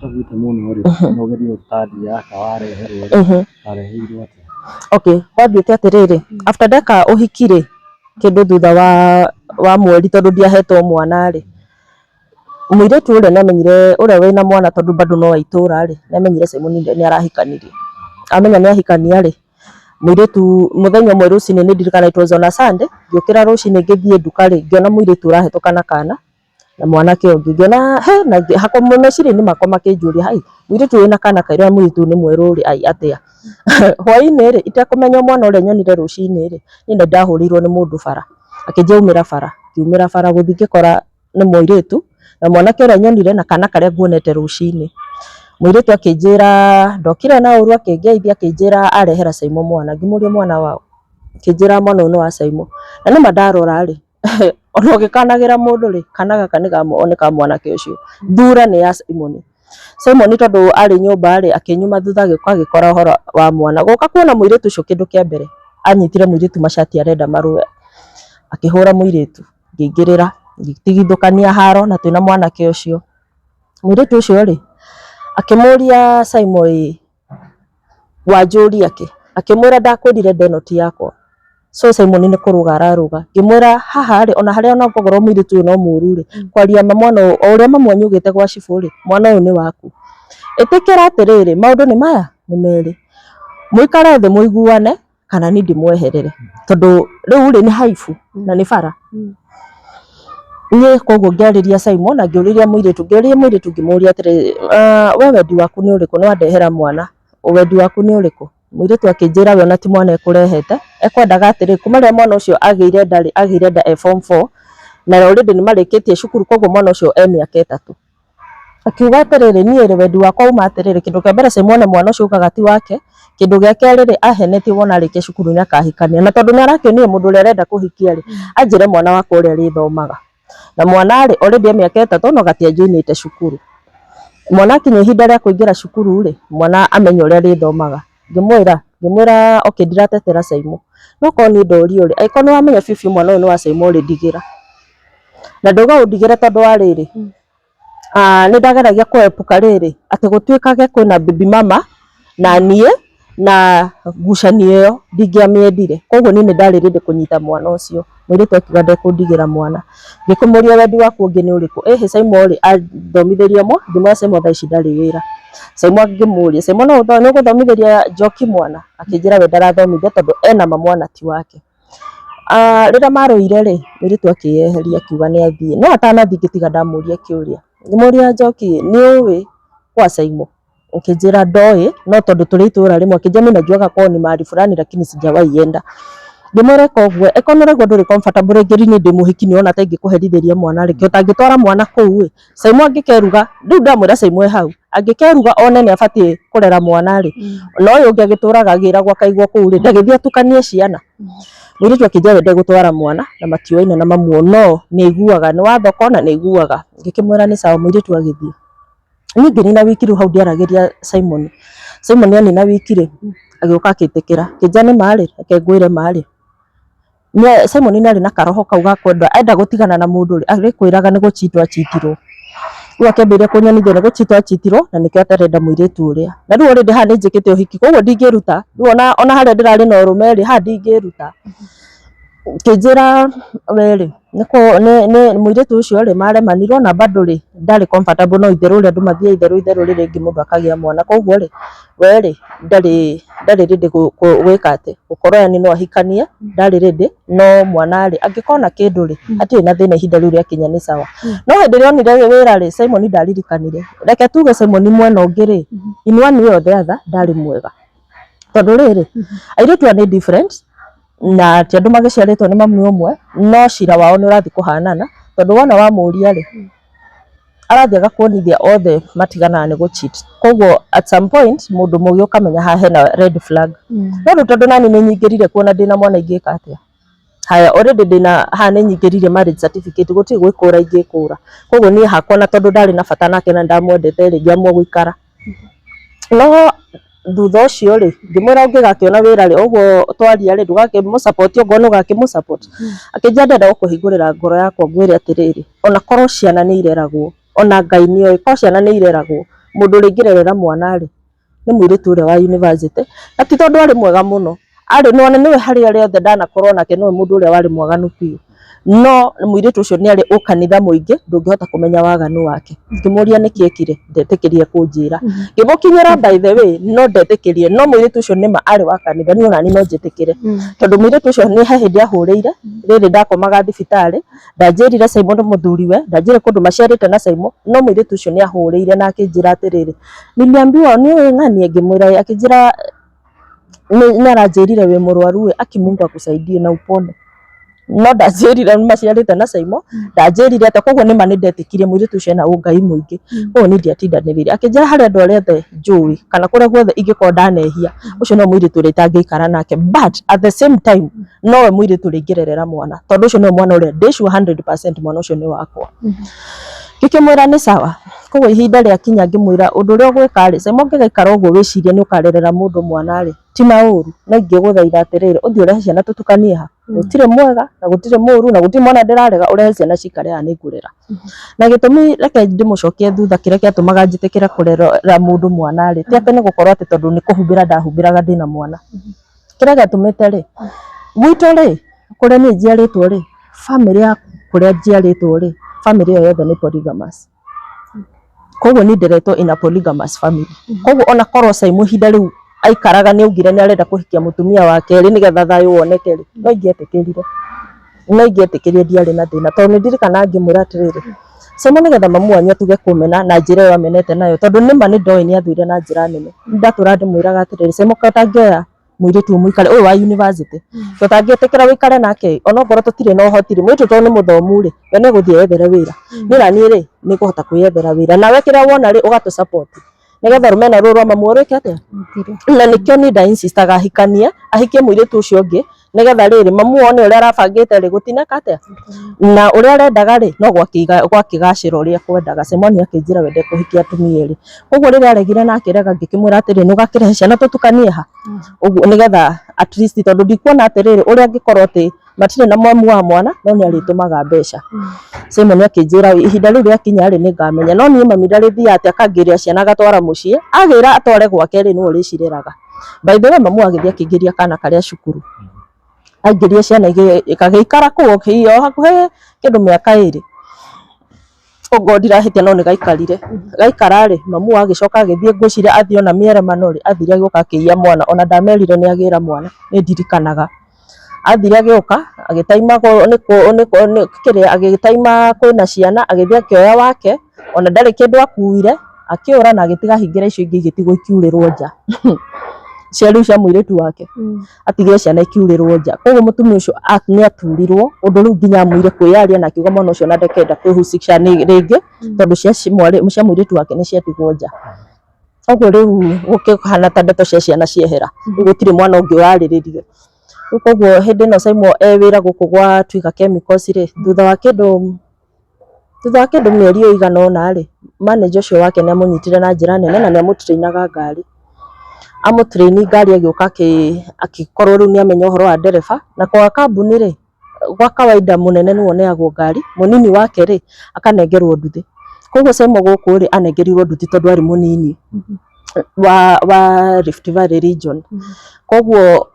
Ũthiĩte mũno rĩ, na ũgerie gũtandia gaka wareherwo rĩ, wareheirwo atĩa? Okay, gwathiĩte atĩrĩrĩ, after ndeka ũhiki rĩ, kĩndũ thutha wa mweri tondũ ndiahetwo mwana rĩ, Mũirĩtu ũrĩa nĩ amenyire ũrĩa wĩna mwana tondũ bado no wa itũra rĩ, nĩ amenyire Simon nĩ arahikanirie. Amenya nĩ ahikania rĩ, mũirĩtu mũthenya ũmwe rũcinĩ nĩ ndirikanaga it was on a Sunday, ngĩũkĩra rũcinĩ ngĩthiĩ nduka rĩ, ngĩona mũirĩtu ũrahĩtũka na kana na mwanake ũngĩ. Ngĩona he na hakwa meciria-inĩ makwa makĩnjũria hai, mũirĩtu ũyũ wĩna kana kairũ na mũirĩtu ũyũ nĩ mwerũ rĩ, ai atĩa? Hwainĩ rĩ, itekũmenya mwana ũrĩa nyonire rũcinĩ rĩ, niĩ nĩ ndahũrĩirwo nĩ mũndũ bara, akĩnjĩra umĩra bara, ngiumĩra bara gũthiĩ ngĩkora nĩ mũirĩtu na mwanake ũrĩa nyonire na kana karĩa nguonete rũcinĩ. Mũirĩtu akĩnjĩra ndokire na ũru akĩngeithia akĩnjĩra arehera Saimo mwana, ngĩmũria mwana waũ? Akĩnjĩra mwana ũyũ nĩ wa Saimo. Na nĩma ndarora rĩ, ona ũgĩkanagĩra mũndũ rĩ, kana gaka nĩ ka mwanake ũcio, thura nĩ ya Simon. Simon tondũ arĩ nyũmba rĩ, akĩnyuma thutha agĩũka agĩkora ũhoro wa mwana. Gũka kuona mũirĩtu ũcio kĩndũ kĩa mbere, anyitire mũirĩtu macati arenda marũe. Akĩhũra mũirĩtu, ngĩingĩrĩra, ngĩtigithũkania haro na twĩna mwanake ũcio. Mũirĩtu ũcio rĩ, akĩmũria Simon ĩ, wanjũria kĩ? Akĩmwĩra ndakwĩrire nda ĩno ti yakwa. So Simon nĩ kũrũga ararũga. Ngĩmwĩra haha rĩ, ona harĩa ona okorwo mũirĩtu ũyũ no mũru rĩ, kwaria ma mwana ũyũ, o ũrĩa mamu wanyu augĩte gwa cibũ rĩ, mwana ũyũ nĩ waku. Ĩtĩkĩra atĩrĩrĩ, maũndũ nĩ maya nĩ merĩ, mũikare thĩ mũiguane kana niĩ ndĩmweherere, tondũ rĩu rĩ nĩ haibu na nĩ bara. Niĩ koguo ngĩarĩria Simon na ngĩũrĩria mũirĩtu, ngĩũria mũirĩtu ngĩmũria atĩrĩrĩ, we wendi waku nĩ ũrĩkũ? Nĩ wandehera mwana, wendi waku nĩ ũrĩkũ? Mũirĩtu akĩnjĩra we ona ti mwana ekũrehete, ekwendaga atĩrĩ, kuma rĩrĩa mwana ũcio agĩire nda rĩ, agĩire nda e form four, na already nĩ marĩkĩtie cukuru koguo mwana ũcio e mĩaka 3. Akiuga atĩrĩrĩ, niĩ rĩ wendi wakwa uma atĩrĩrĩ, kĩndũ kĩa mbere Simon mwana ũcio augaga ti wake, kĩndũ gĩa kerĩ rĩ, ahenetie wona arĩkia cukuru nĩ akahikania, na tondũ nĩ arakĩonire mũndũ ũrĩa arenda kũhikia rĩ, anjĩre mwana wakwa ũrĩa arĩthomaga. Na mwana rĩ, already e mĩaka 3 no gatiajoinĩte cukuru. Mwana akinya ihinda rĩa kũingĩra cukuru rĩ, mwana amenye ũrĩa arĩthomaga. Ngĩmwĩra okay ndiratetera Simon, no korwo niĩ ndorio rĩ, angĩkorwo nĩ wamenya biũ biũ mwana ũyũ nĩ wa Simon rĩ, ndigĩra. Na ndauga ũndigĩre tondũ wa rĩrĩ, nĩ ndageragia kũepuka rĩrĩ, atĩ gũtuĩkage kwĩna baby mama na niĩ na ngucanio ĩyo ndingĩamĩendire. Koguo niĩ nĩ ndarĩ ready kũnyita mwana ũcio. Mũirĩtu akiuga ndekũndigĩra mwana. Ngĩkĩmũria wendi waku ũngĩ nĩ ũrĩkũ? Ĩhĩ Simon rĩ, anthomithĩria mwana, ngĩmwĩra Simon thaa ici ndarĩ wĩra. Simon ngĩmũria, Simon no nĩ ũgũthomithĩria Njoki mwana? Akĩnjĩra we ndarathomithia tondũ ena ma mwana ti wake. Rĩrĩa marũire rĩ, mũirĩtu akĩyeheria akiuga nĩ athiĩ. No atanathiĩ ngĩtiga ndamũria kĩũria. Ngĩmũria Njoki nĩ ũĩ kwa Simon? Akĩnjĩra ndoĩ, no tondũ tũrĩ itũra rĩmwe, akĩnjĩra mimi najuaga kwao ni mahali fulani lakini sijawahi enda. Ngĩmwĩra ĩka ũguo, ĩkorwo nĩ ũraigua ndũrĩ comfortable rĩngĩ niĩ ndĩ mũhiki nĩ ũrona ta ingĩkũherithĩria mwana rĩ, ũtangĩtwara mwana kũu ĩ, Simon angĩkeruga, rĩu ndamwĩra Simon e hau, angĩkeruga one nĩ abatiĩ kũrera mwana rĩ, na ũyũ ũngĩ agĩtũraga agĩragwo akaigwo kũu rĩ, ndagĩthiĩ atukanie ciana. Mũirĩtu akĩnjĩra we ndegũtwara mwana na matiũaine na mamu wao, no nĩ aiguaga, nĩ wa thoko na nĩ aiguaga. Ngĩkĩmwĩra nĩ sawa, mũirĩtu agĩthiĩ. Niĩ ngĩnina wiki rĩu hau ndiaragĩria Simon. Simon anina wiki rĩ, agĩũka akĩtĩkĩra, akĩnjĩra nĩ ma rĩ, reke ngwĩre ma rĩ, Simon nĩ arĩ na karoho kau ga kwenda enda gũtigana na mũndũ rĩ, arĩkwĩraga nĩ gũchitwo achitirwo. Rĩu akĩambĩrĩria kũnyonithia nĩ gũchitwo achitirwo na nĩkĩo atarenda mũirĩtu ũrĩa. Na rĩu already haha nĩ njĩkĩte ũhiki koguo ndingĩruta, rĩu ona harĩa ndĩrarĩ na ũrũme rĩ, haha ndingĩruta. Akĩnjĩra we rĩ, mũirĩtu ũcio rĩ, maremanirwo na bado rĩ, ndarĩ comfortable no itherũ ũrĩa andũ mathiaga itherũ itherũ rĩrĩ rĩngĩ mũndũ akagĩa mwana. Koguo rĩ, we rĩ, ndarĩ ready gwĩka atĩ, gũkorwo yani no ahikanie, ndarĩ ready, no mwana rĩ, angĩkona kĩndũ rĩ, hatirĩ na thĩna ihinda rĩu rĩakinya nĩ sawa. No hĩndĩ ĩrĩa onire wĩra rĩ, Simon ndaririkanire. Reke tuge Simon mwena ũngĩ rĩ, in one way or the other ndarĩ mwega. Tondũ rĩrĩ, airĩtu aya nĩ different, na ti andũ magĩciarĩtwo nĩ mami ũmwe, no cira wao nĩ ũrathiĩ kũhanana, tondũ wona wamũria rĩ, arathiĩ agakuonithia othe matiganaga nĩ gũ cheat. Koguo at some point mũndũ mũgĩ ũkamenya haha hena red flag. No rĩu tondũ nani nĩ nyingĩrire kuo na ndĩna mwana ingĩka atĩa? Haya already ndĩna haha nĩ nyingĩrire marriage certificate gũtirĩ gwĩkũra ingĩkũra. Koguo niĩ hakwa na tondũ ndarĩ na bata nake na nĩndamwendete rĩ, ngĩamua gũikara. No thutha ũcio rĩ, ngĩmwĩra ũngĩgakĩona wĩra rĩ, ũguo twaria rĩ, ndũgakĩmũ support okorwo nĩ ũgakĩmũ support. Akĩnjĩra ndĩrenda gũkũhingũrĩra ngoro yakwa ngwĩre atĩrĩrĩ, ona korwo ciana nĩ ireragwo, ona Ngai nĩ oĩ, korwo ciana nĩ ireragwo, mũndũ ũrĩa ingĩrerera mwana rĩ, nĩ mũirĩtu ũrĩa wa university, na ti tondũ arĩ mwega mũno, arĩ nĩwona nĩwe harĩ arĩa othe ndanakorwo nake nĩwe mũndũ ũrĩa warĩ mwaganu biũ, no mũirĩtu ũcio nĩ arĩ ũkanitha mũingĩ ndũngĩhota kũmenya waganu wake. Ngĩmũria nĩkĩ ekire, ndetĩkĩrire kũnjĩra. Ngĩmũkinyĩra by the way, no ndetĩkĩrire, no mũirĩtu ũcio nĩma arĩ wa kanitha, niĩ onaniĩ no njĩtĩkĩre. Tondũ mũirĩtu ũcio nĩ he hĩndĩ ahũrĩire, rĩrĩ ndakomaga thibitarĩ, ndanjĩrire Simon mũthuriwe, ndanjĩrire kũndũ maciarĩte na Simon, no mũirĩtu ũcio nĩ ahũrĩire na akĩnjĩra atĩrĩrĩ, niliambiwa nĩ ũĩ ng'ania? Ngĩmwĩra ĩĩ, akĩnjĩra nĩ aranjĩrire wĩ mũrwaru ĩ, aki Mungu akusaidie na upone. No ndanjĩrire maciarĩte na Simon, ndanjĩrire atĩa, koguo nĩma nĩ ndetĩkirie mũirĩtu ũcio ena ũngai mũingĩ, koguo niĩ ndiatindanĩrĩire. Akĩnjĩra harĩ andũ arĩa othe njũĩ, kana kũrĩa guothe ingĩkorwo ndanehia, ũcio nĩwe mũirĩtu ũrĩa itangĩikara nake, but at the same time nowe mũirĩtu ũrĩa ingĩrerera mwana, tondũ ũcio nĩwe mwana ũrĩa ndĩ sure 100% mwana ũcio nĩ wakwa. Ngĩkĩmwĩra nĩ sawa, koguo ihinda rĩakinya ngĩmwĩra ũndũ ũrĩa ũgwĩka rĩ, Simon ũngĩgaikara ũguo wĩcirie nĩ ũkarerera mũndũ mwana rĩ, ti na ũru, no ingĩgũthaitha atĩrĩrĩ, ũthiĩ ũrehe ciana tũtukanie ha? Gũtirĩ mwega na gũtirĩ mũru na gũtirĩ mwana ndĩrarega, ũrehe ciana cikare haha nĩ ngũrera. Na gĩtũmi reke ndĩmũcokie thutha kĩrĩa gĩatũmaga njĩtĩkĩre kũrera mũndũ mwana rĩ, ti atĩ nĩ gũkorwo atĩ tondũ nĩ kũhumbĩra ndahumbĩraga ndĩna mwana. Kĩrĩa gĩatũmĩte rĩ, gwitũ rĩ, kũrĩa niĩ njiarĩtwo rĩ, bamĩrĩ ya kũrĩa njiarĩtwo rĩ, bamĩrĩ ĩyo yothe nĩ polygamous. Koguo niĩ nderetwo in a polygamous family. Koguo ona korwo Simon ihinda rĩu aikaraga nĩ augire nĩ arenda kũhikia mũtumia wa kerĩ nĩgetha thayũ woneke rĩ, no ingĩetĩkĩrire. No ingĩetĩkĩrire ndiarĩ na thĩna tondũ nĩ ndirikanaga ngĩmwĩra atĩrĩrĩ, Simon nĩgetha mamu wanyu atuge kũmena na njĩra ĩyo amenete nayo tondũ nĩma nĩ ndoĩ nĩ athũire na njĩra nene. Nĩ ndatũraga ndĩmwĩraga atĩrĩrĩ, Simon kaĩ ũtangĩoya mũirĩtu ũyũ mũikare ũyũ wa university to tangĩtĩkĩra wĩikare nake ona okorwo tũtirĩ na ũhoti rĩ, mũirĩtu tondũ nĩ mũthomu rĩ, we nĩ egũthiĩ eyethere wĩra. Niĩ na niĩ rĩ, nĩ ngũhota kwĩyethera wĩra nawe kĩrĩa wona rĩ, ũgatũ support nĩgetha rũmena rũrũ rwa mamu rwĩke atĩa. Na nĩkĩo niĩ nda insistaga ahikanie, ahikie mũirĩtu ũcio ũngĩ nĩgetha rĩrĩ mamu one ũrĩa arabangĩte rĩ, gũtineka atĩa na ũrĩa arendaga rĩ, no gwakĩgacĩra ũrĩa ekwendaga. Simon akĩnjĩra we ndekũhikia atumia erĩ. Koguo rĩrĩa aregire na akĩrega ngĩkĩmwĩra atĩrĩrĩ, nĩ ũgakĩrehe ciana tũtukanie ha ũguo nĩgetha at least tondũ ndikuona atĩrĩrĩ ũrĩa angĩkorwo atĩ matirĩ na mamu wa mwana no nĩ arĩtũmaga mbeca. Simon akĩnjĩra ihinda rĩu rĩakinya rĩ nĩngamenya, no niĩ mami ndarĩthiaga atĩ akangĩrĩra ciana agatwara mũciĩ, agĩra atware gwake rĩ nĩwe ũrĩcireraga. By the way mamu agĩthiĩ akĩingĩria kana karĩa cukuru, aingĩria ciana gagĩikara kũu o hakuhĩ kĩndũ mĩaka ĩrĩ, okorwo ndirahĩtia no nĩ gaikarire. Gaikara rĩ, mamu agĩcoka agĩthiĩ ngwĩciria athiĩ ona mĩeremano rĩ, athire agĩũka akĩiya mwana, ona ndamerire nĩ agĩra mwana, nĩ ndirikanaga. Athire agĩũka agĩtaima kĩrĩa agĩtaima kwĩna ciana agĩthiĩ akĩoya wake, ona ndarĩ kĩndũ akuire, akĩũra na agĩtiga ahingĩra icio ingĩ igĩtigwo ikiurĩrwo nja cia rĩu cia mũirĩtu wake, atigire ciana ikiurĩrwo nja. Koguo mũtumia ũcio nĩ aturirwo ũndũ rĩu nginya amũire kwĩyaria na akiuga mwana ũcio ona ndakenda kwĩhusisha rĩngĩ tondũ cia mũirĩtu wake nĩ ciatigwo nja. Koguo rĩu gũkĩhana ta ndeto cia ciana ciehera, rĩu gũtirĩ mwana ũngĩ ũrarĩrĩrio. Rĩu koguo hĩndĩ ĩno Simon e wĩra gũkũ gwa Twiga Chemicals rĩ, thutha wa kĩndũ mĩeri ĩigana ũna rĩ, manager ũcio wake nĩ amũnyitire na njĩra nene na nĩ amũtrainaga ngari. Amũtrain ngari agĩũka akĩkorwo rĩu nĩ amenya ũhoro wa ndereba, na kwa kambuni rĩ, gwa kawaida mũnene nĩwe ũneagwo ngari, mũnini wake rĩ, akanengerwo nduthi. Koguo Simon gũkũ rĩ, anengerirwo nduthi tondũ arĩ mũnini wa Rift Valley region. Koguo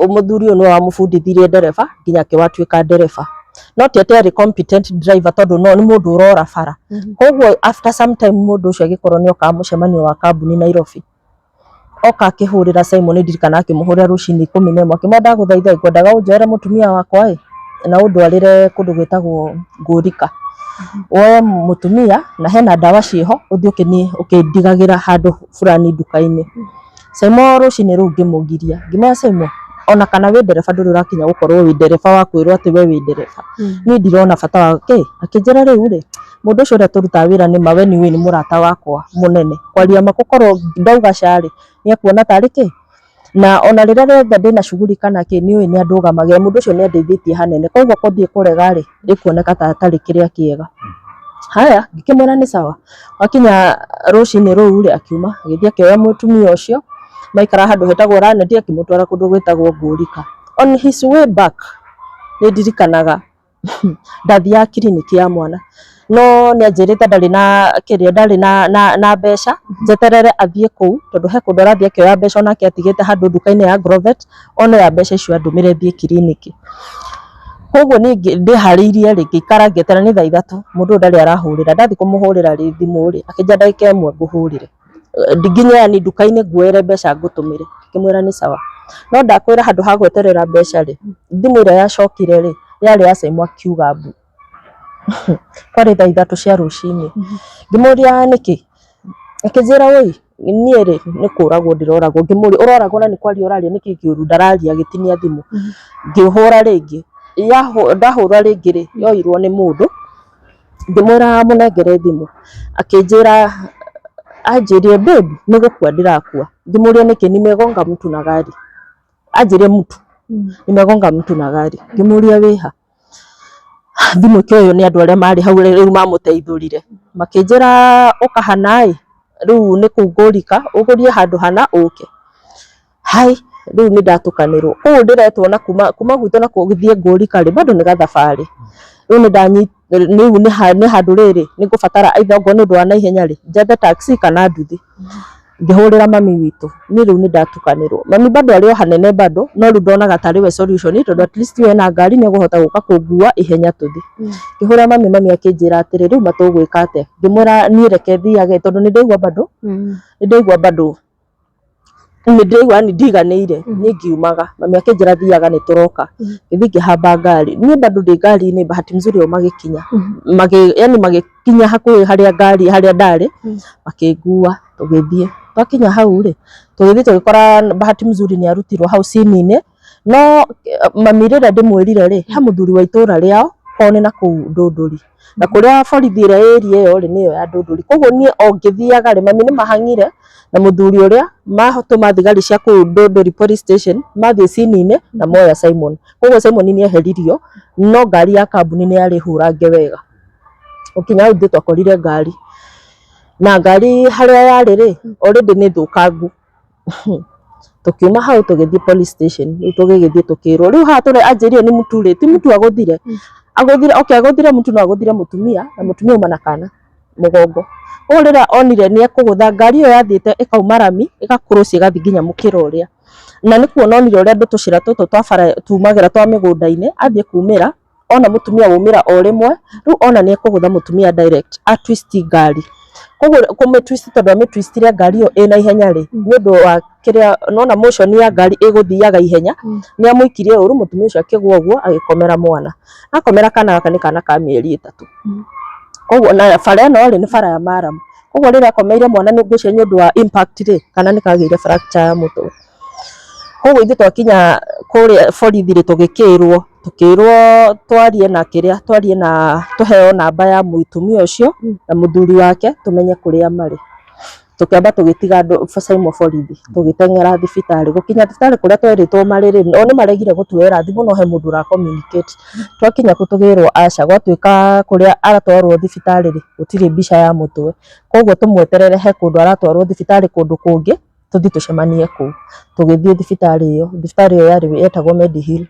mũthuri ũyũ nĩwe wamũbundithirie ndereba nginya akĩwatuĩka ndereba. No ti atĩ arĩ competent driver tondũ no nĩ mũndũ ũrora bara. Koguo after some time mũndũ ũcio agĩkorwo nĩ okaga mũcemanio wa kambuni Nairobi, oka akĩhũrĩra Simon, nĩ ndirikanaga akĩmũhũrĩra rũcinĩ 11 akĩmwĩra ndagũthaitha ngwendaga ũnjoere mũtumia wakwa ĩ na ũndwarĩre kũndũ gwĩtagwo Ngũrika. Woe mũtumia na hena ndawa ciĩho ũthiĩ ũkĩndigagĩra handũ fulani nduka-inĩ. Simon rũcinĩ rũu ngĩmũgiria ngĩmwĩra Simon ona kana wĩ ndereba ndũrĩ ũrakinya gũkorwo wĩ ndereba wa kwĩrwo atĩ we wĩ ndereba. Niĩ ndirona bata wa kĩ, akĩnjĩra rĩu rĩ, mũndũ ũcio ũrĩa tũrutaga wĩra nĩ ma we nĩ mũrata wakwa mũnene. Kwaria ma gũkorwo ndauga ca rĩ, nĩ ekuona tarĩ kĩ, na ona rĩrĩa rĩothe ndĩna shughuli kana kĩ nĩ ũĩ nĩ andũgamagĩrĩra, mũndũ ũcio nĩ andeithĩtie hanene, koguo gũthiĩ kũrega rĩ, ĩkuoneka ta hatarĩ kĩrĩa kĩega. Haya ngĩkĩmwĩra nĩ sawa. Gwakinya rũcinĩ rũu rĩ, akiuma agĩthiĩ akĩoya mũtumia ũcio, maikara handũ hetagwo Lanet akĩmũtwara kũndũ gwĩtagwo Ngũrika. On his way back nĩ ndirikanaga ndathiaga kiriniki ya mwana, no nĩ anjĩrĩte ndarĩ na kĩrĩa ndarĩ na mbeca, njeterere athiĩ kũu tondũ he kũndũ arathiĩ akĩoya mbeca onake atigĩte handũ nduka-inĩ ya Agrovet, one ya mbeca icio andũmĩre thiĩ kiriniki. Koguo niĩ ndĩharĩirie rĩ, ngĩikara ngĩeterera nĩ thaa 3, mũndũ ũyũ ndarĩ arahũrĩra, ndathiĩ kũmũhũrĩra rĩ thimũ rĩ, akĩnjĩra ndagĩka ĩmwe ngũhũrĩre. Nginye yani nduka-inĩ nguoere mbeca ngũtũmĩre, ngĩmwĩra nĩ sawa. No ndakwĩra handũ ha gweterera mbeca rĩ, thimũ ĩrĩa yacokire rĩ, yarĩ ya Simon akiuga mbu. Kwarĩ thaa 3 cia rũcinĩ. Ngĩmũria nĩkĩ, akĩnjĩra wũi niĩ rĩ nĩ kũragwo ndĩroragwo. Ngĩmũria ũroragwo na nĩ kwaria ũraria nĩkĩ kĩũru, ndararia agĩtinia thimũ. Ngĩhũra rĩngĩ, ndahũra rĩngĩ rĩ, yoirwo nĩ mũndũ, ngĩmwĩra mũnengere thimũ, akĩnjĩra anjĩrire babe nĩ gũkua ndĩrakua. Ngĩmũria nĩkĩ, nimegonga mtu na gari. Anjĩrire mtu, nimegonga mtu na gari. Ngĩmũria wĩha, thimũ ĩkĩoywo nĩ andũ arĩa marĩ hau rĩu mamũteithũrire, makĩnjĩra ũka hana ĩ, rĩu nĩ kũu Ngũrika, ũgũrie handũ hana ũke. Hai, Rĩu nĩ ndatukanĩrwo, koguo ndĩretwo na kuma gwitũ na gũthiĩ ngũrika rĩ, bado nĩ gathabarĩ. Rĩu nĩ rĩu nĩ handũ rĩrĩ nĩ ngũbatara either okorwo nĩ ũndũ wa naihenya rĩ, njethe taxi kana nduthi. Ngĩhũrĩra mami witũ, niĩ rĩu nĩ ndatukanĩrwo. Mami bado arĩ o hanene bado, no rĩu ndonaga tarĩ we solution tondũ at least we ena ngari nĩ ekũhota gũka kũngua ihenya tũthiĩ. Ngĩhũrĩra mami, mami akĩnjĩra atĩrĩ, rĩu ma tũgwĩka atĩa? Ngĩmwĩra niĩ reke thiage tondũ nĩ ndaigua bado, nĩ ndaigua bado nĩ ndĩraigua yani ndiganĩire, niĩ ngiumaga. Mami akĩnjĩra thiaga nĩ tũroka. Ngĩthiĩ ngĩhamba ngari, niĩ bado ndĩ ngari-inĩ bahati mzuri o magĩkinya. Yani magĩkinya hakuhĩ harĩa ngari harĩa ndarĩ, makĩngua tũgĩthiĩ. Twakinya hau rĩ, tũgĩthiĩ tũgĩkora bahati mzuri nĩ arutirwo hau scene-inĩ, no mami rĩrĩa ndĩmwĩrire rĩ, he mũthuri wa itũra rĩao, kwao nĩ nakũu Ndũndũri. Na kũrĩa borithi ĩrĩa ĩ area ĩyo rĩ, nĩyo ya Ndũndũri. Koguo niĩ o ngĩthiaga rĩ, mami nĩ mahang'ire na mũthuri ũrĩa, matũma thigari cia kũu Ndũndũri police station, mathiĩ scene-inĩ na moya Simon. Koguo Simon nĩ eheririo, no ngari ya kambuni nĩ yarĩ hũrange wega. Gũkinya hau ithuĩ twakorire ngari, na ngari harĩa yarĩ rĩ, already nĩ thũkangu. Tũkiuma hau tũgĩthiĩ police station, rĩu tũgĩgĩthiĩ tũkĩrwo, rĩu haha tũrĩ anjĩrire nĩ mũtu rĩ, ti mũtu agũthire, agũthire okay agũthire mũtu no agũthire mũtumia, na mũtumia auma na kana mũgongo. Koguo rĩrĩa onire nĩ ekũgũtha, ngari ĩyo yathiĩte ĩkauma rami, ĩga cross ĩgathiĩ nginya mũkĩra ũrĩa. Na nĩ kuona onire ũrĩa andũ tũcĩra tũtũ twa bara tumagĩra twa mĩgũnda-inĩ, athiĩ kumĩra, ona mũtumia waumĩra o rĩmwe, rĩu ona nĩ ekũgũtha mũtumia direct, a twist ngari. Koguo kũmĩ twist tondũ amĩ twistire ngari ĩyo ĩna ihenya rĩ, nĩ ũndũ wa kĩrĩa nĩwona motion ya ngari ĩgũthiaga ihenya, nĩ amũikirie ũru mũtumia ũcio akĩgwa ũguo agĩkomera mwana. Akomera kana gaka nĩ kana ka mĩeri 3. Koguo na bara ĩno rĩ, nĩ bara ya murram. Koguo rĩrĩa akomeire mwana nĩ ngwĩciria nĩ ũndũ wa impact rĩ, kana nĩ kagĩire fracture ya mũtwe. Koguo ithuĩ twakinya kũrĩa borithi rĩ, tũgĩkĩrwo, tũkĩrwo twarie na kĩrĩa, twarie na tũheo namba ya mũtumia ũcio na mũthuri wake tũmenye kũrĩa marĩ. Tũkĩamba tũgĩtiga andũ Saimo borithi, tũgĩteng'era thibitarĩ. Gũkinya thibitarĩ kũrĩa twerĩtwo marĩ rĩ, o nĩ maregire gũtuoera thimũ no he mũndũ ũra communicate. Twakinya kũu tũkĩrwo aca, gwatuĩka kũrĩa aratwarwo thibitarĩ rĩ, gũtirĩ mbica ya mũtwe. Koguo tũmweterere he kũndũ aratwarwo thibitarĩ kũndũ kũngĩ, tũthiĩ tũcemanie kũu. Tũgĩthiĩ thibitarĩ ĩyo, thibitarĩ ĩyo yarĩ yetagwo Mediheal.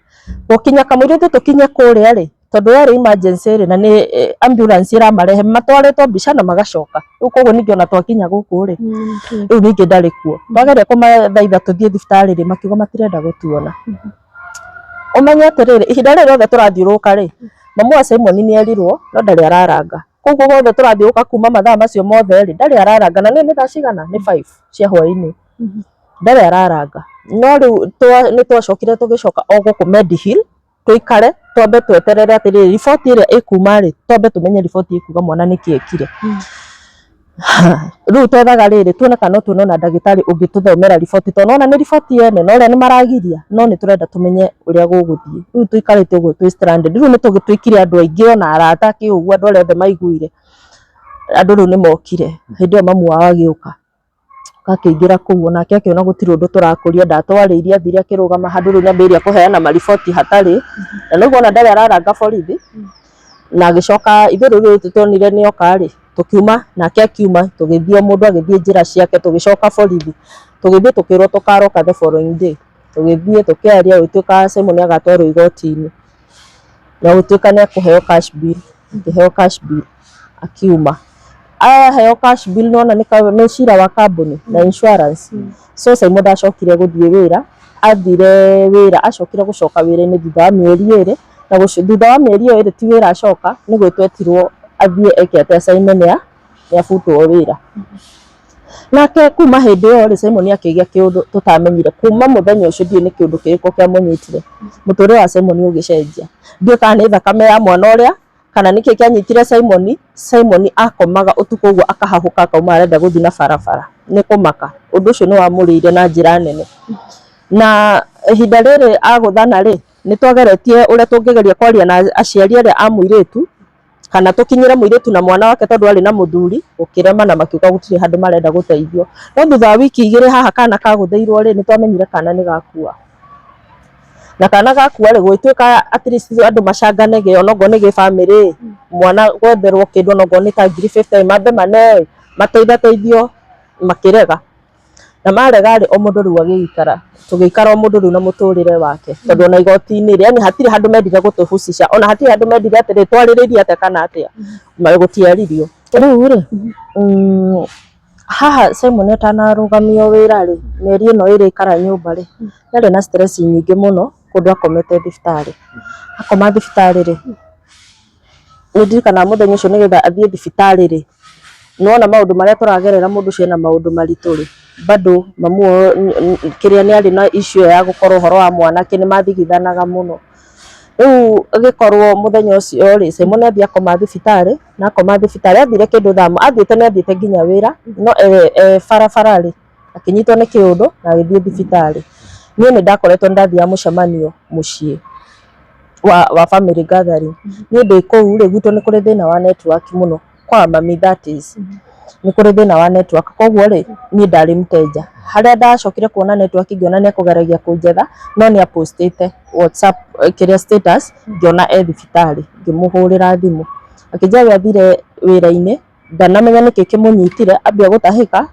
Gũkinya kamũira ithuĩ tũkinye kũrĩa rĩ, tondũ yarĩ emergency rĩ, na nĩ ambulance ĩramarehe, matwarĩtwo mbica na magacoka. Rĩu koguo ningĩ ona twakinya gũkũ rĩ, rĩu ningĩ ndarĩ kuo. Twageria kũmathaitha tũthiĩ thibitarĩ rĩ, makiuga matirenda gũtuona. Ũmenye atĩrĩrĩ, ihinda rĩrĩ rĩothe tũrathiũrũrũka rĩ, mamu wa Simon nĩ erirwo no ndarĩ araranga. Koguo guothe tũrathiũrũrũka kuma mathaa macio mothe rĩ, ndarĩ araranga na nĩ thaa cigana? Nĩ 5 cia hwainĩ. Ndarĩ araranga. No rĩu nĩ twacokire tũgĩcoka o gũkũ Mediheal tũikare twambe tweterere atĩrĩrĩ, riboti ĩrĩa ĩkuma rĩ, twambe tũmenye riboti ĩkuga mwana nĩkĩ ekire. Rĩu twethaga rĩrĩ tuone kana no tuone ona ndagĩtarĩ ũngĩtũthomera riboti tondũ nĩwona nĩ riboti yene na ũrĩa nĩ maragiria no nĩ tũrenda tũmenye ũrĩa gũgũthiĩ. Rĩu tũikarĩte ũguo twĩ stranded. Rĩu nĩ tũgĩtuĩkire andũ aingĩ ona arata kĩ ũguo andũ arĩa othe maiguire, andũ rĩu nĩ mokire. Hĩndĩ ĩyo mamu wao agĩũka. Akĩingĩra kũu onake akĩona gũtirĩ ũndũ tũrakũria, ndatwarĩirie athire akĩrũgama handũ rĩu nĩambĩrĩria kũheana mariboti hatarĩ, na nĩguo ona ndarĩ araranga borithi, na agĩcoka ithuĩ rĩu tuonire nĩ oka rĩ, tũkiuma nake akiuma, tũgĩthiĩ o mũndũ agĩthiĩ njĩra ciake, tũgĩcoka borithi, tũgĩthiĩ tũkĩrwo tũkaroka the following day, tũgĩthiĩ tũkĩaria gũgĩtuĩka Simon nĩ agatwarwo igoti-inĩ, na gũgĩtuĩka nĩ ekũheo cash bail, akĩheo cash bail akiuma. Aheo cash bail nĩwona nĩ cira wa kambuni na insurance, so Simon ndacokire gũthiĩ wĩra, athire wĩra acokire gũcoka wĩra-inĩ thutha wa mĩeri 2, na thutha wa mĩeri ĩyo 2 ti wĩra acoka, nĩ gwĩtwo etirwo athiĩ eke atĩ acaine nĩ abutwo wĩra. Nake kuma hĩndĩ ĩyo rĩ, Simon akĩgĩa kĩũndũ tũtamenyire, kuma mũthenya ũcio ndiũĩ nĩ kĩũndũ kĩrĩkũ kĩamũnyitire, mũtũrĩre wa Simon ũgĩcenjia. Ndiũĩ kana nĩ thakame ya mwana ũrĩa, kana nĩkĩ kĩanyitire Simon, Simon akomaga ũtukũ ũguo akahahũka akauma arenda gũthiĩ na barabara nĩ kũmaka. Ũndũ ũcio nĩ wamũrĩire na njĩra nene. Na ihinda rĩrĩ agũthana rĩ, nĩ twageretie ũrĩa tũngĩgeria kwaria na aciari arĩa a mũirĩtu, kana tũkinyĩre mũirĩtu na mwana wake tondũ arĩ na mũthuri, gũkĩrema na makiuga gũtirĩ handũ marenda gũteithio. No thutha wa wiki 2 haha kana kagũthĩirwo rĩ, nĩ twamenyire kana nĩ gakua. Na kana gakua rĩ, gũgĩtuĩka at least andũ macanganage onokorwo nĩ gĩbamĩrĩ, mwana gwetherwo kĩndũ onokorwo nĩ ta ngiri 50 mambe maneo ĩ, mateithateithio makĩrega. Na marega rĩ, o mũndũ rĩu agĩgĩikara, tũgĩikara o mũndũ rĩu na mũtũrĩre wake, tondũ ona igoti-inĩ rĩ, yani hatirĩ handũ mendire gũtũhucica, ona hatirĩ handũ mendire atĩrĩ twarĩrĩirie atĩa kana atĩa, gũtiaririo. Rĩu rĩ, haha Simon atanarũgamio wĩra rĩ, mĩeri ĩno ĩrĩ aikara nyũmba rĩ, nĩ arĩ na stress nyingĩ mũno kũndũ akomete thibitarĩ. Akoma thibitarĩ rĩ, nĩ ndirikanaga mũthenya ũcio nĩgetha athiĩ thibitarĩ rĩ, nĩ wona maũndũ marĩa tũragerera mũndũ ũcio ena maũndũ maritũ rĩ, bado mamu wao kĩrĩa nĩ arĩ na issue ya gũkorwo ũhoro wa mwanake nĩ mathigithanaga mũno. Rĩu ĩgĩkorwo mũthenya ũcio rĩ, Simon athiĩ akoma thibitarĩ, na akoma thibitarĩ athire kĩndũ thaa athiĩte nĩ athiĩte nginya wĩra, no e barabara rĩ, akĩnyitwo nĩ kĩũndũ na agĩthiĩ thibitarĩ. Niĩ nĩ ndakoretwo nĩ ndathiaga mũcemanio mũciĩ wa family gathering. Niĩ ndĩ kũu rĩ, gwitũ nĩ kũrĩ thĩna wa network mũno, kwa mami that is, nĩ kũrĩ thĩna wa network, koguo rĩ, niĩ ndarĩ mteja. Harĩa ndacokire kuona network ngĩona nĩ ekũgeragia kũnjetha, no nĩ apostĩte WhatsApp kĩrĩa status, ngĩona e thibitarĩ, ngĩmũhũrĩra thimũ. Akĩnjĩra we athire wĩra-inĩ, ndanamenya nĩkĩ kĩmũnyitire, ambia gũtahĩka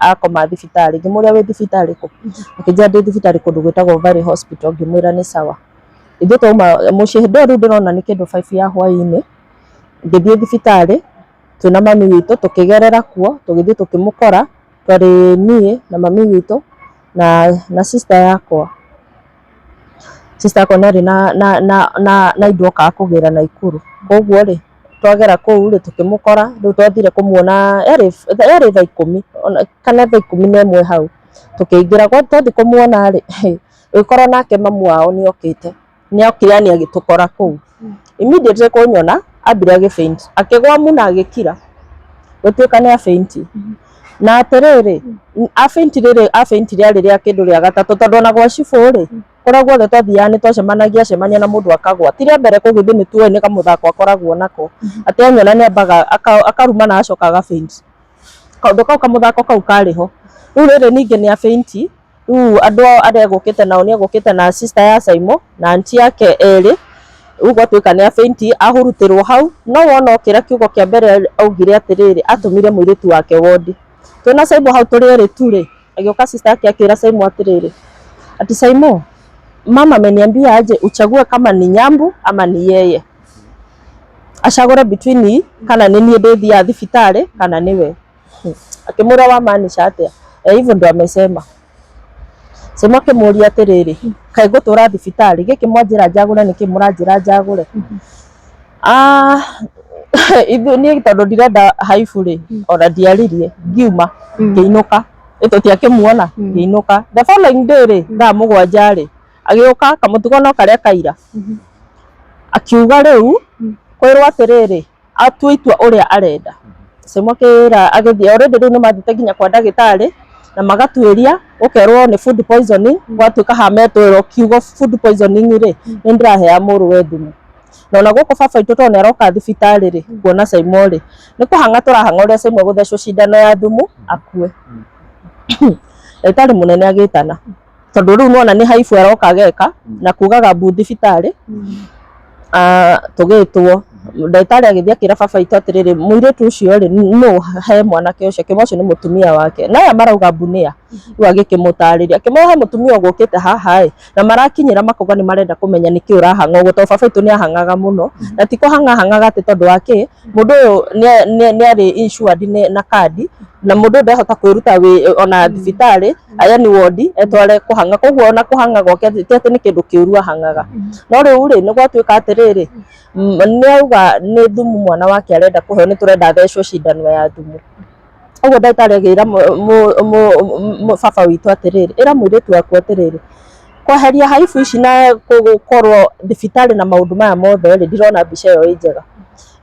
akoma thibitarĩ. Ngĩmũria wĩ thibitarĩ kũ? Akĩnjĩra ndĩ thibitarĩ kũndũ gwĩtagwo Valley Hospital, ngĩmwĩra nĩ sawa. Ithuĩ twauma mũciĩ hĩndĩ ĩyo rĩu ndĩrona nĩ kĩndũ 5 ya hwainĩ, ngĩthiĩ thibitarĩ twĩna mami witũ, tũkĩgerera kuo, tũgĩthiĩ tũkĩmũkora, twarĩ niĩ na mami witũ na sister yakwa. Sister yakwa nĩ arĩ na indo okaga kũgĩra Naikuru, koguo rĩ, twagera kũu rĩ, tũkĩmũkora, rĩu twathire kũmuona yarĩ thaa 10 kana thaa 11 hau, tũkĩingĩra, twathiĩ kũmuona rĩ, ũgĩkorwo nake mamu wao nĩ okĩte, nĩ okire yani agĩtũkora kũu. Immediately kũnyona, ambire agĩ faint, akĩgwa mu na agĩkira, gũtuĩka nĩ a faint. Na atĩrĩrĩ, a faint rĩrĩ a faint rĩarĩ rĩa kĩndũ rĩa gatatũ, tondũ ona gwa cibũ rĩ, kũrĩa guothe twathiaga nĩ twacemanagia acemania na mũndũ akagwa. Ti rĩa mbere kũgĩthiĩ nĩ tuoĩ nĩ kamũthako akoragwo nako, atĩ anyona nĩ ambaga akaruma na agacoka aga faint. Kaũndũ kau kamũthako kau karĩ ho. Rĩu rĩrĩ ningĩ nĩ a faint, rĩu andũ arĩa egũkĩte nao nĩ egũkĩte na sister ya Saimo na aunty yake erĩ, rĩu gwatuĩka nĩ a faint ahurutĩrwo hau, no wona okĩra kiugo kĩa mbere augire atĩrĩrĩ, atũmire mũirĩtu wake wondi. Twĩna Saimo hau tũrĩ erĩ tu rĩ, agĩũka sister yake akĩra Saimo atĩrĩrĩ, ati Saimo, mama ameniambia aje uchague kama ni Nyambu ama ni yeye. Acagũre between kana nĩ niĩ ndĩthiaga thibitarĩ kana nĩwe. Akĩmwĩra wamaanisha atĩa? Eh, hivyo ndo amesema. Saimo akĩmũria atĩrĩrĩ, kaĩ ngũtũra thibitarĩ gĩkĩ mwanjĩra njagũre nĩkĩ mũranjĩra njagũre? Ah, ithuĩ niĩ tondũ ndirenda haibu rĩ, ona ndiaririe, ngiuma ngĩinũka, tũtiakĩmuona, ngĩinũka. The following day rĩ, thaa 7 rĩ, agĩũka kamũtugo no karĩa kaira, akiuga rĩu kwĩrwo atĩrĩrĩ, atue itua ũrĩa arenda. Saimo akĩra agĩthiĩ already rĩu nĩ mathiĩte nginya kwa ndagĩtarĩ na magatuĩria gũkerwo nĩ food poisoning, gwatuĩka haha metwĩrwo kiugo food poisoning rĩ, nĩ ndĩrahea mũrũwe thumu. Na ona gũkũ baba witũ tondũ nĩ aroka thibitarĩ rĩ, kuona Saimo rĩ, nĩ kũhang'a tũrahang'a ũrĩa Saimo egũthecwo cindano ya thumu akue. Ndagĩtarĩ mũnene agĩtana, tondũ rĩu nĩwona nĩ haibu aroka ageka na kugaga mbu thibitarĩ, tũgĩtwo, ndagĩtarĩ agĩthiĩ akĩra baba witũ atĩrĩrĩ, mũirĩtu ũcio rĩ, nũ he mwanake ũcio, akĩmwĩra ũcio nĩ mũtumia wake. Na aya marauga mbu nĩa? Rĩu agĩkĩmũtarĩria, akĩmwĩra he mũtumia ũgũkĩte haha ĩ, na marakinyĩra makauga nĩ marenda kũmenya nĩkĩ ũrahang'a ũguo, tondũ baba witũ nĩ ahang'aga mũno, na ti kũhang'a ahang'aga atĩ tondũ wa kĩ, mũndũ ũyũ nĩ arĩ insured na kandi, na mũndũ ũyũ ndehota kwĩruta ona thibitarĩ, yani wondi, etware kũhang'a, koguo ona kũhang'a gwake ti atĩ nĩ kĩndũ kĩũru ahang'aga. No rĩu rĩ, nĩ gwatuĩka atĩrĩrĩ, nĩ auga nĩ thumu mwana wake arenda kũheo, nĩ tũrenda athecwo cindano ya thumu. Ũguo ndagĩtarĩ agĩra baba witũ atĩrĩrĩ, ĩra mũirĩtu waku atĩrĩrĩ, kweheria haibu ici na gũkorwo thibitarĩ na maũndũ maya mothe rĩ, ndirona mbica ĩyo ĩ njega.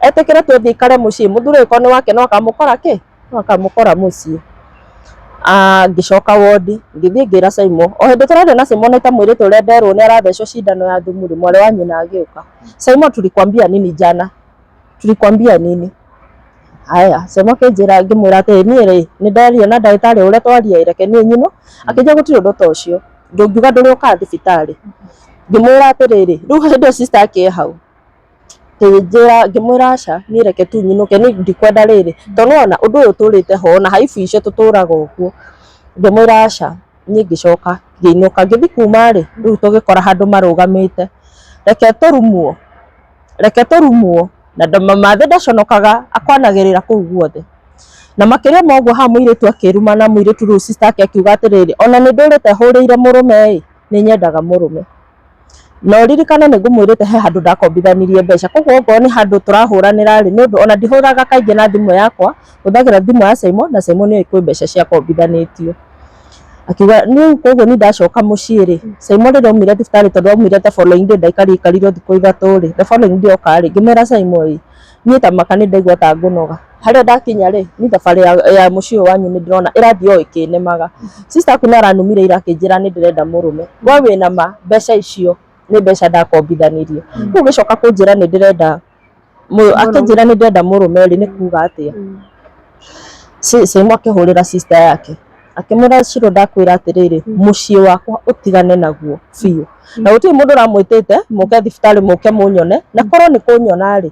Etĩkĩre tu athiĩ aikare mũciĩ, mũthuri angĩkorwo nĩ wake no akamũkora kĩ? No akamũkora mũciĩ. Ngĩcoka wondi, ngĩthiĩ ngĩra Saimo, o hĩndĩ tũraria na Saimo na itamwĩrĩte ũrĩa nderwo nĩ arathecwo cindano ya thumu rĩ, mwarĩ wa nyina agĩũka. Saimo tulikwambia nini jana? Tulikwambia nini? Haya, Saimo akĩnjĩra ngĩmwĩra atĩrĩ, niĩ rĩ, nĩ ndaria na ndagĩtarĩ ũrĩa twaria ĩ, reke niĩ nyinwo. Akĩnjĩra gũtirĩ ũndũ ta ũcio, ndũngiuga ndũrĩũkaga thibitarĩ. Ngĩmwĩra atĩrĩrĩ, rĩu hĩndĩ ĩyo sister yake e hau, akĩnjĩra ngĩmwĩra aca, niĩ reke tu nyinũke, niĩ ndikwenda rĩrĩ, tondũ nĩwona ũndũ ũyũ ũtũrĩte ho, ona haibu icio tũtũraga ũguo. Ngĩmwĩra aca, niĩ ngĩcoka ngĩinũka. Ngĩthiĩ kuma rĩ, rĩu tũgĩkora handũ marũgamĩte, reke tũrumwo, reke tũrumwo, na mathĩ ndaconokaga akwanagĩrĩra kũu guothe. Na makĩria ma ũguo haha mũirĩtu akĩruma na mũirĩtu rĩu sister ake akiuga atĩrĩrĩ, ona nĩ ndũrĩte hũrĩire mũrũme ĩ, nĩ nyendaga mũrũme. Na ũririkane nĩ ngũmwĩrĩte he handũ ndakombithanirie mbeca, koguo okorwo nĩ handũ tũrahũranĩra rĩ, nĩ ũndũ ona ndihũraga kaingĩ na thimũ yakwa, hũthagĩra thimũ ya Simon na Simon nĩoĩ kwĩ mbeca ciakombithanĩtio. Akiuga rĩu koguo niĩ ndacoka mũciĩ rĩ, Simon rĩrĩa aumire thibitarĩ tondũ aumire the following day ndaikarire aikarire o thikũ 3 rĩ, the following day oka rĩ, ngĩmwĩra Simon ĩ, niĩ ta maka nĩ ndaigua ta ngũnoga, harĩa ndakinya rĩ, niĩ thabarĩ ya mũciĩ ũyũ wanyu nĩ ndĩrona ĩrathiĩ o ĩkĩnemaga. Sister aku nĩ aranumire ira akĩnjĩra nĩ ndĩrenda mũrũme, we wĩna ma mbeca icio nĩ mbeca ndakombithanirie, rĩu ũgĩcoka kũnjĩra nĩ ndĩrenda akĩnjĩra nĩ ndĩrenda mũrũme rĩ, nĩ kuga atĩa? Simon akĩhũrĩra sister yake akĩmwĩra Shiro ndakwĩra atĩrĩrĩ, mũciĩ wakwa ũtigane naguo biũ, na gũtirĩ mũndũ ũramwĩtĩte mũke thibitarĩ mũke mũnyone, na korwo nĩ kũnyona rĩ,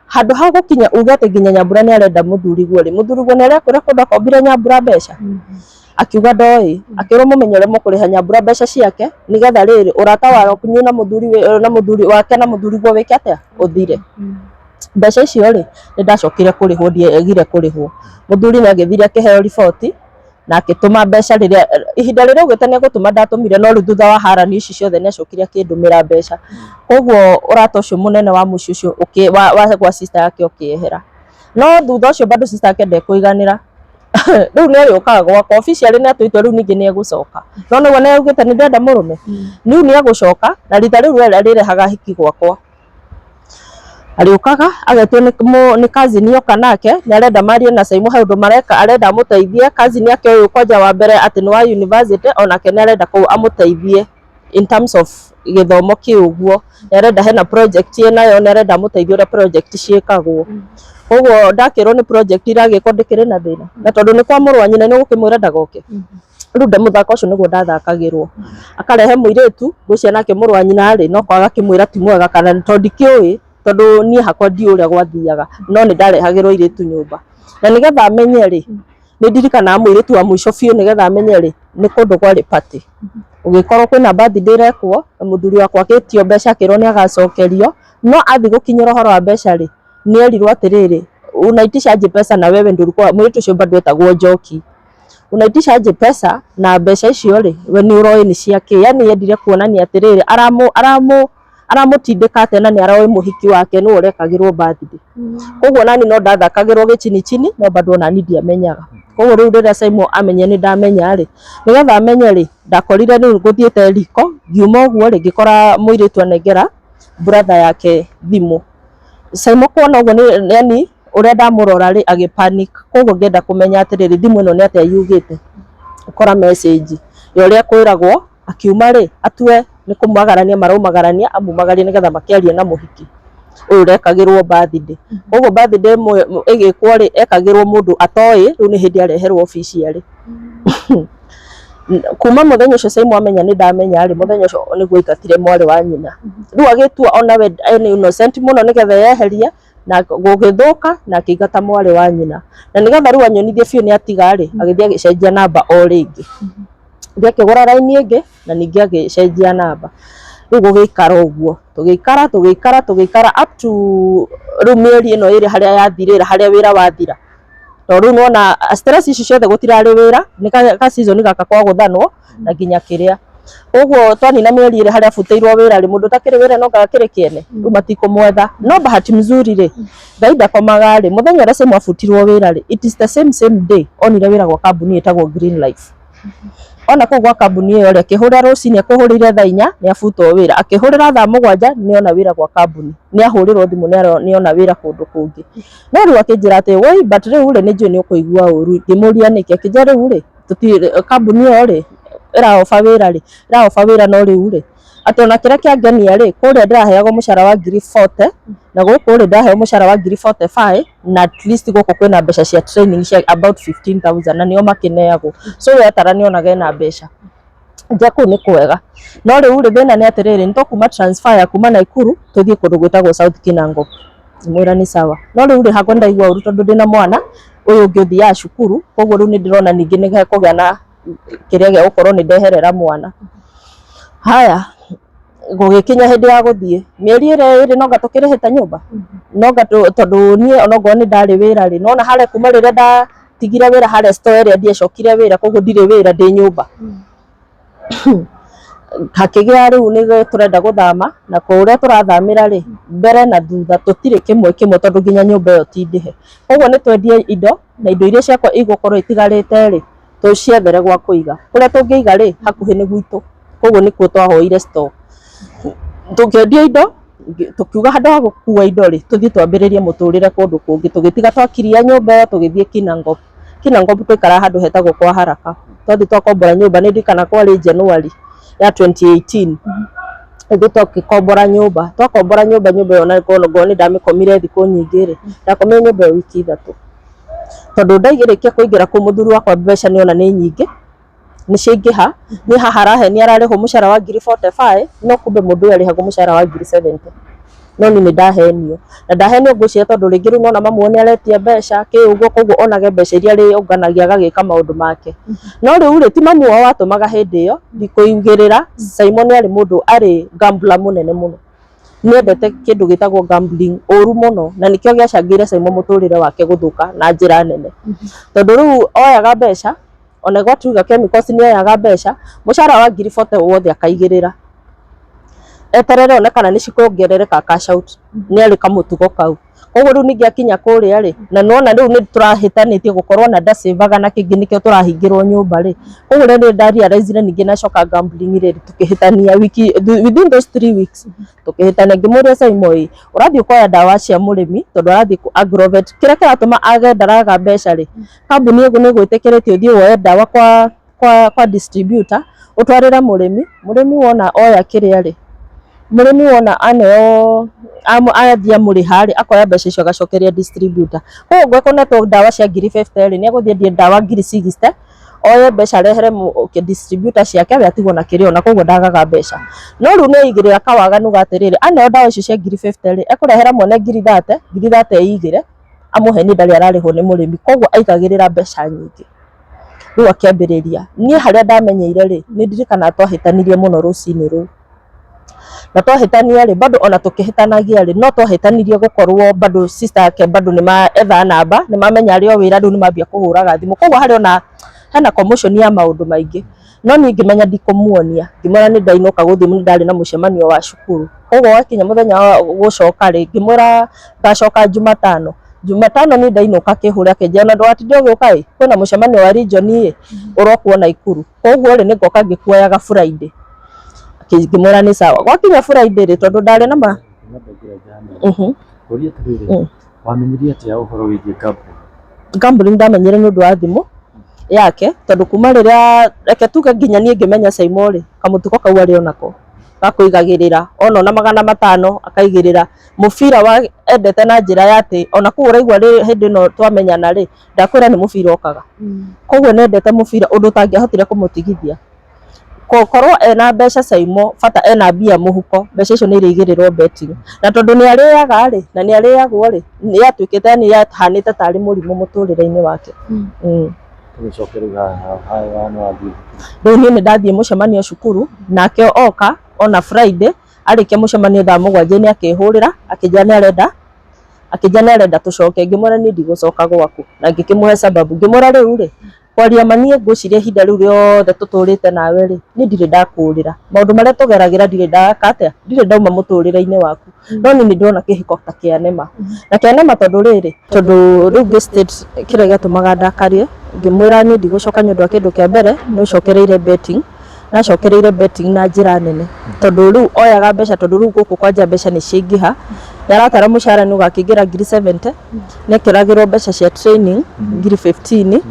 handũ ha gũkinya uge atĩ nginya Nyambura nĩ arenda mũthuriguo rĩ, mũthuriguo nĩ arekwĩra kũndũ akombire Nyambura mbeca? Akiuga ndoĩ, akĩrwo mũmenye ũrĩa mũkũrĩha Nyambura mbeca ciake nĩgetha rĩrĩ ũrata wanyu na mũthuri na mũthuri wake na mũthuriguo wĩke atĩa, ũthire. Mbeca icio rĩ, nĩ ndacokire kũrĩhwo ndiagire kũrĩhwo. Mũthuri nĩ agĩthire akĩheo riboti na agĩtũma mbeca rĩrĩa ihinda rĩrĩa augĩte nĩ egũtũma ndatũmire no rĩu thutha wa harani ici ciothe nĩ acokire akĩndũmĩra mbeca. Koguo ũrata ũcio mũnene wa mũciĩ ũcio wa gwa sister yake ũkĩehera. No thutha ũcio bado sister yake ndekũiganĩra. Rĩu nĩ arĩũkaga gwakwa officially nĩ atuĩtwo rĩu ningĩ nĩ egũcoka. No nĩguo nĩ augĩte nĩ ndĩrenda mũrũme. Rĩu nĩ egũcoka na rita rĩu arĩrehaga hiki gwakwa. Arĩũkaga agetwo nĩ cousin oka nake nĩ arenda marie na Simon he ũndũ mareka arenda amũteithie. Cousin yake ũyũ kwanja wa mbere atĩ nĩ wa university onake nĩ arenda kũu amũteithie in terms of gĩthomo kĩu ũguo. Nĩ arenda hena project ĩnayo nĩ arenda amũteithie ũrĩa project ciĩkagwo. Koguo ndakĩrwo nĩ project iragĩkwo ndĩkĩrĩ na thĩna, na tondũ nĩ kwa mũrũ wa nyina nĩ ũgũkĩmwĩra ndagoke. Rĩu mũthako ũcio nĩguo ndathakagĩrwo, akarehe mũirĩtu ngwĩciria nake mũrũ wa nyina rĩ no kwaga akĩmwĩra ti mwega kana tondũ ndikĩũĩ tondũ niĩ hakwa ndiũĩ ũrĩa gwathiaga no nĩ ndarehagĩrwo airĩtu nyũmba. Na nĩgetha amenye rĩ, nĩ ndirikanaga mũirĩtu wa mũico biũ nĩgetha amenye rĩ, nĩ kũndũ kwarĩ party. Gũgĩkorwo kwĩna birthday ĩrekwo na mũthuri wakwa agĩtio mbeca akĩrwo nĩ agacokerio, no athiĩ gũkinyĩra ũhoro wa mbeca rĩ, nĩ erirwo atĩrĩrĩ, unaitisha aje pesa na wewe ndio ulikuwa mũirĩtu ũcio bado etagwo Njoki. Unaitisha aje pesa na mbeca icio rĩ, we nĩ ũroĩ nĩ cia kĩ? Yani endire kuonania atĩrĩrĩ, aramũtindĩka atĩa na nĩ aroĩ mũhiki wake nĩwe ũrekagĩrwo birthday. Koguo nani no ndathakagĩrwo gĩchini chini no bado onani ndiamenyaga. Koguo rĩu rĩrĩa Simon amenyire nĩ ndamenya rĩ, nĩgetha amenye rĩ, ndakorire rĩu ngũthiĩte riko, ngiuma ũguo rĩ, ngĩkora mũirĩtu anengera brother yake thimũ. Simon kuona ũguo nĩ yani ũrĩa ndamũrora rĩ agĩ panic, koguo ngĩenda kũmenya atĩrĩrĩ thimũ ĩno nĩ atĩa yugĩte, ngĩkora message ya ũrĩa kwĩragwo akiuma rĩ atue nĩ kũmagarania maraumagarania amumagarie nĩgetha makĩarie na mũhiki ũyũ ũrekagĩrwo birthday. Koguo birthday ĩmwe ĩgĩkwo rĩ ekagĩrwo mũndũ atoĩ rĩu nĩ hĩndĩ areherwo officially. Kuma mũthenya ũcio Simon amenya nĩ ndamenya rĩ, mũthenya ũcio nĩguo aingatire mwarĩ wa nyina. Rĩu agĩtua onawe nĩ innocent mũno nĩgetha eyeherie na gũgĩthũka na akĩingata mwarĩ wa nyina. Na nĩgetha rĩu anyonithie biũ nĩ atiga rĩ, agĩthiĩ agĩcenjia namba o rĩngĩ. Agĩthiĩ akĩgũra raini ĩngĩ na ningĩ agĩcenjia namba. Rĩu gũgĩikara ũguo, tũgĩikara tũgĩikara tũgĩikara up to rĩu mĩeri ĩno ĩrĩ harĩa yathirĩra, harĩa wĩra wathira. Tondũ rĩu nĩwona stress ici ciothe gũtirarĩ wĩra, nĩ ka season gaka kwa gũthanwo na nginya kĩrĩa. Koguo twanina mĩeri ĩrĩ harĩa abutĩirwo wĩra rĩ, mũndũ ũtakĩrĩ wĩra no anga akĩrĩ kĩene, rĩu matikũmwetha. No bahati mzuri rĩ, Ngai ndakomaga rĩ, mũthenya ũrĩa Simon abutirwo wĩra rĩ, it is the same same day onire wĩra gwa kambuni ĩtagwo Green Life. Ona kũu gwa kambuni ĩyo rĩ, akĩhũra rũcinĩ akũhũrĩire thaa 4 nĩ abutwo wĩra, akĩhũrĩra thaa 7 nĩ ona wĩra gwa kambuni, nĩ ahũrĩrwo thimũ nĩ ona wĩra kũndũ kũngĩ. No rĩu akĩnjĩra atĩ woi but rĩu rĩ nĩ njũĩ nĩ ũkũigua ũru, ngĩmũria nĩkĩ, akĩnjĩra rĩu rĩ, kambuni ĩyo rĩ ĩra offer wĩra rĩ, ĩra offer wĩra no rĩu rĩ, atĩ ona kĩrĩa kĩangenia rĩ, kũrĩa ndĩraheagwo mũcara wa 40,000 na gũkũ rĩ ndĩraheo mũcara wa 45,000 na at least gũkũ kwĩna mbeca cia training cia about 15,000 na nĩo makĩneagwo. So we atara nĩonaga ena mbeca. Nja kũu nĩ kwega. No rĩu rĩ thĩna nĩ atĩrĩrĩ, nĩ tũkuma transfer ya kuma Nakuru tũthiĩ kũndũ gwĩtagwo South Kinangop. Ngĩmwĩra nĩ sawa. No rĩu rĩ hakwa nĩ ndaigua ũru tondũ ndĩna mwana ũyũ ũngĩ ũthiaga cukuru, koguo rĩu nĩ ndĩrona ningĩ nĩ hekũgĩa na kĩrĩa gĩa gũkorwo nĩ ndeherera mwana. Haya, gũgĩkinya hĩndĩ ya gũthiĩ, mĩeri ĩrĩa ĩrĩ nonga tũkĩrĩhĩte nyũmba, nonga tondũ niĩ onokorwo nĩ ndarĩ wĩra rĩ, nĩwona harĩa kuma rĩrĩa ndatigire wĩra harĩa store ĩrĩa ndiacokire wĩra, koguo ndirĩ wĩra ndĩ nyũmba. Hakĩgĩa rĩu nĩ tũrenda gũthama, na kũrĩa tũrathamĩra rĩ, mbere na thutha tũtirĩ kĩmwe kĩmwe tondũ nginya nyũmba ĩyo ti ndĩhe. Koguo nĩ twendie indo, na indo iria ciakwa igũkorwo itigarĩte rĩ, tũciethere gwa kũiga. Kũrĩa tũngĩiga rĩ, hakuhĩ nĩ gwitũ, koguo nĩkuo twahoire store. Tũkĩendia indo, tũkiuga handũ ha gũkua indo rĩ, tũthiĩ twambĩrĩrie mũtũrĩre kũndũ kũngĩ. Tũgĩtiga twakiria nyũmba ĩyo tũgĩthiĩ Kinangop. Kinangop twaikaraga handũ hetagwo kwa Haraka. Twathiĩ twakombora nyũmba, nĩ ndirikanaga kwarĩ January ya 2018. Ithuĩ twagĩkombora nyũmba, twakombora nyũmba, nyũmba ĩyo ona ngorwo nĩ ndamĩkomire thikũ nyingĩ rĩ, ndakomire nyũmba ĩyo wiki ithatũ. Tondũ ndaigĩrĩkia kũingĩra kũu mũthuri wakwa mbeca nĩ ona nĩ nyingĩ, nĩ ciaingĩha, niĩ haha arahenia ararĩhwo mũcara wa ngiri 45, no kumbe mũndũ ũyũ arĩhagwo mũcara wa ngiri 70. No niĩ nĩ ndahenio, na ndahenio ngwĩciria tondũ rĩngĩ rĩu nĩwona mamu wao nĩ aretia mbeca kĩ ũguo, koguo onage mbeca iria arĩũnganagia agagĩka maũndũ make. No rĩu rĩ, ti mamu wao watũmaga hĩndĩ ĩyo, ndikũigĩrĩra, Simon arĩ mũndũ arĩ gambler mũnene mũno. Nĩ endete kĩndũ gĩtagwo gambling ũru mũno, na nĩkĩo gĩacangĩire Simon mũtũrĩre wake gũthũka na njĩra nene. Tondũ rĩu oyaga mbeca, ona gwa Twiga Chemicals nĩ oyaga mbeca, mũcara wa ngiri 40 wothe akaigĩrĩra. Eterere one kana nĩ cikuongerereka cash out. Nĩ arĩ kamũtugo kau. Koguo rĩu ningĩ akinya kũrĩa rĩ, na nĩwona rĩu nĩ tũrahĩtanĩtie gũkorwo na ndacĩvaga na kĩngĩ nĩkĩo tũrahingĩrwo nyũmba rĩ, koguo rĩrĩa nda realize ningĩ nacoka gambling rĩ, tũkĩhĩtania wiki, within those 3 weeks tũkĩhĩtania. Ngĩmũria Saimo ĩ, ũrathiĩ ũkoya ndawa cia mũrĩmi tondũ arathiĩ agrovet, kĩrĩa kĩratũma age ndaraga mbeca rĩ, kambuni nĩ ĩgwĩtĩkĩrĩtie ũthiĩ woe ndawa kwa distributor ũtwarĩre mũrĩmi, mũrĩmi wona oya kĩrĩa rĩ, mũrĩmi wona aneo athiĩ amũrĩha rĩ, akoya mbeca icio agacokeria distributor. Koguo ekũnetwo ndawa cia ngiri 50 rĩ, nĩ egũthiĩ endie ndawa ngiri 60, oye mbeca arehere distributor ciake we atigwo na kĩrĩa ona, koguo ndagaga mbeca. No rĩu nĩ aigĩrĩra kawaganu ga atĩrĩrĩ, aneo ndawa icio cia ngiri 50 rĩ, ekũrehera mwene ngiri 30, ngiri 30 eigĩre, amũhenie ndarĩ ararĩhwo nĩ mũrĩmi, koguo aigagĩrĩra mbeca nyingĩ. Rĩu akĩambĩrĩria, niĩ harĩa ndamenyeire rĩ, nĩ ndirikanaga twahĩtanirie mũno rũcinĩ rũu. Na twahĩtania rĩ, bado ona tũkĩhĩtanagia rĩ, no twahĩtanirie gũkorwo bado sister yake bado nĩ maetha namba, nĩ mamenya arĩ o wĩra rĩu nĩ mambia kũhũraga thimũ. Koguo harĩ ona hena commotion ya maũndũ maingĩ. No niĩ ngĩmenya ndikũmuonia, ngĩmwĩra nĩ ndainũka gũthiĩ nĩ ndarĩ na mũcemanio wa cukuru. Koguo gwakinya mũthenya wa gũcoka rĩ, ngĩmwĩra ngacoka Jumatano. Jumatano niĩ ndainũka akĩhũra akĩnjĩra ona ndũgatinde ũgĩũka ĩ, kwĩna mũcemanio wa region ĩ, ũrokwo Naikuru. Koguo rĩ, nĩngoka ngĩkuoyaga Friday. Ngĩmwĩra nĩ sawa. Gwakinya Friday rĩ, tondũ ndarĩ na ma Ngũrie atĩrĩrĩ, wamenyire atĩa ũhoro wĩgiĩ gambling? Gambling ndamenyire nĩ ũndũ wa thimũ yake, tondũ kuma rĩrĩa, reke tuge nginya niĩ ngĩmenya Saimo rĩ, kamũtugo kau arĩ onako ga kũigagĩrĩra, ona ona 500 akaigĩrĩra. Mũbira wa endete na njĩra ya atĩ ona kũu ũraigua hĩndĩ ĩno twamenyana rĩ, ndakwĩra nĩ mũbira okaga. Koguo nĩ endete mũbira ũndũ ũtangĩahotire kũmũtigithia. Gũkorwo ena mbeca Saimo bata ena mbia mũhuko, mbeca icio nĩ irĩigĩrĩrwo betting. Na tondũ nĩ arĩaga rĩ, na nĩ arĩagwo rĩ, nĩ yatuĩkĩte yani yahanĩte tarĩ mũrimũ mũtũrĩre-inĩ wake. Tũgĩcoke rĩu haha haha nĩ wathiĩ thukuru. Rĩu niĩ nĩ ndathiĩ mũcemanio cukuru, nake oka ona Friday, arĩkia mũcemanio thaa mũgwanja nĩ akĩhũrĩra, akĩnjĩra nĩ arenda, akĩnjĩra nĩ arenda tũcoke, ngĩmwĩra niĩ ndigũcoka gwaku, na ngĩkĩmũhe sababu, ngĩmwĩra rĩu rĩ, kwaria ma niĩ ngwĩciria ihinda rĩu rĩothe tũtũrĩte nawe rĩ, niĩ ndirĩ ndakũrĩra, maũndũ marĩa tũgeragĩra ndirĩ ndeka atĩa, ndirĩ ndauma mũtũrĩre-inĩ waku, no niĩ nĩ ndĩrona kĩhiko ta kĩanema, na kĩanema tondũ rĩrĩ, tondũ rĩu ngĩ state kĩrĩa gĩatũmaga ndakarie, ngĩmwĩra niĩ ndigũcoka nĩ ũndũ wa kĩndũ kĩa mbere, nĩ ũcokereire betting, nacokereire betting na njĩra nene, tondũ rĩu oyaga mbeca, tondũ rĩu gũkũ kwanja mbeca nĩ ciaingĩha, nĩ aratara mũcara nĩ ũgakĩingĩra ngiri 70, nĩ ekĩragĩrwo mbeca cia training ngiri 15,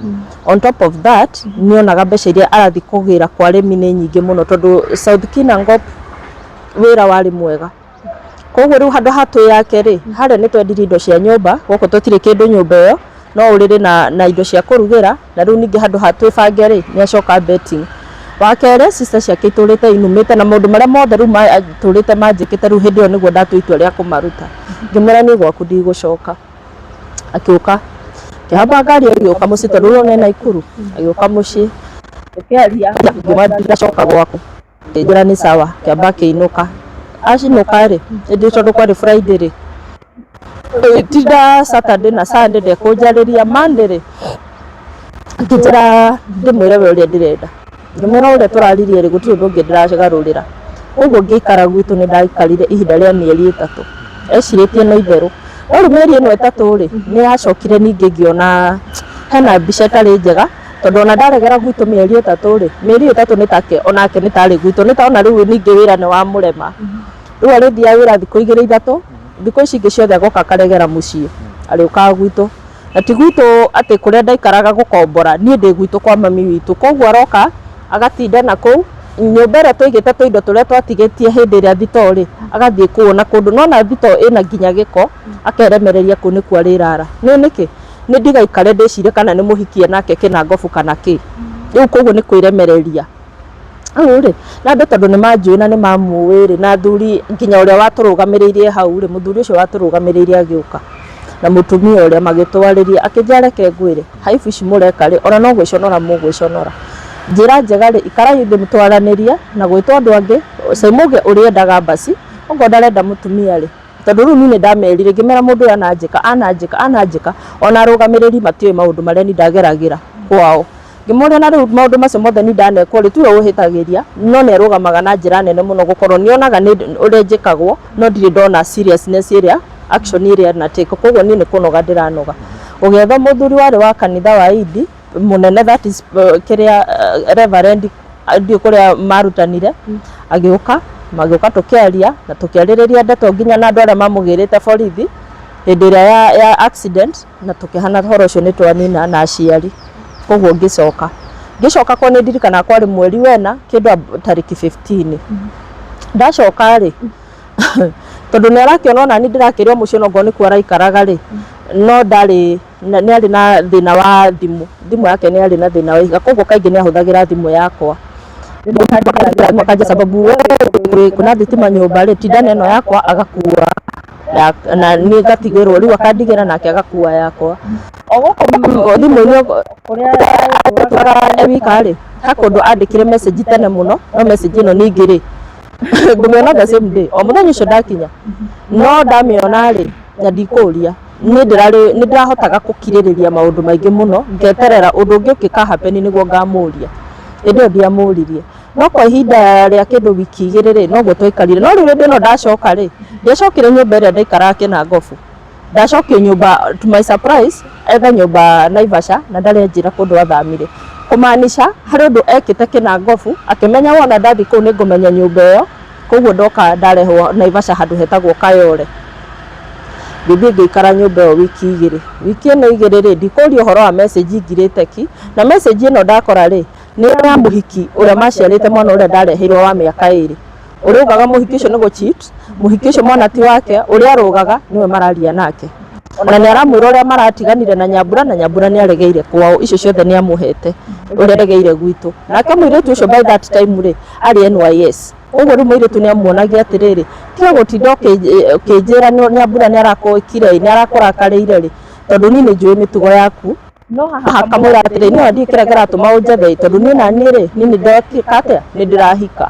on top of that nĩ onaga mbeca iria arathiĩ kũgĩra kwa arĩmi nĩ nyingĩ mũno, tondũ South Kinangop wĩra warĩ mwega. Koguo rĩu handũ ha twĩyake rĩ, harĩa nĩ twendirie indo cia nyũmba, gũkũ tũtirĩ kĩndũ nyũmba ĩyo, no ũrĩrĩ na indo cia kũrugĩra, na rĩu ningĩ handũ ha twĩbange rĩ, nĩ acoka betting. Wa kerĩ, sister ciake itũrĩte inumĩte na maũndũ marĩa mothe rĩu matũrĩte manjĩkĩte rĩu hĩndĩ ĩyo nĩguo ndatua itua rĩa kũmaruta. Ngĩmwĩra niĩ gwaku ndigũcoka. Akĩũka, akĩhamba ngari agĩũka mũciĩ tondũ rĩu nĩ Naikuru, agĩũka mũciĩ. Tũkĩaria ngiuma ndacoka gwaku. Akĩnjĩra nĩ sawa, kĩamba akĩinũka. Acinũka rĩ, ĩndĩ tondũ kwarĩ Friday rĩ, tinda Saturday na Sunday ndekũnjarĩria, Monday rĩ, akĩnjĩra ndĩmwĩre we ũrĩa ndĩrenda. Ngĩmwĩra ũrĩa tũraririe rĩ, gũtirĩ ũndũ ũngĩ ndĩragarũrĩra. Koguo ngĩikara gwitũ nĩ ndaikarire ihinda rĩa mĩeri 3. Ecirĩtie na itherũ. No rĩu mĩeri ĩno 3 rĩ, nĩ yacokire ningĩ ngĩona hena mbica ĩtarĩ njega, tondũ ona ndaregera gwitũ mĩeri 3 rĩ, mĩeri 3 nĩ take onake nĩ tarĩ gwitũ, nĩ ta ona rĩu ningĩ wĩra nĩ wamũrema. Rĩu arĩthiaga wĩra thikũ 2 3, thikũ ici ingĩ ciothe agoka akaregera mũciĩ, arĩũkaga gwitũ. Na ti gwitũ atĩ kũrĩa ndaikaraga gũkombora, niĩ ndĩ gwitũ kwa mami witũ. Koguo aroka agatinda na kũu, nyũmba ĩrĩa twaigĩte tũindo tũrĩa twatigĩtie hĩndĩ ĩrĩa thitoo rĩ, agathiĩ kũu na kũndũ, nĩwona thitoo ĩna nginya gĩko, akeremereria kũu nĩkuo arĩrara. Nĩ nĩkĩ? Nĩ ndigaikare ndĩcirie kana nĩ mũhikie nake kĩnangobu kana kĩ. Rĩu koguo nĩ kwĩremereria. Rĩu rĩ, na andũ tondũ nĩ manjũĩ na nĩ mamũĩ rĩ, na athuri nginya ũrĩa watũrũgamĩrĩire hau rĩ, mũthuri ũcio watũrũgamĩrĩire agĩũka na mũtumia ũrĩa magĩtwarĩria, akĩnjĩra reke ngwĩre, haibu ici mũreka rĩ, ona no gwĩconora mũgwĩconora. Njĩra njega rĩ, ikarai thĩ twaranĩrie na gwĩtwo andũ angĩ, Saimũge ũrĩa endaga mbaci, okorwo ndarenda mũtumia rĩ, tondũ rĩu niĩ nĩ ndamerire ngĩmera mũndũ ũyũ ananjĩka, ananjĩka, ananjĩka, ona arũgamĩrĩri matiũĩ maũndũ marĩa niĩ ndageragĩra kwao. Ngĩmũria na rĩu maũndũ macio mothe niĩ ndanekwo rĩ, tiwe ũhĩtagĩria, no nĩ arũgamaga na njĩra nene mũno gũkorwo nĩ onaga ũrĩa njĩkagwo, no ndirĩ ndona seriousness ĩrĩa, action ĩrĩa ana take, koguo niĩ nĩ kũnoga ndĩranoga. Gũgĩethwo mũthuri warĩ wa kanitha wa Indi, mũnene that is kĩrĩa reverend ndiũĩ kũrĩa marutanire, agĩũka, magĩũka tũkĩaria na tũkĩarĩrĩria ndeto nginya na andũ arĩa mamũgĩrĩte borithi hĩndĩ ĩrĩa ya accident. Na tũkĩhana ũhoro ũcio nĩ twanina na aciari, koguo ngĩcoka. Ngĩcoka kwa nĩ ndirikanaga kwarĩ mweri wena kĩndũ tarĩki 15. Ndacoka rĩ, tondũ nĩ arakĩona ona niĩ ndĩrakĩrĩ o mũciĩ onokorwo nĩkuo araikaraga rĩ, no ndarĩ, nĩ arĩ na thĩna wa thimũ, thimũ yake nĩ yarĩ na thĩna wa ihiga, koguo kaingĩ nĩ ahũthagĩra thimũ yakwa. Akanja sababu wewe kwĩna thitima nyũmba rĩ, tinda na ĩno yakwa agakua na niĩ ngatigĩrwo, rĩu akandigĩra nake agakua yakwa. O gũkũ thimũ-inĩ kũrĩa atũraga e wika rĩ, he kũndũ andĩkire message tene mũno, no message ĩno ningĩ rĩ, ngũmĩona the same day, o mũthenya ũcio ndakinya. No ndamĩona rĩ, na ndikũria, niĩ ndĩrarĩ nĩ ndĩrahotaga gũkirĩrĩria maũndũ maingĩ mũno, ngeterera ũndũ ũngĩ ũngĩka happen nĩguo ngamũria. Hĩndĩ ĩyo ndiamũririe. No kwa ihinda rĩa kĩndũ wiki 2 rĩ, noguo twaikarire. No rĩu hĩndĩ ĩno ndacoka rĩ, ndiacokire nyũmba ĩrĩa ndaikaraga Kĩnangobu. Ndacokio nyũmba, to my surprise, etha nyũmba Naivasha na ndarĩ anjĩra kũndũ athamire. Kũmaanisha harĩ ũndũ ekĩte Kĩnangobu, akĩmenya wona ndathiĩ kũu nĩ ngũmenya nyũmba ĩyo, koguo ndoka ndarehwo Naivasha handũ hetagwo Kayole. Ngĩthiĩ ngĩikara nyũmba ĩyo wiki 2. Wiki ĩno 2 rĩ, ndikũria ũhoro wa message ngirĩte ki, na message ĩno ndakora rĩ, nĩ ya mũhiki ũrĩa maciarĩte mwana ũrĩa ndareheirwo wa mĩaka 2. Ũrĩa ugaga mũhiki ũcio nĩ gũ cheat, mũhiki ũcio mwana ti wake, ũrĩa arũgaga nĩwe mararia nake. Ona nĩ aramwĩra ũrĩa maratiganire na Nyambura na Nyambura nĩ aregeire kwao, icio ciothe nĩ amũhete, ũrĩa aregeire gwitũ. Nake mũirĩtu ũcio by that time rĩ, arĩ NYS. Koguo rĩu mũirĩtu nĩ amuonagia atĩrĩrĩ, tiga gũtinda ũkĩnjĩra Nyambura nĩ arakũĩkire ĩ, nĩ arakũrakarĩire rĩ, tondũ niĩ nĩ njũĩ mĩtugo yaku. No haha akamwĩra atĩrĩ, niĩ ona ndiũĩ kĩrĩa kĩratũma ũnjethe ĩ, tondũ niĩ naniĩ rĩ, niĩ nĩ ndeka atĩa, nĩ ndĩrahika.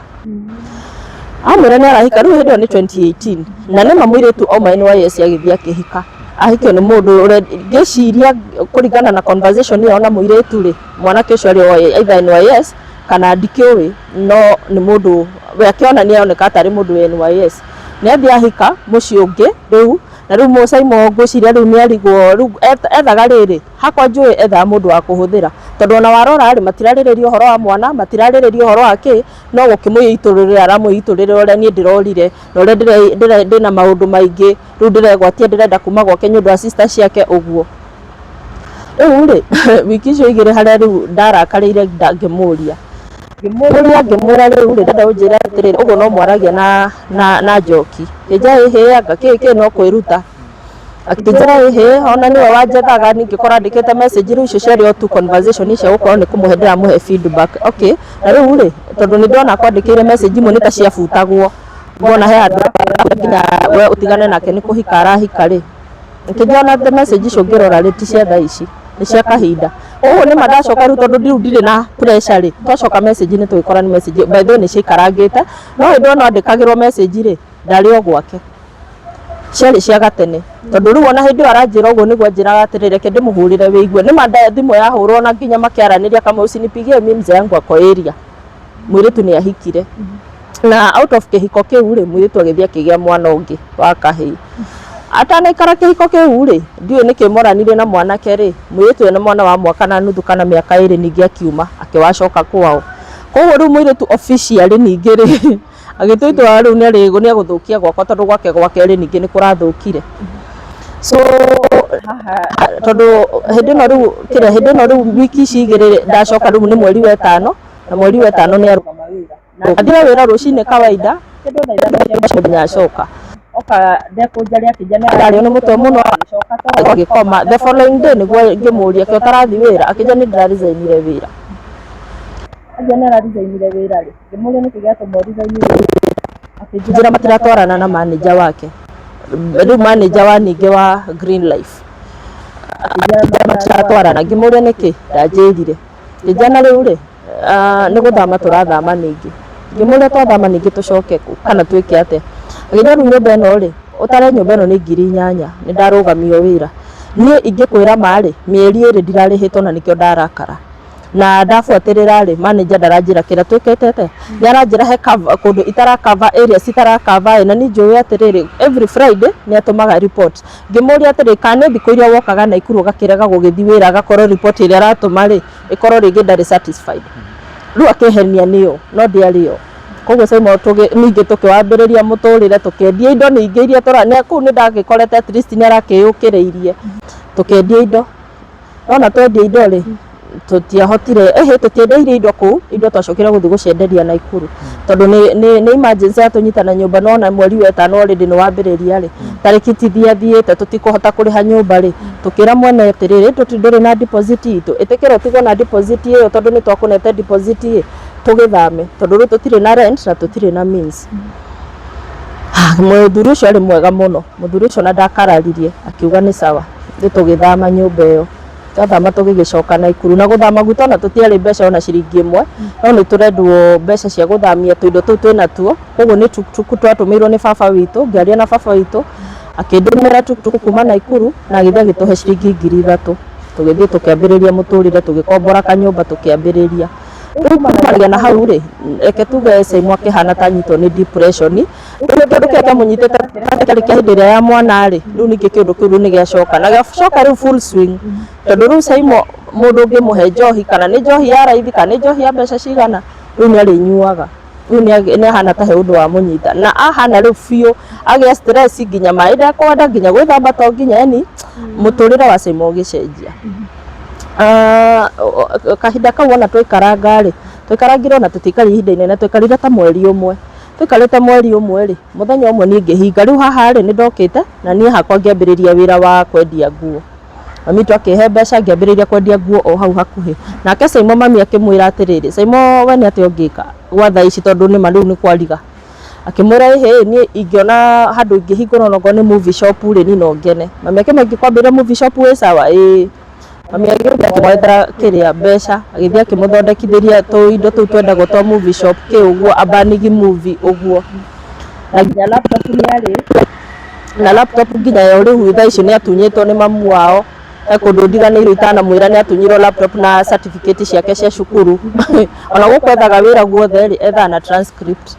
Amwĩra nĩ arahika, rĩu hĩndĩ ĩyo nĩ 2018, na nĩma mũirĩtu auma NYS agĩthiĩ akĩhika. Ahikio nĩ mũndũ ũrĩa ngĩciria kũringana na conversation ĩyo na mũirĩtu rĩ, mwanake ũcio arĩ o either NYS kana ndikĩũĩ, no nĩ mũndũ we akĩona nĩ aroneka tarĩ mũndũ wa NYS. Nĩ athiĩ ahika mũciĩ ũngĩ rĩu, na rĩu Mũcaimo ngwĩciria rĩu nĩ arigwo rĩu ethaga rĩrĩ, hakwa njũĩ ethaga mũndũ wa kũhũthĩra. Tondũ ona warora rĩ, matirarĩrĩria ũhoro wa mwana, matirarĩrĩria ũhoro wa kĩ, no gũkĩmũitũrũrĩra aramũitũrũrĩra ũrĩa niĩ ndĩrorire, na ũrĩa ndĩna maũndũ maingĩ, rĩu ndĩregwatia ndĩrenda kuma gwake nĩ ũndũ wa sister ciake ũguo. Rĩu rĩ, wiki icio 2 harĩa rĩu ndarakarĩire ngĩmũria, ngĩmũria ngĩmwĩra rĩu rĩ, ndĩrenda ũnjĩre atĩrĩrĩ, ũguo no mwaragia na Njoki. Akĩnjĩra ĩhĩ anga kĩ kĩ no kwĩruta. Akĩnjĩra ĩhĩ ona nĩwe wanjethaga ningĩ korwo andĩkĩte message rĩu icio ciarĩ o tu conversation cia gũkorwo nĩ kũmũhe ndĩramũhe feedback. Okay, na rĩu rĩ, tondũ nĩ ndona akwandĩkĩire message imwe nĩ ta ciabutagwo, ngona he handũ nginya we ũtigane nake nĩ kũhika arahika rĩ, Ngĩkĩona the message icio ngĩrora rĩ ti cia thaa ici. Nĩ cia kahinda. Ũguo nĩ ma ndacoka rĩu tondũ rĩu ndirĩ na pressure rĩ, twacoka message inĩ tũgĩkora nĩ message, by the way nĩ ciaikarangĩte, no hĩndĩ ĩyo andĩkagĩrwo message rĩ, ndarĩ o gwake. Ciarĩ cia gatene. Tondũ rĩu ona hĩndĩ ĩyo aranjĩra ũguo nĩguo anjĩraga atĩrĩrĩ, reke ndĩmũhũrĩre wĩigue. Nĩ ma thimũ yahũrwo na nginya makĩaranĩria akamwĩra usinipigie mimi mzee yangu ako area. Mũirĩtu nĩ ahikire. Na out of kĩhiko kĩu rĩ, mũirĩtu agĩthiĩ akĩgĩa mwana ũngĩ wa kahĩĩ. Atanaikara kĩhiko kĩu rĩ, ndiũĩ nĩkĩ moranire na mwanake rĩ, mũirĩtu ena mwana wa mwaka na nuthu kana mĩaka ĩrĩ ningĩ akiuma akĩwacoka kwao. Koguo rĩu mũirĩtu officially ningĩ rĩ, agĩtua itua rĩu nĩ egũthũkia gwakwa tondũ gwake gwa kerĩ ningĩ nĩ kũrathũkire. So tondũ hĩndĩ ĩno rĩu kĩrĩa hĩndĩ ĩno rĩu wiki ici igĩrĩ rĩ, ndacoka rĩu nĩ mweri wa ĩtano, na mweri wa ĩtano nĩ arũgama wĩra. Athire wĩra rũcinĩ kawaida, kĩndũ thaa ithano cia mũthenya acoka. Oka ndekũnjaria akĩnja nĩ ararĩo nĩ mũtwe mũno agĩcoka toro agĩkoma. The following day nĩguo ngĩmũria kĩ ũtarathiĩ wĩra, akĩnja nĩ ndĩra resign wĩra. Anjĩra nĩ ara resign wĩra rĩ, ngĩmũria nĩkĩ gĩatũma ũ resign wĩra, akĩnjĩra matiratwarana na manager wake. Rĩu manager wa ningĩ wa Green Life. Akĩnjĩra matiratwarana, ngĩmũria nĩkĩ, ndanjĩrire. Ngĩnjĩra na rĩu rĩ, nĩ gũthama tũrathama ningĩ. Ngĩmũria twathama ningĩ tũcoke kũ kana twĩke atĩa. Agĩnjĩra rĩu nyũmba ĩno rĩ, ũtare nyũmba ĩno nĩ 8000, nĩ ndarũgamio wĩra. Niĩ ingĩkwĩra ma rĩ, mĩeri ĩrĩ ndirarĩhĩtwo na nĩkĩo ndarakara. Na ndabuatĩrĩra rĩ, manager ndaranjĩra kĩrĩa twĩkĩte atĩa, nĩ aranjĩra he kũndũ itara cover areas itara cover ĩ, na niĩ njũĩ atĩrĩrĩ, every Friday nĩ atũmaga report. Ngĩmũria atĩrĩ, kana nĩ thikũ iria wokaga Naikuru ũgakĩrega gũgĩthiĩ wĩra agakorwo report ĩrĩa aratũma rĩ, ĩkorwo rĩngĩ ndarĩ satisfied. Rĩu akĩhenia nĩyo, no ndĩarĩ yo. Koguo Simon ningĩ tũkĩwambĩrĩria mũtũrĩre, tũkĩendia indo ningĩ iria tũra, kũu nĩ ndagĩkorete at least nĩ arakĩyũkĩrĩirie, tũkĩendia indo. Wona twendia indo rĩ, tũtiahotire, ĩhĩ tũtiendeirie indo kũu, indo twacokire gũthiĩ gũcienderia Naikuru. Tondũ nĩ emergency yatũnyita na nyũmba nĩwona mweri wa ĩtano already nĩ wambĩrĩria rĩ, tarĩki ti thiathiĩte tũtikũhota kũrĩha nyũmba rĩ, tũkĩra mwene atĩrĩrĩ, ndũrĩ na deposit itũ, ĩtĩkĩra ũtigwo na deposit ĩyo tondũ nĩ twakũnete deposit ĩ, tũgĩthame tondũ rĩu tũtirĩ na rent na tũtirĩ na means. Mũthuri ũcio arĩ mwega mũno, mũthuri ũcio ona ndakararirie, akiuga nĩ sawa, ithuĩ tũgĩthama nyũmba ĩyo. Twathama tũgĩgĩcoka Naikuru, na gũthama gwitũ ona tũtiarĩ mbeca ona ciringi ĩmwe, no nĩ tũrendwo mbeca cia gũthamia tũindo tũu twĩnatuo, koguo nĩ tuktuk twatũmĩirwo nĩ baba witũ, ngĩaria na baba witũ, akĩndũmĩra tuktuk kuma Naikuru, na agĩthiĩ agĩtũhe ciringi 3000, tũgĩthiĩ tũkĩambĩrĩria mũtũrĩre, tũgĩkombora kanyũmba tũkĩambĩrĩria. Rĩu kumanagia na hau rĩ, reke tuge Simon akĩhana ta anyitwo nĩ depression, rĩu kĩũndũ kĩrĩa kĩamũnyitĩte kĩarĩ kĩa hĩndĩ ĩrĩa ya mwana rĩ, rĩu ningĩ kĩũndũ kĩu rĩu nĩ gĩacoka, na gĩacoka rĩu full swing, tondũ rĩu Simon mũndũ ũngĩmũhe njohi, kana nĩ njohi ya raithi, kana nĩ njohi ya mbeca cigana, rĩu nĩ arĩnyuaga, rĩu nĩ ahana ta he ũndũ wamũnyita, na ahana rĩu biũ agĩa stress nginya maĩ ndekwenda, nginya gwĩthamba to nginya, yani mũtũrĩre wa Simon ũgĩcenjia. Kahinda kau ona twaikaranga rĩ, twaikarangire ona tũtiaikarire ihinda inene, twaikarire ta mweri ũmwe. Tũikarĩte mweri ũmwe rĩ, mũthenya ũmwe niĩ ngĩhinga, rĩu haha rĩ, nĩ ndokĩte na niĩ hakwa ngĩambĩrĩria wĩra wa kwendia nguo. Mami witũ akĩhe mbeca ngĩambĩrĩria kwendia nguo o hau hakuhĩ. Nake Simon mami akĩmwĩra atĩrĩrĩ, Simon we nĩ atĩa ũngĩka gwa thaa ici tondũ nĩma rĩu nĩ kwariga. Akĩmwĩra ĩhĩ, niĩ ingĩona handũ ingĩhingũra onokorwo nĩ movie shop rĩ, niĩ no ngene. Mami akĩmwĩra ingĩkwambĩrĩria movie shop wĩ sawa? Ĩĩ. Mami agĩũka akĩmwethera kĩrĩa mbeca, agĩthiĩ akĩmũthondekithĩria tũindo tũu twendagwo twa movie shop kĩ ũguo, abanigi movie ũguo. Na nginya laptop nĩ arĩ, na laptop nginya yo rĩu thaa ici nĩ atunyĩtwo nĩ mamu wao. He kũndũ ndiganĩirwo itanamwĩra nĩ atunyirwo laptop na certificate ciake cia cukuru. Ona gũkũ ethaga wĩra guothe rĩ, ethaga na transcript.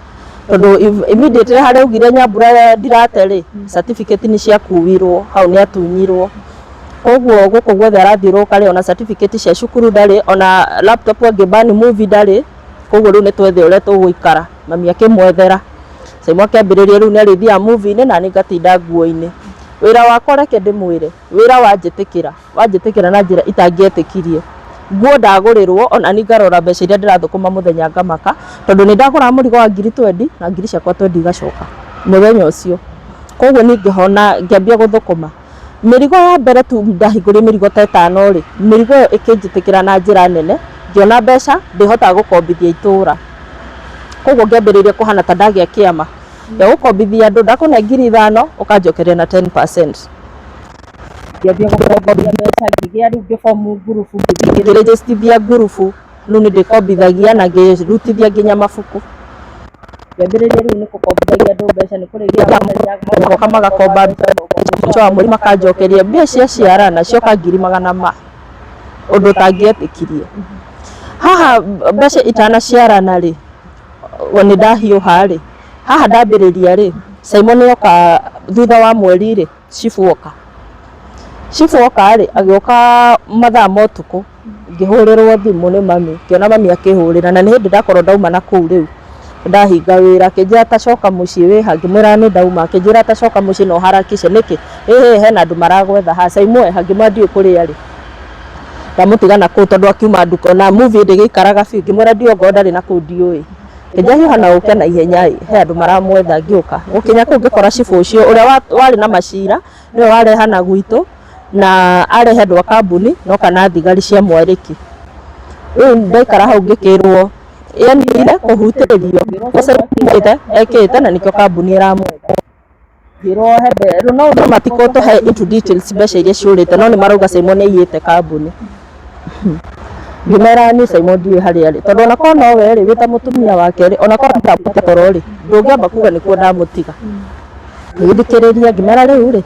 Tondũ immediately harĩa augire Nyambura ndirate rĩ, certificate nĩ ciakuirwo, hau nĩ atunyirwo. Koguo gũkũ guothe arathiũrũrũka rĩ, ona certificate cia cukuru ndarĩ, ona laptop angĩ burn movie ndarĩ, koguo rĩu nĩ twethe ũrĩa tũgũikara. Mami akĩmwethera. Simon akĩambĩrĩria rĩu nĩ arĩthiaga movie-inĩ na niĩ ngatinda nguo-inĩ. Wĩra wakwa reke ndĩmwĩre, wĩra wanjĩtĩkĩra, wanjĩtĩkĩra na njĩra itangĩetĩkirie. Nguo ndagũrĩrwo ona niĩ ngarora mbeca iria ndĩrathũkũma mũthenya ngamaka, tondũ nĩ ndagũraga mũrigo wa ngiri twendi na ngiri ciakwa twendi igacoka mũthenya ũcio. Koguo niĩ ngĩhona ngĩambia gũthũkũma. Mĩrigo ya mbere tu ndahingũrire mĩrigo ta ĩtano rĩ, mĩrigo ĩyo ĩkĩnjĩtĩkĩra na njĩra nene, ngĩona mbeca ndĩhotaga gũkombithia itũra. Koguo ngĩambĩrĩria kũhana ta ndagĩa kĩama gĩa gũkombithia andũ, ndakũne 5000 ũkanjokeria na 10%. Ngĩambia gũkombithia mbeca, ngĩgĩa rĩu ngĩbomu ngurubu, ngĩthiĩ ngĩrĩnjĩcitithia ngurubu, rĩu nĩ ndĩkombithagia na ngĩrutithia nginya mabuku. Ngĩambĩrĩria rĩu nĩ gũkombithagia andũ mbeca, nĩ kũrĩgia magoka magakomba mbeca, mũico wa mweri makanjokeria mbia ciaciarana cioka ngiri magana ma, ũndũ ũtangĩetĩkirie. Haha mbeca itanaciarana rĩ, nĩ ndahiũha rĩ, haha ndambĩrĩria rĩ, Simon oka thutha wa mweri rĩ, Chief oka. Chief oka rĩ, agĩũka mathaa ma ũtukũ, ngĩhũrĩrwo thimũ nĩ mami, ngĩona mami akĩhũrĩra, na nĩ hĩndĩ ndakorwo ndauma na kũu rĩu, ndahinga wĩra, akĩnjĩra ta coka mũciĩ wĩha, ngĩmwĩra nĩ ndauma, akĩnjĩra ta coka mũciĩ na ũharakishe, nĩkĩ? Ĩhĩ hena andũ maragwetha haha, Saimo eha? Ngĩmwĩra ndiũĩ kũrĩa arĩ. Ndamũtiga na kũu tondũ akiuma nduka ona movie ndĩgĩikaraga biũ, ngĩmwĩra ndiũĩ ongorwo ndarĩ na kũu ndiũĩ. Ngĩnjia hiũha na ũke na ihenya ĩ, he andũ maramwetha ngĩũka. Gũkinya kũu ngĩkora cibũ ũcio ũrĩa warĩ na macira nĩwe warehana gwitũ na arehe andũ a kambuni na oka na thigari cia mwarĩki. Rĩu ndaikara hau ngĩkĩrwo yenire kũhutĩrio ekĩte na nĩkĩo kambuni ĩramwetha. Ngĩrwo he rĩu no no matikũtũhe into details mbeca iria ciũrĩte no nĩ marauga Simon nĩ aiyĩte kambuni. Ngĩmera niĩ Simon ndiũĩ harĩa arĩ tondũ ona korwo nowe rĩ wĩ ta mũtumia wake rĩ ona korwo ndamũte toro rĩ ndũngĩamba kuga nĩkuo ndamũtiga. Ngĩthikĩrĩria ngĩmera rĩu rĩ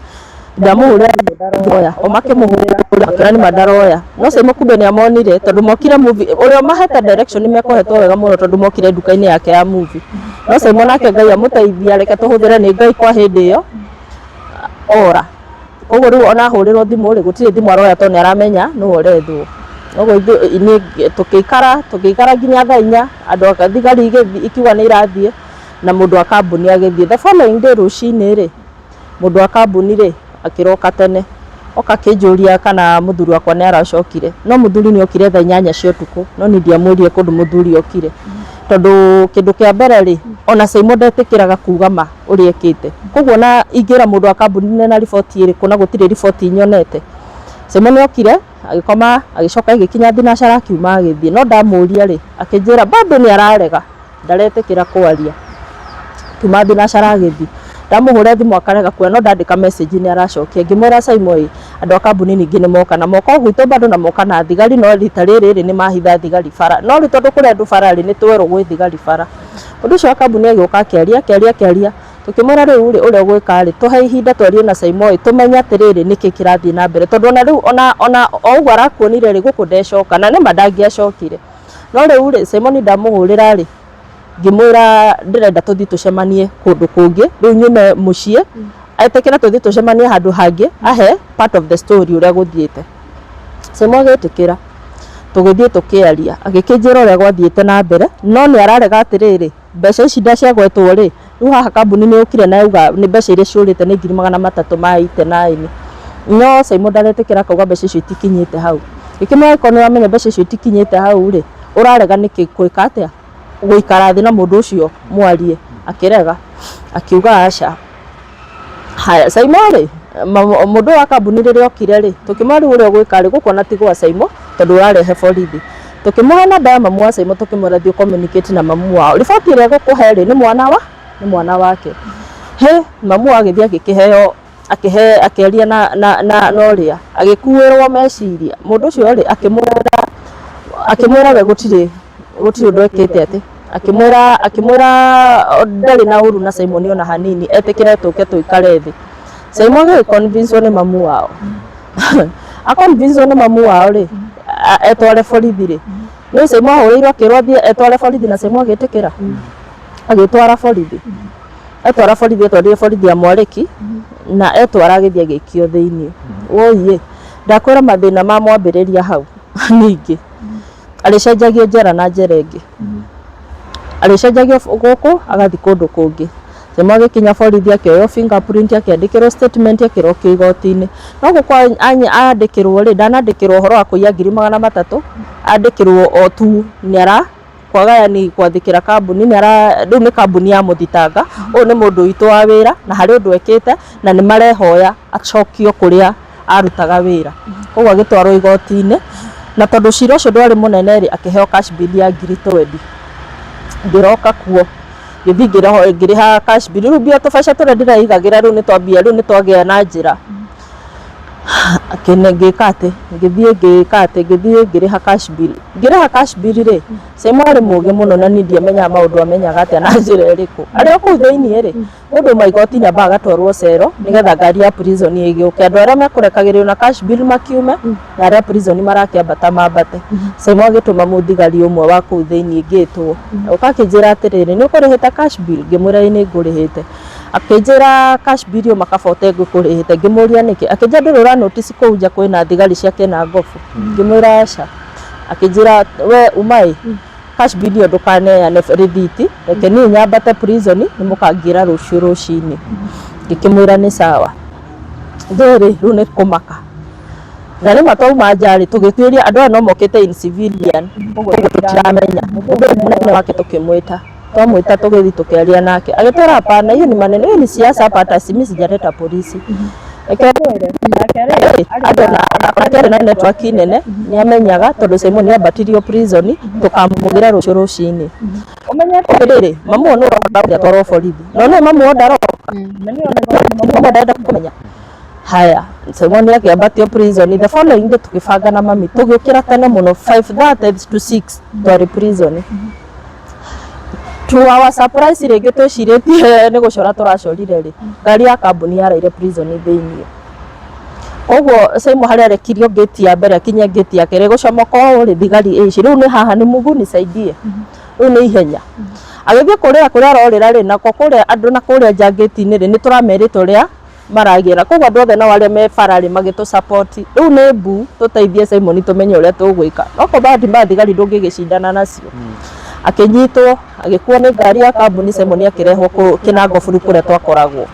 ndamũhũrĩra thimũ ndaroya o makĩmũhũrĩra makĩona nĩma ndaroya no Simon kumbe nĩ amonire tondũ mokire movie ũrĩa ũmahete direction nĩ mekũhetwo wega mũno tondũ mokire nduka-inĩ yake ya movie no Simon nake Ngai amũteithia reke tũhũthĩre nĩ Ngai kwa hĩndĩ ĩyo ora koguo rĩu ona ahũrĩrwo thimũ rĩ gũtirĩ thimũ aroya tondũ nĩ aramenya nũũ ũrethwo koguo ithuĩ tũgĩikara tũgĩikara nginya thaa inya andũ a thigari ikiuga nĩ irathiĩ na mũndũ wa kambuni agĩthiĩ. The following day rũcinĩ rĩ Mũndũ wa kambuni rĩ, akĩroka tene, oka akĩnjũria kana mũthuri wakwa nĩ aracokire, no mũthuri nĩ okire thaa 8 cia ũtukũ, no niĩ ndiamwĩrire kũndũ mũthuri okire, tondũ kĩndũ kĩa mbere rĩ, ona Saimo ndetĩkĩraga kuga ma ũrĩa ekĩte, koguo ona ingĩra mũndũ wa kambuni ndĩna riboti ĩrĩkũ na gũtirĩ riboti nyonete. Saimo nĩ okire, agĩkoma, agĩcoka ĩgĩkinya thinacara akiuma agĩthiĩ, no ndamũria rĩ, akĩnjĩra bado nĩ ararega. Ndaretĩkĩra kwaria. Akiuma thinacara agĩthiĩ. Ndamũhũrĩra thimũ akarega kuoya no ndandĩka message nĩ aracokia. Ngĩmwĩra Saimo ĩ, andũ a kambuni ningĩ nĩ moka na moka o gwitũ bado na moka na thigari no rita rĩrĩ rĩ nĩ mahitha thigari bara. No rĩu tondũ kũrĩ andũ bara rĩ, nĩ twerwo gwĩ thigari bara. Mũndũ ũcio wa kambuni agĩũka akĩaria akĩaria akĩaria, tũkĩmwĩra rĩu rĩ, ũrĩa ũgwĩka rĩ, tũhe ihinda twarie na Saimo ĩ, tũmenye atĩrĩrĩ nĩkĩ kĩrathiĩ na mbere. Tondũ ona rĩu ona ona o ũguo arakuonire rĩ, gũkũ ndecoka na nĩma ndangĩacokire. No rĩu rĩ, Simon ndamũhũrĩra rĩ, ngĩmwĩra ndĩrenda tũthiĩ tũcemanie kũndũ kũngĩ, rĩu nyume mũciĩ, etĩkĩre tũthiĩ tũcemanie handũ hangĩ, ahe part of the story ũrĩa gũthiĩte. Simon agĩtĩkĩra, tũgĩthiĩ tũkĩaria, agĩkĩnjĩra ũrĩa gwathiĩte na mbere, no nĩ ararega atĩrĩrĩ, Mbeca ici ciagwetwo rĩ, rĩu haha kambuni nĩ yũkire na yauga nĩ mbeca iria ciũrĩte nĩ ngiri magana matatũ ma 89. No Simon ndaretĩkĩra akauga mbeca icio itikinyĩte hau. Ngĩkĩmwĩra angĩkorwo nĩ ũramenya mbeca icio itikinyĩte hau rĩ, ũrarega nĩkĩ gwĩka atĩa? Gũikara thĩ na mũndũ ũcio mwarie. Akĩrega, akiuga aca. Haya, Saimo rĩ, mũndũ ũyũ wa kambuni rĩrĩa okire rĩ, tũkĩmwĩra rĩu ũrĩa ũgwĩka rĩ, gũkũ ona ti gwa Saimo, tondũ ũrarehe borithi. Tũkĩmũhe namba ya mamu wa Saimo tũkĩmwĩra thiĩ ũ communicate na mamu wao. Riboti ĩrĩa egũkũhe rĩ, nĩ mwana wa, nĩ mwana wake. Hĩ, mamu wao agĩthiĩ agĩkĩheo, akĩhe, akĩaria na na na na ũrĩa, agĩkuĩrwo meciria. Mũndũ ũcio rĩ, akĩmwĩra, akĩmwĩra we gũtirĩ gũtirĩ ũndũ ekĩte atĩ akĩmwĩra akĩmwĩra ndarĩ na ũru na Simon ona hanini etĩkĩre tũke tũikare thĩ. Simon agĩ convince nĩ mamu wao a convince nĩ mamu wao rĩ etware borithi rĩ nĩ Simon ahũrĩirwo akĩrwo athiĩ etware borithi na Simon agĩtĩkĩra agĩtwara borithi etwara borithi etwarire borithi ya Mwarĩki na etwara agĩthiĩ agĩikio thĩiniĩ. Wũiĩ ndakwĩra mathĩna ma mwambĩrĩria hau ningĩ. Arĩcenjagio njera na njera ĩngĩ. Arĩcenjagio gũkũ agathiĩ kũndũ kũngĩ. Rĩmwe agĩkinya borithi akĩoywo fingerprint akĩandĩkĩrwo statement akĩrokio igoti-inĩ. No gũkũ andĩkĩrwo rĩ, ndanandĩkĩrwo ũhoro wa kũiya ngiri magana matatũ, andĩkĩrwo o tu nĩ ara kwaga yani gwathĩkĩra kambuni nĩ ara rĩu nĩ kambuni ya mũthitanga, ũyũ nĩ mũndũ witũ wa wĩra na harĩ ũndũ ekĩte na nĩ marehoya acokio kũrĩa arutaga wĩra. Koguo agĩtwarwo igoti-inĩ, na tondũ cira ũcio ndwarĩ mũnene rĩ, akĩheo cash bail ya ngiri twendi. Ngĩroka kuo, ngĩthiĩ ngĩrĩha cash bail, rĩu mbia tũbeca tũrĩa ndĩreigagĩra rĩu nĩ twambia rĩu nĩ twagĩa na njĩra. Ngĩka atĩ, ngĩthiĩ ngĩka atĩ, ngĩthiĩ ngĩrĩha cash bill. Ngĩrĩha cash bill rĩ, Simon arĩ mũgĩ mũno na niĩ ndiamenyaga maũndũ amenyaga atĩa na njĩra ĩrĩkũ. Arĩ o kũu thĩiniĩ rĩ, mũndũ uma igoti-inĩ ambaga agatwarwo cero nĩgetha ngari ya prison ĩgĩũke. Andũ arĩa mekũrekagĩrĩrio na cash bill makiume na arĩa prison marakĩambata mambate. Simon agĩtũma mũthigari ũmwe wa kũu thĩiniĩ ngĩtwo. Agĩũka akĩnjĩra atĩrĩrĩ, nĩ ũkũrĩhĩte cash bill? Ngĩmwĩra ĩĩ nĩ ngũrĩhĩte. Akĩnjĩra cash bill yuma kaba ũtengũkũrĩhĩte. Ngĩmũria nĩkĩ? Akĩnjĩra ndũrĩ ũra notice kũu nja kwĩna thigari cia kĩnangobu? Ngĩmwĩra aca. Akĩnjĩra we uma ĩ, cash bill ĩyo ndũkaneane rĩthiti, reke niĩ nyambate prison nĩ mũkangĩra rũciũ rũcinĩ. Ngĩkĩmwĩra nĩ sawa. Ithuĩ rĩ, rĩu nĩ kũmaka. Na rĩmwe twauma nja rĩ, tũgĩtuĩria andũ aya no mokĩte in civilian, ũguo tũtiramenya. Mũndũ ũyũ mũnene wake tũkĩmwĩta. Twamwĩta tũgĩthiĩ tũkĩaria nake agĩtwĩra hapana, hiyo ni maneno, hiyo ni siasa hapa, hata mimi sijaleta polisi. Reke ngwĩre, nake rĩ, andũ nake arĩ na network nene nĩ amenyaga tondũ Simon nĩ ambatirio prison tũkamũgĩra rũciũ rũcinĩ. Ũmenye atĩrĩrĩ, mamu ũyũ nĩwe ũroka atwarwo borithi, no nĩ mamu ũyũ ndaroka, mamu ndarenda kũmenya. Haya, Simon akĩambatio prison the following day tũgĩbanga na mami tũgĩũkĩra tene mũno 5:30 to 6 twarĩ prison. To our surprise rĩngĩ twĩcirĩtie nĩ gũcora tũracorire rĩ, ngari ya kambuni yaraire prison thĩiniĩ. Koguo Simon harĩa arekirio ngĩti ya mbere akinye ngĩti ya kerĩ gũcomoka ũũ rĩ, thigari ici rĩu nĩ haha nĩ Mungu nisaidie, rĩu nĩ ihenya. Agĩthiĩ kũrĩra kũrĩa arorĩra rĩ, nako kũrĩa andũ na kũrĩa nja ngĩti-inĩ rĩ, nĩ tũramerĩte ũrĩa maragĩra. Koguo andũ othe nao arĩa me bara rĩ magĩtũ support. Rĩu nĩ mbu tũteithie Simon tũmenye ũrĩa tũgwĩka. No ko bahati mbaya thigari ndũngĩgĩcindana nacio. Akĩnyitwo, agĩkuo nĩ ngari ya kambuni Simon akĩrehwo Kĩnango buru kũrĩa twakoragwo.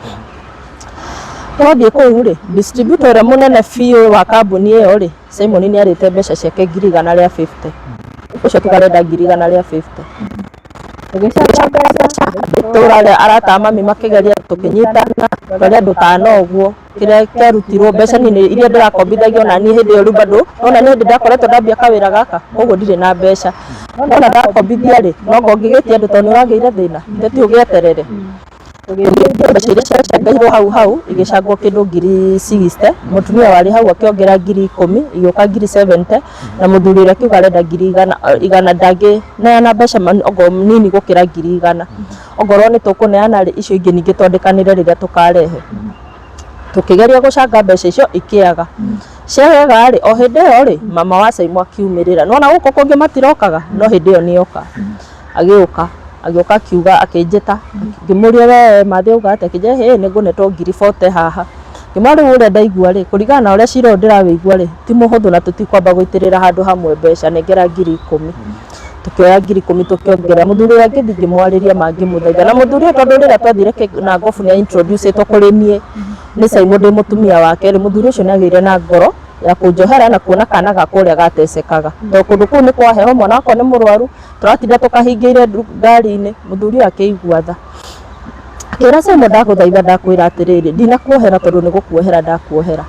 Twathiĩ kũu rĩ, distributor ũrĩa mũnene biũ wa kambuni ĩyo rĩ, Simon nĩ arĩte mbeca ciake ngiri igana rĩa 50. Ũcio tuga arenda ngiri igana rĩa 50. Tũgĩcanga mbeca, itũra arata a mami makĩgeria tũkĩnyitana, twarĩ andũ ta ana ũguo, kĩrĩa kĩarutirwo mbeca niĩ iria ndĩrakombithagio naniĩ hĩndĩ ĩyo rĩu bado, nĩwona nĩ hĩndĩ ndakoretwo ndambia kawĩra gaka, koguo ndirĩ na mbeca. Nona ndakombithia rĩ, no anga ũngĩgĩtia andũ tondũ nĩ ũragĩire thĩna, githĩ ti ũgĩeterere. Tũgĩthiĩ mbeca iria ciacangairwo hau hau igĩcangwo kĩndũ ngiri 60, mũtumia warĩ hau akĩongera ngiri 10, igĩũka ngiri 70, na mũthuri ũrĩa akiuga arenda ngiri igana ndangĩneana mbeca okorwo nini gũkĩra ngiri 100. Ongorwo nĩ tũkũneana rĩ, icio ingĩ ningĩ twandĩkanĩre rĩrĩa tũkarehe. Tũkĩgeria gũcanga mbeca icio ikĩaga. Ciaga rĩ, o hĩndĩ ĩyo rĩ, mama wa Saimo akiumĩrĩra. Nĩwona gũkũ kũngĩ matirokaga, no hĩndĩ ĩyo nĩoka. Agĩũka, agĩũka akiuga akĩnjĩta, ngĩmũria we Mathĩ auga atĩa, akĩnjĩra hĩ nĩ ngũnetwo ngiri 40 haha. Ngĩmwĩra rĩu ũrĩa ndaigua rĩ, kũringana na ũrĩa cira ũyũ ndĩrawĩigua rĩ, ti mũhũthũ na tũtikwamba gũitĩrĩra handũ hamwe mbeca, nengera ngiri 10. Tũkĩoya ngiri 10 tũkĩongerera, mũthuri ũrĩa ngĩthiĩ ngĩmwarĩria ma ngĩmũthaitha, na mũthuri ũyũ tondũ rĩrĩa twathire Kĩnangobu nĩ a introduce ĩtwo kũrĩ niĩ nĩ Simon ndĩ mũtumia wake rĩ, mũthuri ũcio nĩ agĩire na ngoro ya kũnjohera na kuona kana gakwa ũrĩa gatecekaga. Tondũ kũndũ kũu nĩ kwa heho, mwana wakwa nĩ mũrwaru, tũratinda tũkahingĩire ngari-inĩ, mũthuri ũyũ akĩigua tha. Akĩra Simon ndagũthaitha ndakwĩra atĩrĩrĩ, ndinakuohera tondũ nĩ gũkuohera ndakuohera.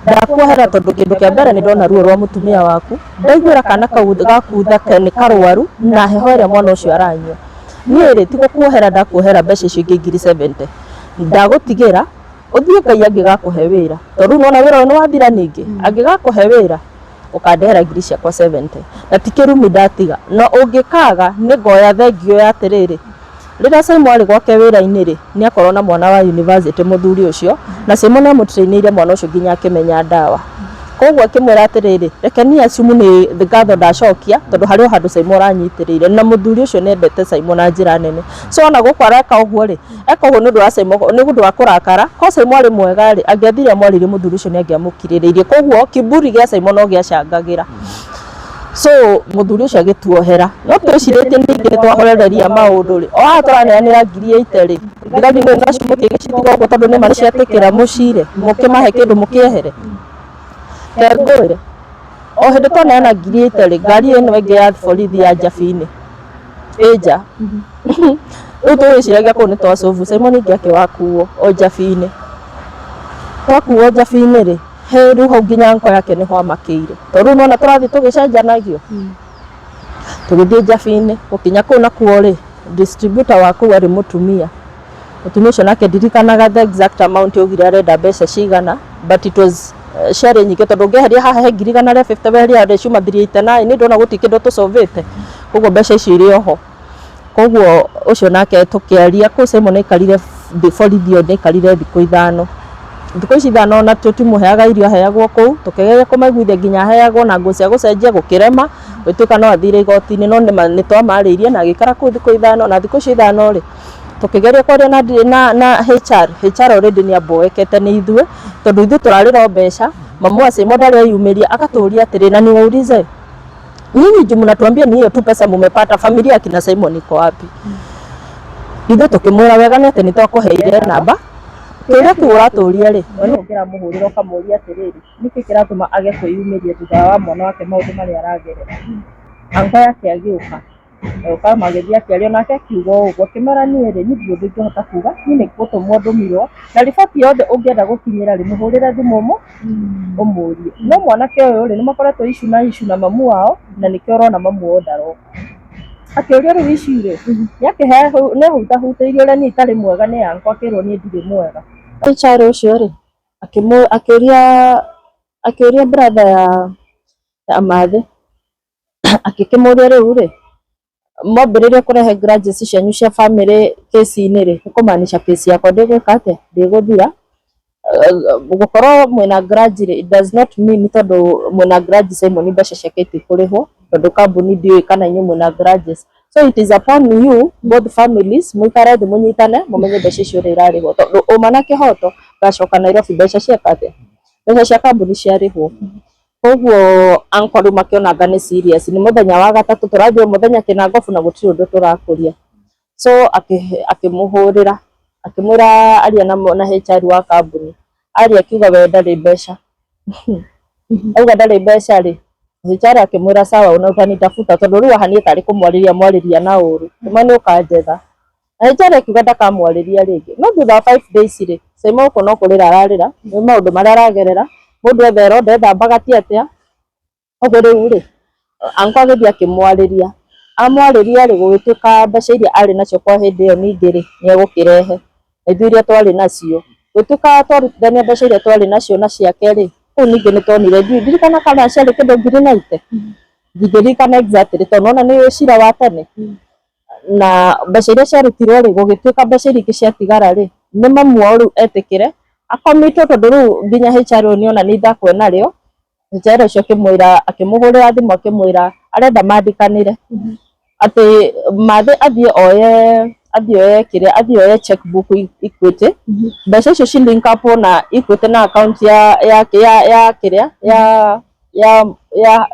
Ndakuohera tondũ kĩndũ kĩa mbere nĩ ndona ruo rwa mũtumia waku, ndaiguĩra kana kau gaku tha nĩ karwaru na heho ĩrĩa mwana ũcio aranyua. Niĩ rĩ ti gũkuohera ndakuohera mbeca icio ingĩ ngiri 70, ndagũtigĩra ũthiĩ Ngai angĩgakũhe wĩra, tondũ rĩu nĩwona wĩra ũyũ nĩ wathira ningĩ, angĩgakũhe wĩra ũkandehera ngiri ciakwa 70 na ti kĩrumi ndatiga, na ũngĩkaga nĩ ngoya thengio ya atĩrĩrĩ, rĩrĩa Simon arĩ gwake wĩra-inĩ rĩ, nĩ akorwo na mwana wa university mũthuri ũcio, na Simon nĩ amũtrainĩire mwana ũcio nginya akĩmenya ndawa. Koguo akĩmwĩra atĩrĩrĩ, reke niĩ assume nĩ ngatho ndacokia, tondũ harĩ o handũ Simon aranyitĩrĩire, na mũthuri ũcio nĩ endete Simon na njĩra nene. So ona gũkũ areka ũguo rĩ, eka ũguo nĩ ũndũ wa Simon, nĩ ũndũ wa kũrakara, korwo Simon arĩ mwega rĩ, angĩathire amwarĩrie mũthuri ũcio nĩ angĩamũkirĩrĩirie. Koguo kiburi gĩa Simon no gĩacangagĩra. So mũthuri ũcio agĩtuohera, no twĩcirĩtie ningĩ nĩ twahorereria maũndũ rĩ, o haha tũraneanĩra ngiri 80 rĩ, thigari nacio mũkĩgĩcitiga ũguo tondũ nĩma nĩcietĩkĩra mũcire, mũkĩmahe kĩndũ mũkĩehere. Reke ngwĩre, o hĩndĩ twaneana ngiri 80 rĩ, ngari ĩno ĩngĩ ya borithi ya Njabi-inĩ ĩ nja. Rĩu tũgwĩciragia kũu nĩ twa solve, Simon ningĩ akĩwakuo o Njabi-inĩ. Twakuo Njabi-inĩ rĩ, he rĩu hau nginya anko yake nĩho amakĩire. Tondũ rĩu nĩwona tũrathiĩ tũgĩcenjanagio. Tũgĩthiĩ Njabi-inĩ, gũkinya kũu nakuo rĩ, distributor wa kũu arĩ mũtumia. Mũtumia ũcio nake ndirikanaga the exact amount augire arenda mbeca cigana, but it was Ciarĩ nyingĩ tondũ ũngĩeheria haha he 150,000, weheria harĩa ciuma 389, nĩ ndona gũtirĩ kĩndũ tũcovĩte. Koguo mbeca icio irĩ oho. Koguo ũcio nake tũkĩaria kũu, Simon aikarire borithi ĩyo, nĩaikarire thikũ 5. Thikũ ici 5 ona tũtimũheaga irio, aheagwo kũu. Tũkĩgeria kũmaiguithia nginya aheagwo na nguo cia gũcenjia, gũkĩrema, gũgĩtuĩka no athire igoti-inĩ, no nĩ twamarĩirie na agĩikara kũu thikũ 5. Na thikũ icio 5 rĩ, tũkĩgeria kwaria na HR. HR already nĩ amboekete nĩ ithuĩ, tondũ ithuĩ tũrarĩra o mbeca. Mamu wa Simon ndarĩ eyumĩria, agatũria atĩrĩ, na niwaulize, nyinyi juu mnatuambia ni hiyo tu pesa mumepata, familia ya kina Simon iko wapi? Ithuĩ tũkĩmwĩra wega nĩ atĩ nĩ twakũheire namba. Kĩũria kĩu ũratũria rĩ, we nĩwe ũngĩramũhũrĩra ũkamũria atĩrĩrĩ, nĩkĩ kĩratũma age kwĩyumĩria thutha wa mwana wake maũndũ marĩa aragerera? Uncle yake agĩũka, agĩũka magĩthiĩ akĩaria nake, akiuga ũguo, akĩmera niĩ rĩ, niĩ ndirĩ ũndũ ingĩhota kuga, niĩ nĩ gũtũmwo ndũmirwo, na riboti yothe ũngĩenda gũkinyĩra rĩ, mũhũrĩre thimũ ũmũrie. No mwanake ũyũ rĩ, nĩ makoretwo issue na issue na mamu wao, na nĩkĩo ũrona mamu wao ndaroka. Akĩũrio rĩu issue rĩ, nĩ ahutahutĩirio ũrĩa niĩ itarĩ mwega nĩ uncle, akĩrwo niĩ ndirĩ mwega. HR ũcio rĩ, akĩũria akĩũria brother ya Mathĩ, akĩkĩmũria rĩu rĩ, mwambĩrĩria kũrehe grudges cianyu cia family kesi-inĩ rĩ, nĩ kũmaanisha kesi yakwa ndĩgwĩka atĩa, ndĩgũthira. Gũkorwo mwĩna grudge rĩ, it does not mean tondũ mwĩna grudge Simon mbeca ciake itikũrĩhwo, tondũ kambuni ndiũĩ kana inyuĩ mwĩna grudges. So it is upon you both families mũikare thĩ, mũnyitane, mũmenye mbeca icio ũrĩa irarĩhwo, tondũ ũma na kĩhoto ngacoka Nairobi mbeca cieka atĩa, mbeca cia kambuni ciarĩhwo. Koguo uncle rĩu makĩona anga nĩ serious, nĩ mũthenya wa gatatũ tũrathiĩ o mũthenya kĩnangobu na gũtirĩ ũndũ tũrakũria. So akĩmũhũrĩra, akĩmwĩra aria na HR wa kambuni. Aria akiuga we ndarĩ mbeca. Auga ndarĩ mbeca rĩ, HR akĩmwĩra sawa, una utanitafuta, tondũ rĩu haha niĩ tarĩ kũmwarĩria mwarĩria na ũru, kĩmwe nĩ ũkanjetha. Na HR akiuga ndakamwarĩria rĩngĩ. No thutha wa 5 days rĩ, Simon gũkũ no kũrĩra ararĩra nĩ maũndũ marĩa aragerera, mũndũ etherwo ndethambaga ti atĩa. Ũguo rĩu rĩ, uncle agĩthiĩ akĩmwarĩria. Amwarĩria rĩ, gũgĩtuĩka mbeca iria arĩ nacio kwa hĩndĩ ĩyo ningĩ rĩ, nĩ egũkĩrehe, na ithuĩ iria twarĩ nacio, gũgĩtuĩka twarutithania mbeca iria twarĩ nacio na ciake rĩ, kũu ningĩ nĩ tuonire, ndirikana kana ciarĩ kĩndũ 90,000, ndingĩririkana exactly tondũ nĩwona nĩ cira wa tene. Na mbeca iria ciarutirwo rĩ, gũgĩtuĩka mbeca iria ingĩ ciatigara rĩ, nĩ mamu wao rĩu etĩkĩre akomitwo, tondũ rĩu nginya HR ũyũ nĩona nĩ ithako enarĩo. HR ũcio akĩmwĩra, akĩmũhũrĩra thimũ, akĩmwĩra arenda mandĩkanĩre atĩ Mathĩ athiĩ oye kĩrĩa, athiĩ oye checkbook Equity, mbeca icio ci link up na Equity na account ya kĩrĩa ya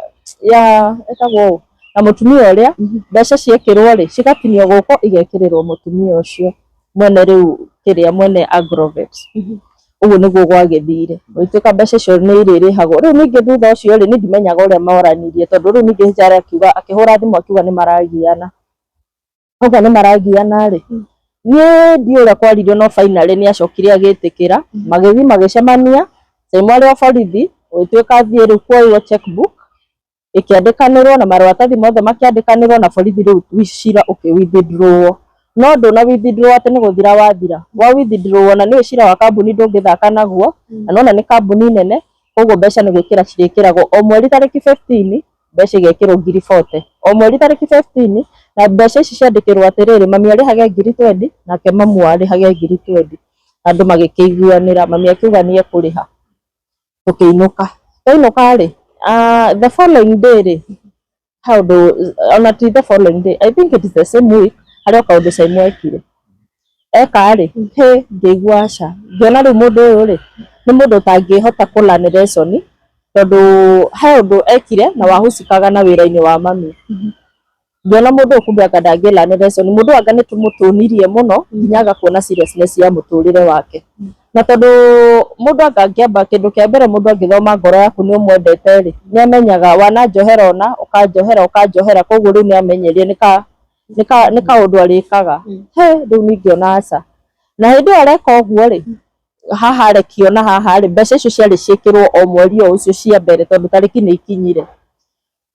ĩtagwo ũũ na mũtumia ũrĩa, mbeca ciekĩrwo rĩ, cigatinio gũkũ igekĩrĩrwo mũtumia ũcio mwene rĩu kĩrĩa mwene Agrovet. Ũguo nĩguo gwagĩthire, gũgĩtuĩka mbeca icio nĩ irĩrĩhagwo. Rĩu ningĩ thutha ũcio rĩ, niĩ ndimenyaga ũrĩa moranirie, tondũ rĩu ningĩ HR akiuga, akĩhũra thimũ akiuga nĩ maragiana. Auga nĩ maragiana rĩ, niĩ ndiũĩ ũrĩa kwaririo, no finally nĩ acokire agĩtĩkĩra, magĩthiĩ magĩcemania, Simon arĩ o borithi, gũgĩtuĩka athiĩ rĩu kuoywo checkbook ĩkĩandĩkanĩrwo na maratathi mothe makĩandĩkanĩrwo na borithi, rĩu cira ũkĩ withdraw. No ndũna withdraw atĩ nĩ gũthira wathira, wa withdraw, na nĩũĩ cira wa kambuni ndũngĩthaka naguo, na nĩwona nĩ kambuni nene, koguo mbeca nĩ gwĩkĩra cirĩkĩragwo o mweri tarĩki 15, mbeca igekĩrwo 40,000 o mweri tarĩki 15. Na mbeca ici ciandĩkĩrwo atĩrĩrĩ, mami arĩhage 20,000 nake mamu arĩhage 20,000. Andũ magĩkĩiguanĩra, mami akiuga nĩ ekũrĩha, tũkĩinũka. Twainũka rĩ, the following day rĩ, kaũndũ ona ti the following day, I think it is the same week, harĩ o kaũndũ Simon ekire. Eka rĩ, hĩ, ngĩigua aca, ngĩona rĩu mũndũ ũyũ rĩ, nĩ mũndũ ũtangĩhota kũ learn lesson, tondũ he ũndũ ekire na wahusikaga na wĩra-inĩ wa mami. Ngĩona mũndũ ũyũ kumbe anga ndangĩ learn lesson, mũndũ ũyũ anga nĩ tũmũtũnirie mũno nginya aga kuona seriousness ya mũtũrĩre wake. Na tondũ mũndũ anga angĩamba kĩndũ kĩa mbere, mũndũ angĩthoma ngoro yaku nĩ ũmwendete rĩ, nĩ amenyaga wananjohera ona ũkanjohera ũkanjohera, koguo rĩu nĩ amenyerie nĩ kaũndũ arĩkaga. He rĩu niĩ ngĩona aca. Na hĩndĩ ĩyo areka ũguo rĩ, haha arekio na haha rĩ, mbeca icio ciarĩ ciĩkĩrwo o mweri o ũcio cia mbere, tondũ tarĩki nĩ ikinyire.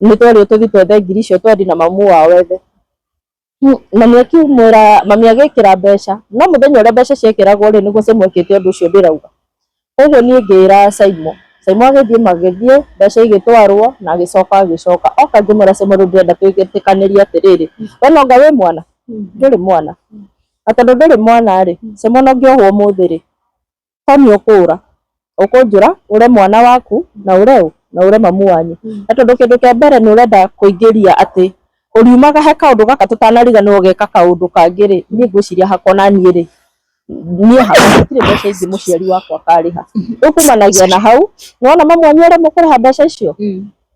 Nĩ twerirwo tũthiĩ twethe ngiri icio twendi na mamu wao ethe. Mami akĩmwĩra, mami agĩkĩra mbeca, no mũthenya ũrĩa mbeca ciekĩragwo rĩ, nĩguo Simon ekĩte ũndũ ũcio ndĩrauga. Koguo niĩ ngĩra Simon, Saimo agĩthiĩ magĩthiĩ mbeca igĩtwarwo na agĩcoka agĩcoka oka ngĩmwĩra Saimo rĩu ndĩrenda twĩtĩkanĩrie atĩrĩrĩ we nonga wĩ mwana ndũrĩ mwana na tondũ ndũrĩ mwana rĩ Saimo ona ũngĩohwo ũmũthĩ rĩ to nĩ ũkũra ũkũnjũra ũre mwana waku na ũre ũ na ũre mamu wanyu na tondũ kĩndũ kĩa mbere nĩ ũrenda kũingĩria atĩ ũriumaga he kaũndũ gaka tũtanariganĩrwo geka kaũndũ kangĩ rĩ niĩ ngwĩciria hakwa na niĩ rĩ niĩ hakwa gũtirĩ mbeca ingĩ mũciari wakwa akarĩha rĩu kumanagia na hau nĩwona mamu wanyu aremwo kũrĩha mbeca icio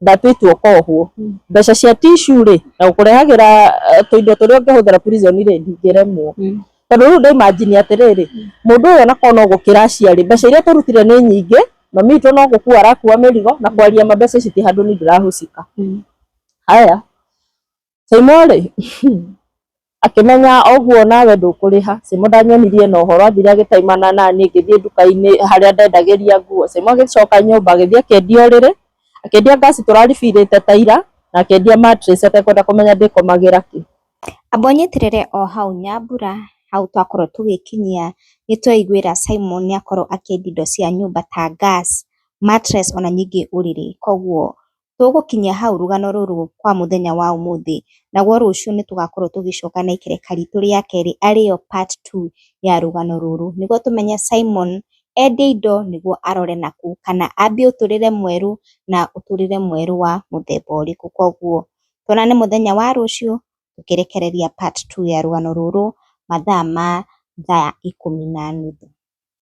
ndatua itua ũkohwo mbeca cia tissue rĩ na gũkũrehagĩra tũindo tũrĩa ũngĩhũthĩra prison rĩ ndingĩremwo tondũ rĩu ndaimagine atĩrĩrĩ mũndũ ũyũ onakorwo no gũkĩracia rĩ mbeca iria tũrutire nĩ nyingĩ mami witũ no gũkua arakua mĩrigo na kwaria ma mbeca ici ti handũ niĩ ndĩrahusika haya Saimo rĩ akĩmenya ũguo nawe ndũkũrĩha Saimo ndanyonirie na ũhoro athire agĩtaimana naniĩ ngĩthiĩ nduka-inĩ harĩa ndendagĩria nguo Saimo agĩcoka nyũmba agĩthiĩ akĩendia ũrĩrĩ akĩendia ngasi tũraribirĩte ta ira na akĩendia mattress atekwenda kũmenya ndĩkomagĩra kĩ. Amba ũnyitĩrĩre o hau Nyambura, hau twakorwo tũgĩkinyia nĩ tweiguĩra Simon nĩ akorwo akĩendia indo cia nyũmba ta gas, mattress ona ningĩ ũrĩrĩ. Koguo tũgũkinyia hau rũgano rũrũ kwa mũthenya wa ũmũthĩ, naguo rũciũ nĩ tũgakorwo tũgĩcoka na ikereka ritũ rĩa kerĩ arĩyo part 2 ya rũgano rũrũ, nĩguo tũmenye Simon endia indo nĩguo arore nakũ kana ambie ũtũrĩre mwerũ na ũtũrĩre mwerũ wa mũthemba ũrĩkũ. Koguo tuonane mũthenya wa rũciũ tũkĩrekereria part 2 ya rũgano rũrũ mathaa ma thaa 10:30.